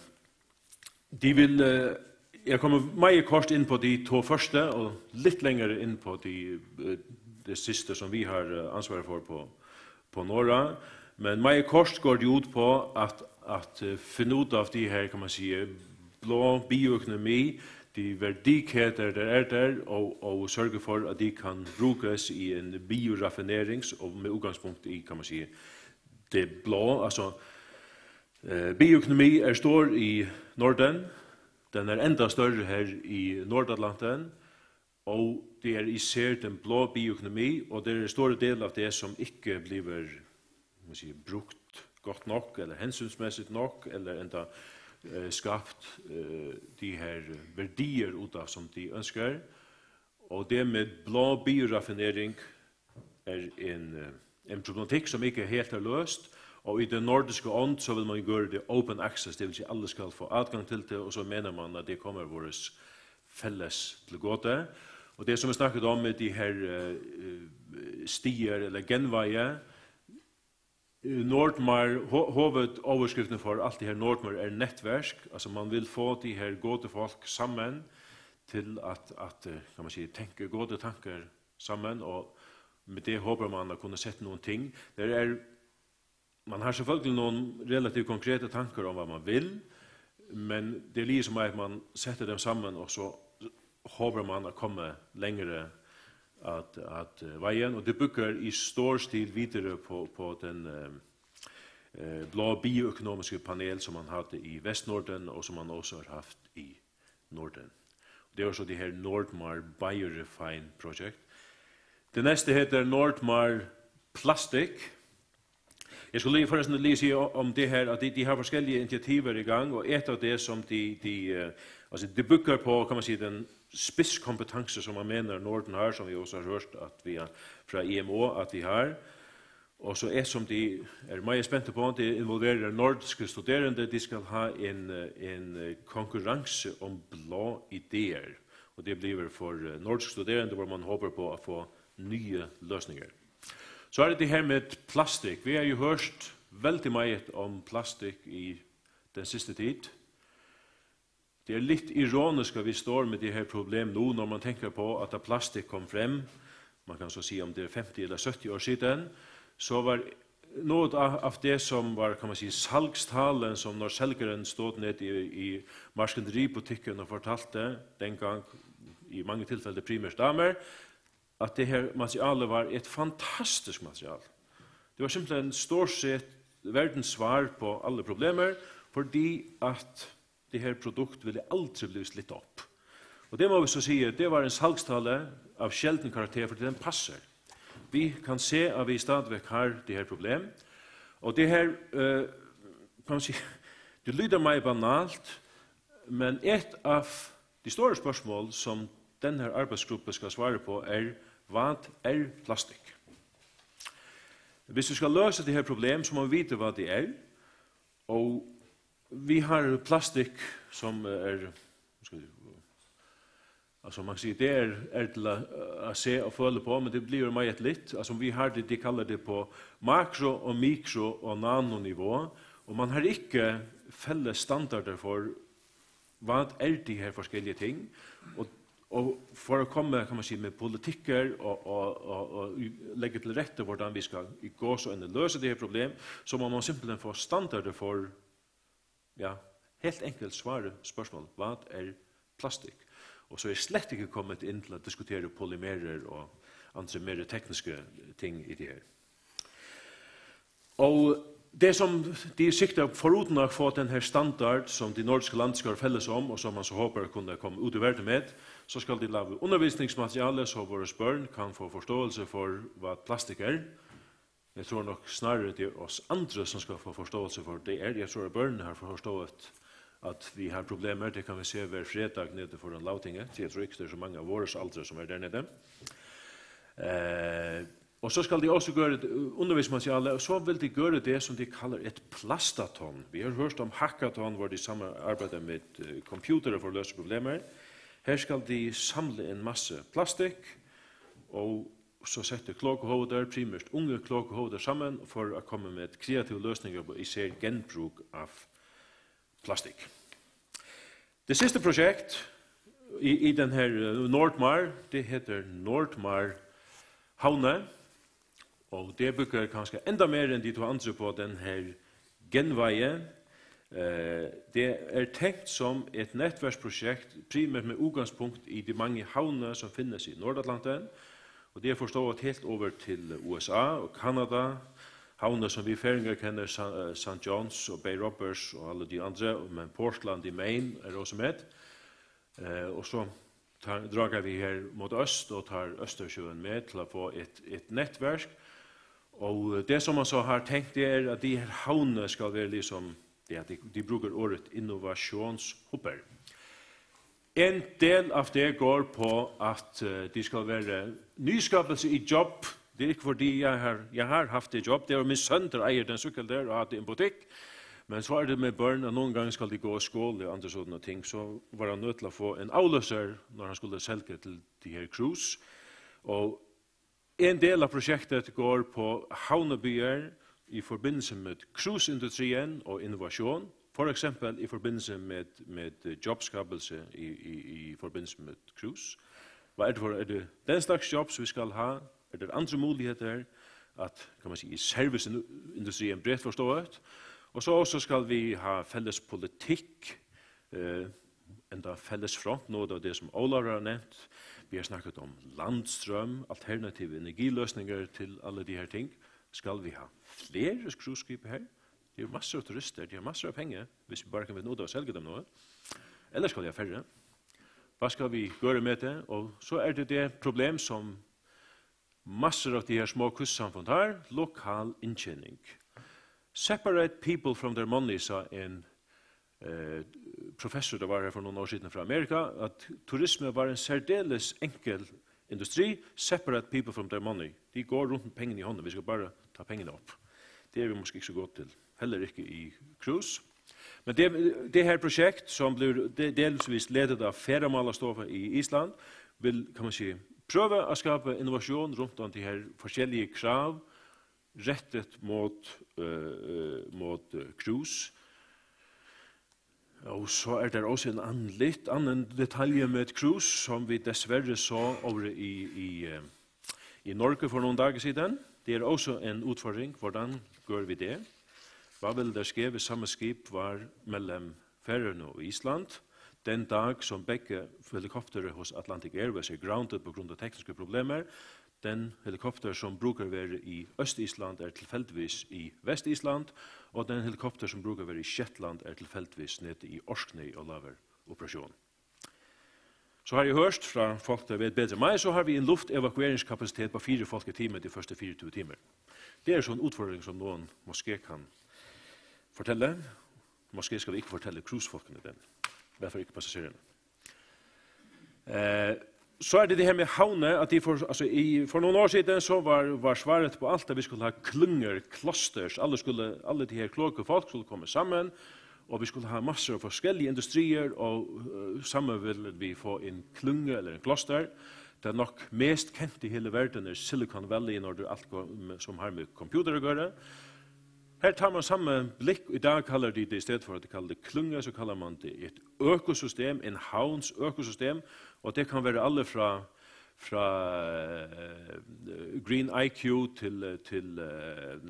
de vil, øh, jeg kommer meget kort ind på de to første, og lidt længere ind på de, øh, det sidste, som vi har øh, ansvar for på, på Nora. Men meget kort går det ud på at, at øh, finde ud af de her, kan man sige, blå bioøkonomi, de værdikæder, der er der, og, og sørge for, at de kan brukes i en bioraffinerings-, og med udgangspunkt i, kan man sige, det blå. Altså, øh, bioøkonomi er stor i Norden. Den er enda større her i Nordatlanten. Og det er især den blå bioøkonomi, og det er en stor del av det, som ikke bliver, man sige, brugt godt nok, eller hensynsmæssigt nok, eller enda, øh, skabt, øh, de her værdier ud af, som de ønsker. Og det med blå bioraffinering er en, øh, en problematik, som ikke helt er løst. Og i den nordiske ånd, så vil man gøre det open access, det vil sige, alle skal få adgang til det, og så mener man, at det kommer vores fælles til gode. Og det, som vi snakket om med de her, øh, øh, stier eller genveje, øh, Nordmar, ho-, hovedoverskriften for alt det her Nordmar er netværk. Altså, man vil få de her gode folk sammen til at, at, øh, kan man sige, tænke gode tanker sammen, og med det håber man at kunne sætte nogle ting. Der er, man har selvfølgelig nogle relativt konkrete tanker om, hvad man vil, men det er lige som at man sætter dem sammen, og så håber man at komme længere at, at, øh, vejen, og det bygger i stor stil videre på, på den, øh, øh, blå bioøkonomiske panel, som man havde i Vestnorden, og som man også har haft i Norden. Det er også det her Nordmar Biorefine Project. Det næste hedder Nordmar Plastic. Jeg skulle lige forresten lige sige om det her, at de, de har forskellige initiativer i gang, og et af det, som de, de, øh, altså, det bygger på, kan man sige, den spidskompetence, som man mener, Norden har, som vi også har hørt, at vi har fra I M O, at vi har. Og så et, som de er meget spændte på, det involverer nordiske studerende. De skal have en, øh, en, øh, konkurrence om blå idéer. Og det bliver for, øh, nordiske studerende, hvor man håber på at få nye løsninger. Så er det det her med plastik. Vi har jo hørt vældig meget om plastik i den sidste tid. Det er lidt ironisk, at vi står med det her problem nu, når man tænker på, at da plastik kom frem, man kan så sige, om det er femti eller sytti år siden, så var noget af, af det, som var, kan man sige, salgstalen, som når sælgeren stod ned i, i maskindeributikken og fortalte, dengang i mange tilfælde primært damer, at det her materiale var et fantastisk materiale. Det var simpelthen stort set verdens svar på alle problemer, fordi at det her produkt ville aldrig blive slidt op. Og det må vi så sige, det var en salgstale af sjælden karakter, fordi den passer. Vi kan se, at vi stadigvæk har det her problem. Og det her, øh, kan man sige, det lyder meget banalt, men et af de store spørgsmål, som den her arbejdsgruppe skal svare på, er, hvad er plastik? Hvis vi skal løse det her problem, så må vi vide, hvad det er. Og vi har plastik, som er, nu skal vi, altså man kan sige, det er, er til at, at se og føle på, men det bliver meget lidt. Altså vi har det, de kalder det på makro og mikro og nanoniveau, og man har ikke fælles standarder for, hvad er de her forskellige ting, og, og for at komme, kan man sige, med politikker og, og, og, og lægge til rette, hvordan vi skal i gåseøjne løse det her problem, så må man simpelthen få standarder for, ja, helt enkelt svare spørgsmål, hvad er plastik? Og så er jeg slet ikke kommet ind til at diskutere polymerer og andre mere tekniske ting i det her. Og det, som de sigter foruden at få den her standard, som de nordiske land skal fælles om, og som man så håber kunne komme ud i verden med, så skal de lave undervisningsmateriale, så vores børn kan få forståelse for, hvad plastik er. Jeg tror nok snarere, det er os andre, som skal få forståelse for det er. Jeg tror, at børnene har forstået, at vi har problemer. Det kan vi se hver fredag nede foran Lagtinget. Så jeg tror ikke, det er så mange af vores aldre, som er dernede. Eh, og så skal de også gøre et, øh, undervisningsmateriale, og så vil de gøre det, som de kalder et plastaton. Vi har hørt om hackathon, hvor de samarbejder med, øh, computere for at løse problemer. Her skal de samle en masse plastik, og så sætte kloge hoveder, primært unge kloge hoveder, sammen for at komme med kreative løsninger på især genbrug af plastik. Det sidste projekt i, i den her, øh, Nordmar, det hedder Nordmar Havne, og det bygger kanskje enda mere end de to andre på den her genveje. Eh, det er tenkt som et netværksprojekt, primært med udgangspunkt i de mange havne, som findes i Nordatlanten, og det er forstået helt over til U S A og Canada, havne, som vi færinger kender, Sa-, eh, Saint John's og Bay Robbers og alle de andre, men Portland i Maine er også med. Eh, og så tar, drager vi her mot øst og tar Østersjøen med til at få et, et netværk. Og det, som man så har tenkt, det er, at de her havne skal være liksom, ja, de, de bruger ordet innovationshubber. En del av det går på, at, eh, de skal være nyskapelse i job. Det er ikke fordi jeg har, jeg har haft det job. Det var min søn, der eier den cykel der, og hadde en butikk. Men så er det med børn, at nogle gange skal de gå i skole og andre sådanne ting. Så var han nødt til at få en afløser, når han skulle sælge til de her cruise. Og en del av projektet går på havnebyer i forbindelse med cruiseindustrien og innovation. For eksempel i forbindelse med, med jobskabelse i, i, i forbindelse med cruise. Hvad er det for, er det den slags jobs, vi skal have? Er der andre muligheder, at, kan man sige, serviceindustrien bredt forstået? Og så også skal vi have fælles politik, eh, enda fælles front, noget af det, som Olav har nævnt. Vi har snakket om landstrøm, alternative energiløsninger til alle de her ting. Skal vi have flere cruiseskib her? Det er jo masser af turister, de har masser af penge, hvis vi bare kan finde ud af at sælge dem noget. Ellers skal vi have færre. Hvad skal vi gøre med det? Og så er det det problem, som masser af de her små kystsamfund har, lokal indtjening. Separate people from their money, sagde en, eh, professor, der var her for nogle år siden fra Amerika, at turisme var en særdeles enkel industri, separate people from their money. De går rundt med pengene i hånden, vi skal bare ta pengene op. Det er vi måske ikke så gode til, heller ikke i cruise. Men det, det her projekt, som bliver de-, delvis ledet af Ferðamálastofa i Island, vil, kan man sige, prøve at skabe innovation rundt om de her forskellige krav, rettet mod, øh, øh, mod, øh, cruise. Og så er der også en anden, lidt anden detalje med cruise, som vi desværre så over i, i, øh, i Norge for nogle dage siden. Det er også en udfordring. Hvordan gør vi det? Hvad vil der ske, hvis samme skib var mellem Færøerne og Island? Den dag, som begge helikoptere hos Atlantic Airways er grounded på grund af tekniske problemer, den helikopter, som bruger at være i Øst-Island, er tilfældigvis i Vest-Island, og den helikopter, som bruger at være i Shetland, er tilfældigvis nede i Orkney og laver operation. Så har jeg hørt fra folk, der ved bedre end mig, så har vi en luftevakueringskapacitet på fire folk i timen de første fireogtyve timer. Det er så en udfordring, som nogen måske kan fortælle. Måske skal vi ikke fortælle cruisefolkene den. I hvert fald ikke passagererne. Eh, så er det det her med havne, at de får, altså i, for nogle år siden, så var, var svaret på alt, at vi skulle have klynger, clusters. Alle skulle, alle de her kloke folk skulle komme sammen, og vi skulle have masser af forskellige industrier, og, øh, sammen ville vi få en klynge eller en cluster. Det nok mest kendte i hele verden er Silicon Valley, når det alt går med, som har med computer at gøre. Her tager man samme blik. I dag kalder de det, i stedet for at de kalder det klynge, så kalder man det et økosystem, en havns økosystem, og det kan være alle fra, fra, øh, Green I Q til, øh, til, øh,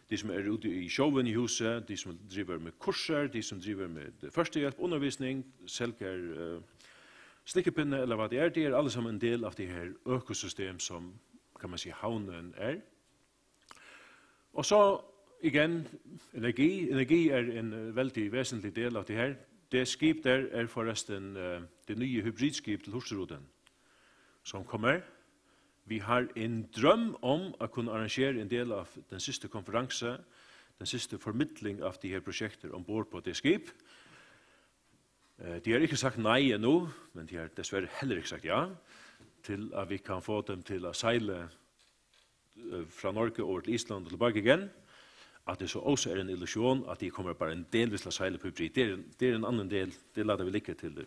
de, som er ude i sjóvinnuhúsi, de, som driver med kurser, de, som driver med førstehjælp, undervisning, sælger, øh, slikkepinde, eller hvad det er. De er alle sammen en del af det her økosystem, som, kan man sige, havnen er. Og så igen, energi. Energi er en, øh, vældig væsentlig del af det her. Det skib der er forresten, øh, det nye hybridskib til Hurtigruten, som kommer. Vi har en drøm om at kunne arrangere en del af den sidste konference, den sidste formidling af de her projekter ombord på det skib. Øh, de har ikke sagt nej endnu, men de har desværre heller ikke sagt ja til, at vi kan få dem til at sejle, øh, fra Norge over til Island og tilbage igen. At det så også er en illusion, at de kommer bare en delvis til at sejle på hybrid. Det er, det er en anden del, det lader vi ligge til,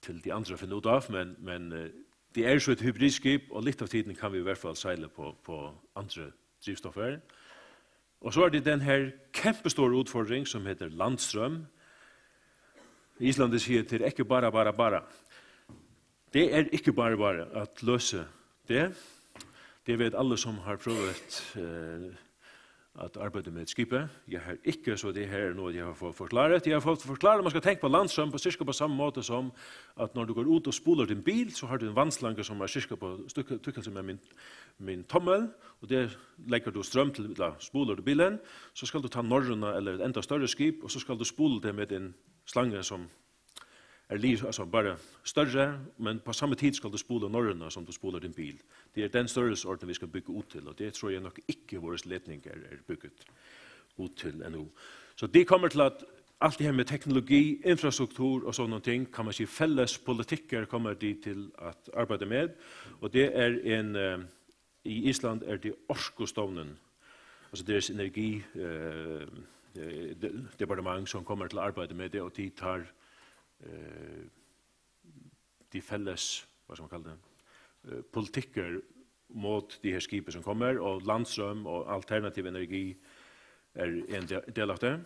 til de andre at finde ud af, men, men, øh, det er så et hybridskib, og lidt af tiden kan vi i hvert fald sejle på, på andre drivstoffer. Og så er det den her kæmpestore udfordring, som hedder landstrøm. Islandi siger, det er ikke bare, bare, bare. Det er ikke bare, bare at løse det. Det ved alle, som har prøvet, øh, at arbeiða við skipi. Eg havi ikki, so tað her er nú, eg havi fått forklart. Eg havi fått forklart, at man skal tenka på landstrøm på cirka på samme måte som at når du går ut og spoler din bil, så har du en vannslange som er cirka på stykke, tykkelse med min, min tommel, og der legger du strøm til, eller spoler du bilen, så skal du ta norrøna eller et enda større skip, og så skal du spole det med en slange som er lige, altså bare større, men på samme tid skal du spole norrøna som du spoler din bil. Det er den størrelsesorden, vi skal bygge ut til, og det tror jeg nok ikke vores ledninger er bygget ut til endnu. Så det kommer til at alt det her med teknologi, infrastruktur og sådan nogle ting, kan man sige, fælles politikker kommer de til at arbejde med, og det er en, øh, i Island er det Orkustofnun, altså deres energi, øh, øh, de-, departement, som kommer til at arbejde med det, og de tager, øh, de fælles, hvad skal man kalde det, øh, politikker mod de her skibe, som kommer, og landstrøm og alternativ energi er en de-, del af det.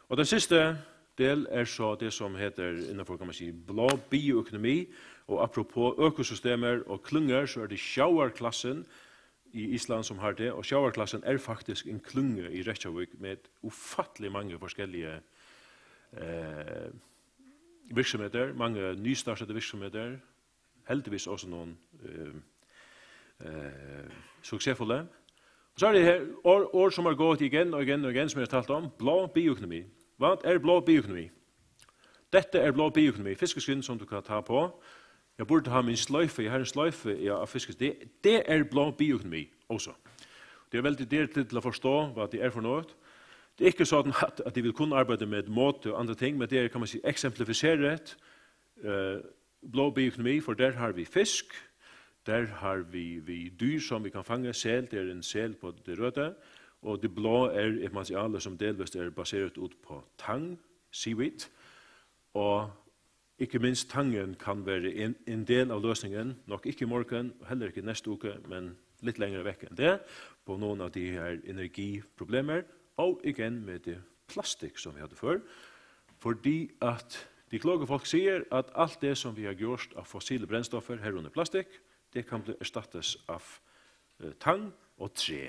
Og den sidste del er så det, som hedder inden for, kan man sige, blå bioøkonomi, og apropos økosystemer og klynger, så er det Sjóvarklassen i Island, som har det, og Sjóvarklassen er faktisk en klynge i Reykjavík med ufattelig mange forskellige, øh, virksomheder, mange nystartede virksomheder, heldigvis også nogle, øh, øh, succesfulde. Og så er det her ord, ord, som har gået igen og igen og igen, som jeg har talt om. Blå bioøkonomi. Hvad er blå bioøkonomi? Dette er blå bioøkonomi. Fiskeskinn, som du kan ta på. Jeg burde ha min sløjfe. Jeg har en sløjfe, ja, af fiskeskinn. Det, det er blå bioøkonomi også. Det er veldig delt til at forstå, hvad det er for noget. Det er ikke sådan, at, at de vil kun arbejde med mode og andre ting, men det er, kan man sige, eksemplificeret, øh, blå bioøkonomi, for der har vi fisk, der har vi, vi dyr, som vi kan fange. Sæl, det er en sæl på det røde, og det blå er et materiale, som delvist er baseret ud på tang, seaweed, og ikke mindst tangen kan være en, en del af løsningen, nok ikke i morgen, og heller ikke næste uke, men lidt længere væk end det, på nogle af de her energiproblemer, og igen med det plastik, som vi havde før, fordi at de kloge folk siger, at alt det, som vi har gjort af fossile brændstoffer, herunder plastik, det kan blive erstattet af, øh, tang og træ.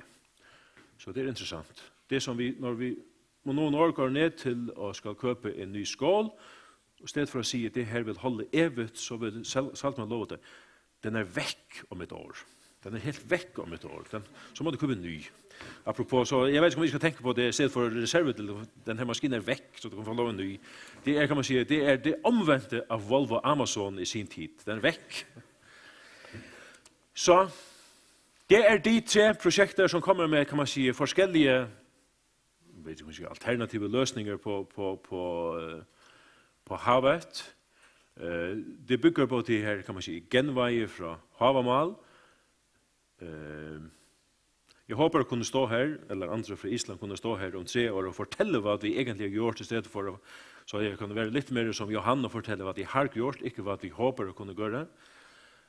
Så det er interessant. Det, som vi, når vi om nogle år går ned til og skal købe en ny skål, i stedet for at sige, at det her vil holde evigt, så vil sal-, saltmand love det. Den er væk om et år. Den er helt væk om et år. Den, så må du købe en ny. Apropos, så jeg ved ikke, om vi skal tænke på det, i stedet for reserve til den her maskine er væk, så du kan få lov en ny. Det er, kan man sige, det er det omvendte af Volvo Amazon i sin tid. Den er væk. Så det er de tre projekter, som kommer med, kan man sige, forskellige, jeg ved ikke, om man skal sige, alternative løsninger på, på, på, øh, på havet. Øh, det bygger på det her, kan man sige, genveje fra hav og mal. Øh, jeg håber at kunne stå her, eller andre fra Island kunne stå her om tre år og fortælle, hvad vi egentlig har gjort, i stedet for at, så jeg kan være lidt mere som Johan og fortælle, hvad de har gjort, ikke hvad vi håber at kunne gøre.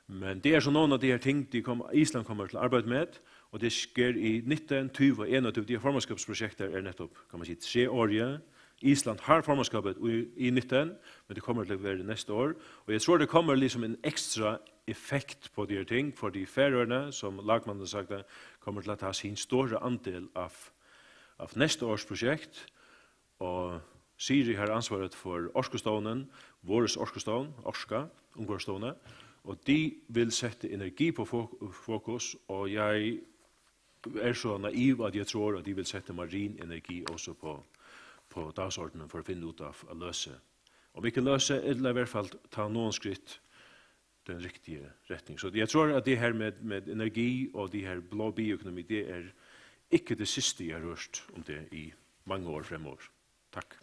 Men det er så nogle af de her ting, de kom, Island kommer til at arbejde med, og det sker i nitten, tyve og enogtyve. De her formandskabsprojekter er netop, kan man sige, treårige. Island har formandskabet i, i nitten, men det kommer til at være næste år. Og jeg tror, det kommer ligesom en ekstra effekt på de her ting, fordi Færøerne, som lagmanden har sagt, kommer til at have sin store andel af, af næste års projekt. Og Siri har ansvaret for Orkustofnun, Vores Orkustofn, Orka, Umhvørvistofnun, og de vil sætte energi på fo-, fokus, og jeg er så naiv, at jeg tror, at de vil sætte marin energi også på, på dagsordenen for at finde ud af at løse. Om ikke løse, eller i hvert fald tage nogle skridt den rigtige retning. Så jeg tror, at det her med, med energi og det her blå bioøkonomi, det er ikke det sidste, jeg har hørt om det i mange år fremover. Tak.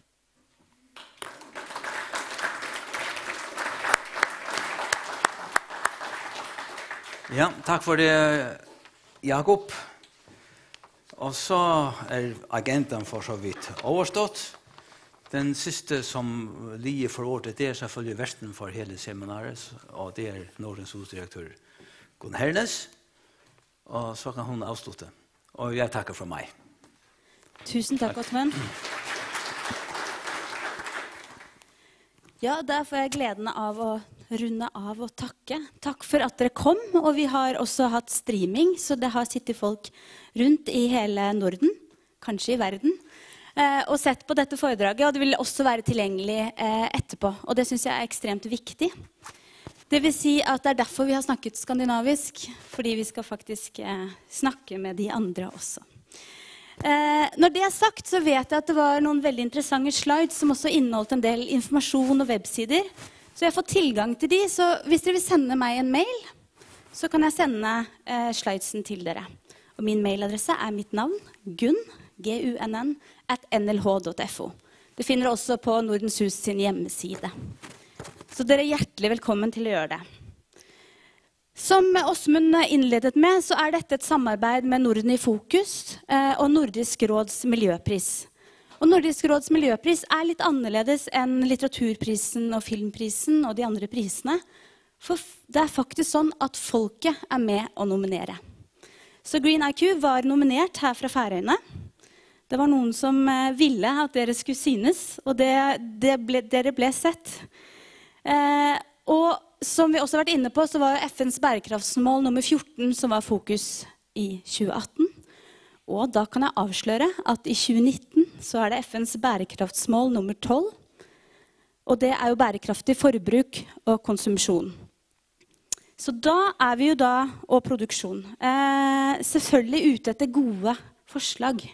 Ja, takk for det, Jakob. Og så er agendaen for så vidt overstått. Den sidste, som lige får ordet, det er selvfølgelig verten for hele seminaret, og det er Nordens husdirektør Gunn Hernes, og så kan hun afslutte. Og jeg takker for mig. Tusen takk, Ottmund. Ja, da får jeg gleden av å runde av og takke. Takk for at dere kom, og vi har også hatt streaming, så det har sittet folk rundt i hele Norden. kanskje i verden, eh, og sett på dette foredraget, og det vil også være tilgjengelig, eh, etterpå. Og det synes jeg er ekstremt viktig. Det vil si at det er derfor vi har snakket skandinavisk, fordi vi skal faktisk, eh, snakke med de andre også. Eh, når det er sagt, så vet jeg at det var noen veldig interessante slides som også inneholdt en del informasjon og websider. Så jeg har fått tilgang til de, så hvis dere vil sende meg en mail, så kan jeg sende, eh, slidesen til dere. Og min mailadresse er mitt navn, Gunn, G U N N, at N L H dot F O. Det finner dere også på Nordens Hus sin hjemmeside. Så dere er hjertelig velkommen til å gjøre det. Som Åsmund innledet med, så er dette et samarbeid med Norden i fokus, eh, og Nordisk råds miljøpris. Og Nordisk råds miljøpris er litt annerledes enn litteraturprisen og filmprisen og de andre prisene. For f-, det er faktisk sånn at folket er med å nominere. Så Green I Q var nominert her fra Færøyene. Det var noen som, eh, ville at dere skulle synes, og det, det ble, dere ble sett. Eh, og som vi også har vært inne på, så var jo F N's bærekraftsmål nummer fjorten som var fokus i tjue atten. Og da kan jeg avsløre at i tjue nitten så er det F N's bærekraftsmål nummer tolv, og det er jo bærekraftig forbruk og konsumsjon. Så da er vi jo da, og produksjon, eh, selvfølgelig ute etter gode forslag.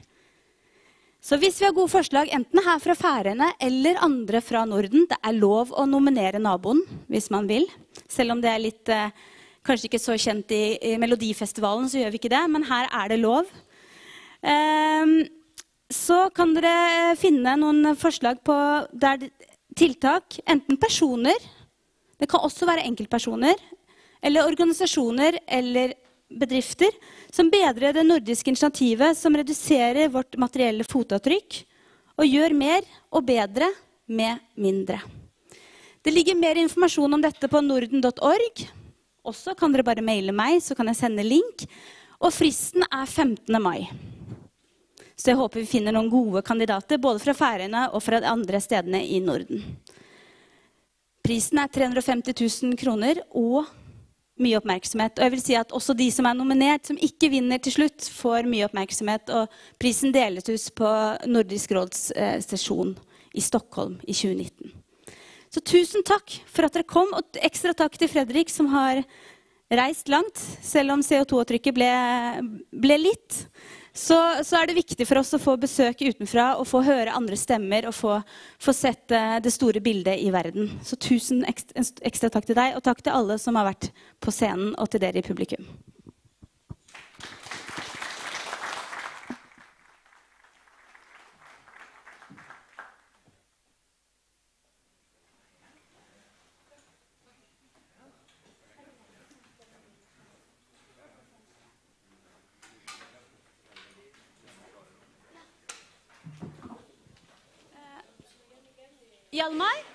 Så hvis vi har gode forslag, enten her fra Færøyene eller andre fra Norden, det er lov å nominere naboen, hvis man vil. Selv om det er litt, eh, kanskje ikke så kjent i, i Melodifestivalen, så gjør vi ikke det, men her er det lov. Ehm, så kan dere finne noen forslag på der tiltak, enten personer, det kan også være enkeltpersoner, eller organisasjoner eller bedrifter, som bedrer det nordiske initiativet, som reduserer vårt materielle fotavtrykk, og gjør mer og bedre med mindre. Det ligger mer informasjon om dette på norden dot org. Også kan dere bare maile meg, så kan jeg sende link. Og fristen er femtende mai. Så jeg håper vi finner noen gode kandidater, både fra Færøyene og fra de andre stedene i Norden. Prisen er tre hundre og femti tusen kroner og mye oppmerksomhet. Og jeg vil si at også de som er nominert, som ikke vinner til slutt, får mye oppmerksomhet, og prisen deles ut på Nordisk råds, eh, sesjon i Stockholm i tjue nitten. Så tusen takk for at dere kom, og ekstra takk til Fredrik, som har reist langt, selv om C O to-avtrykket ble, ble litt. Så, så er det viktig for oss å få besøk utenfra, og få høre andre stemmer, og få, få sett, eh, det store bildet i verden. Så tusen ekst-, en st-, ekstra takk til deg, og takk til alle som har vært på scenen, og til dere i publikum. Hjalmar?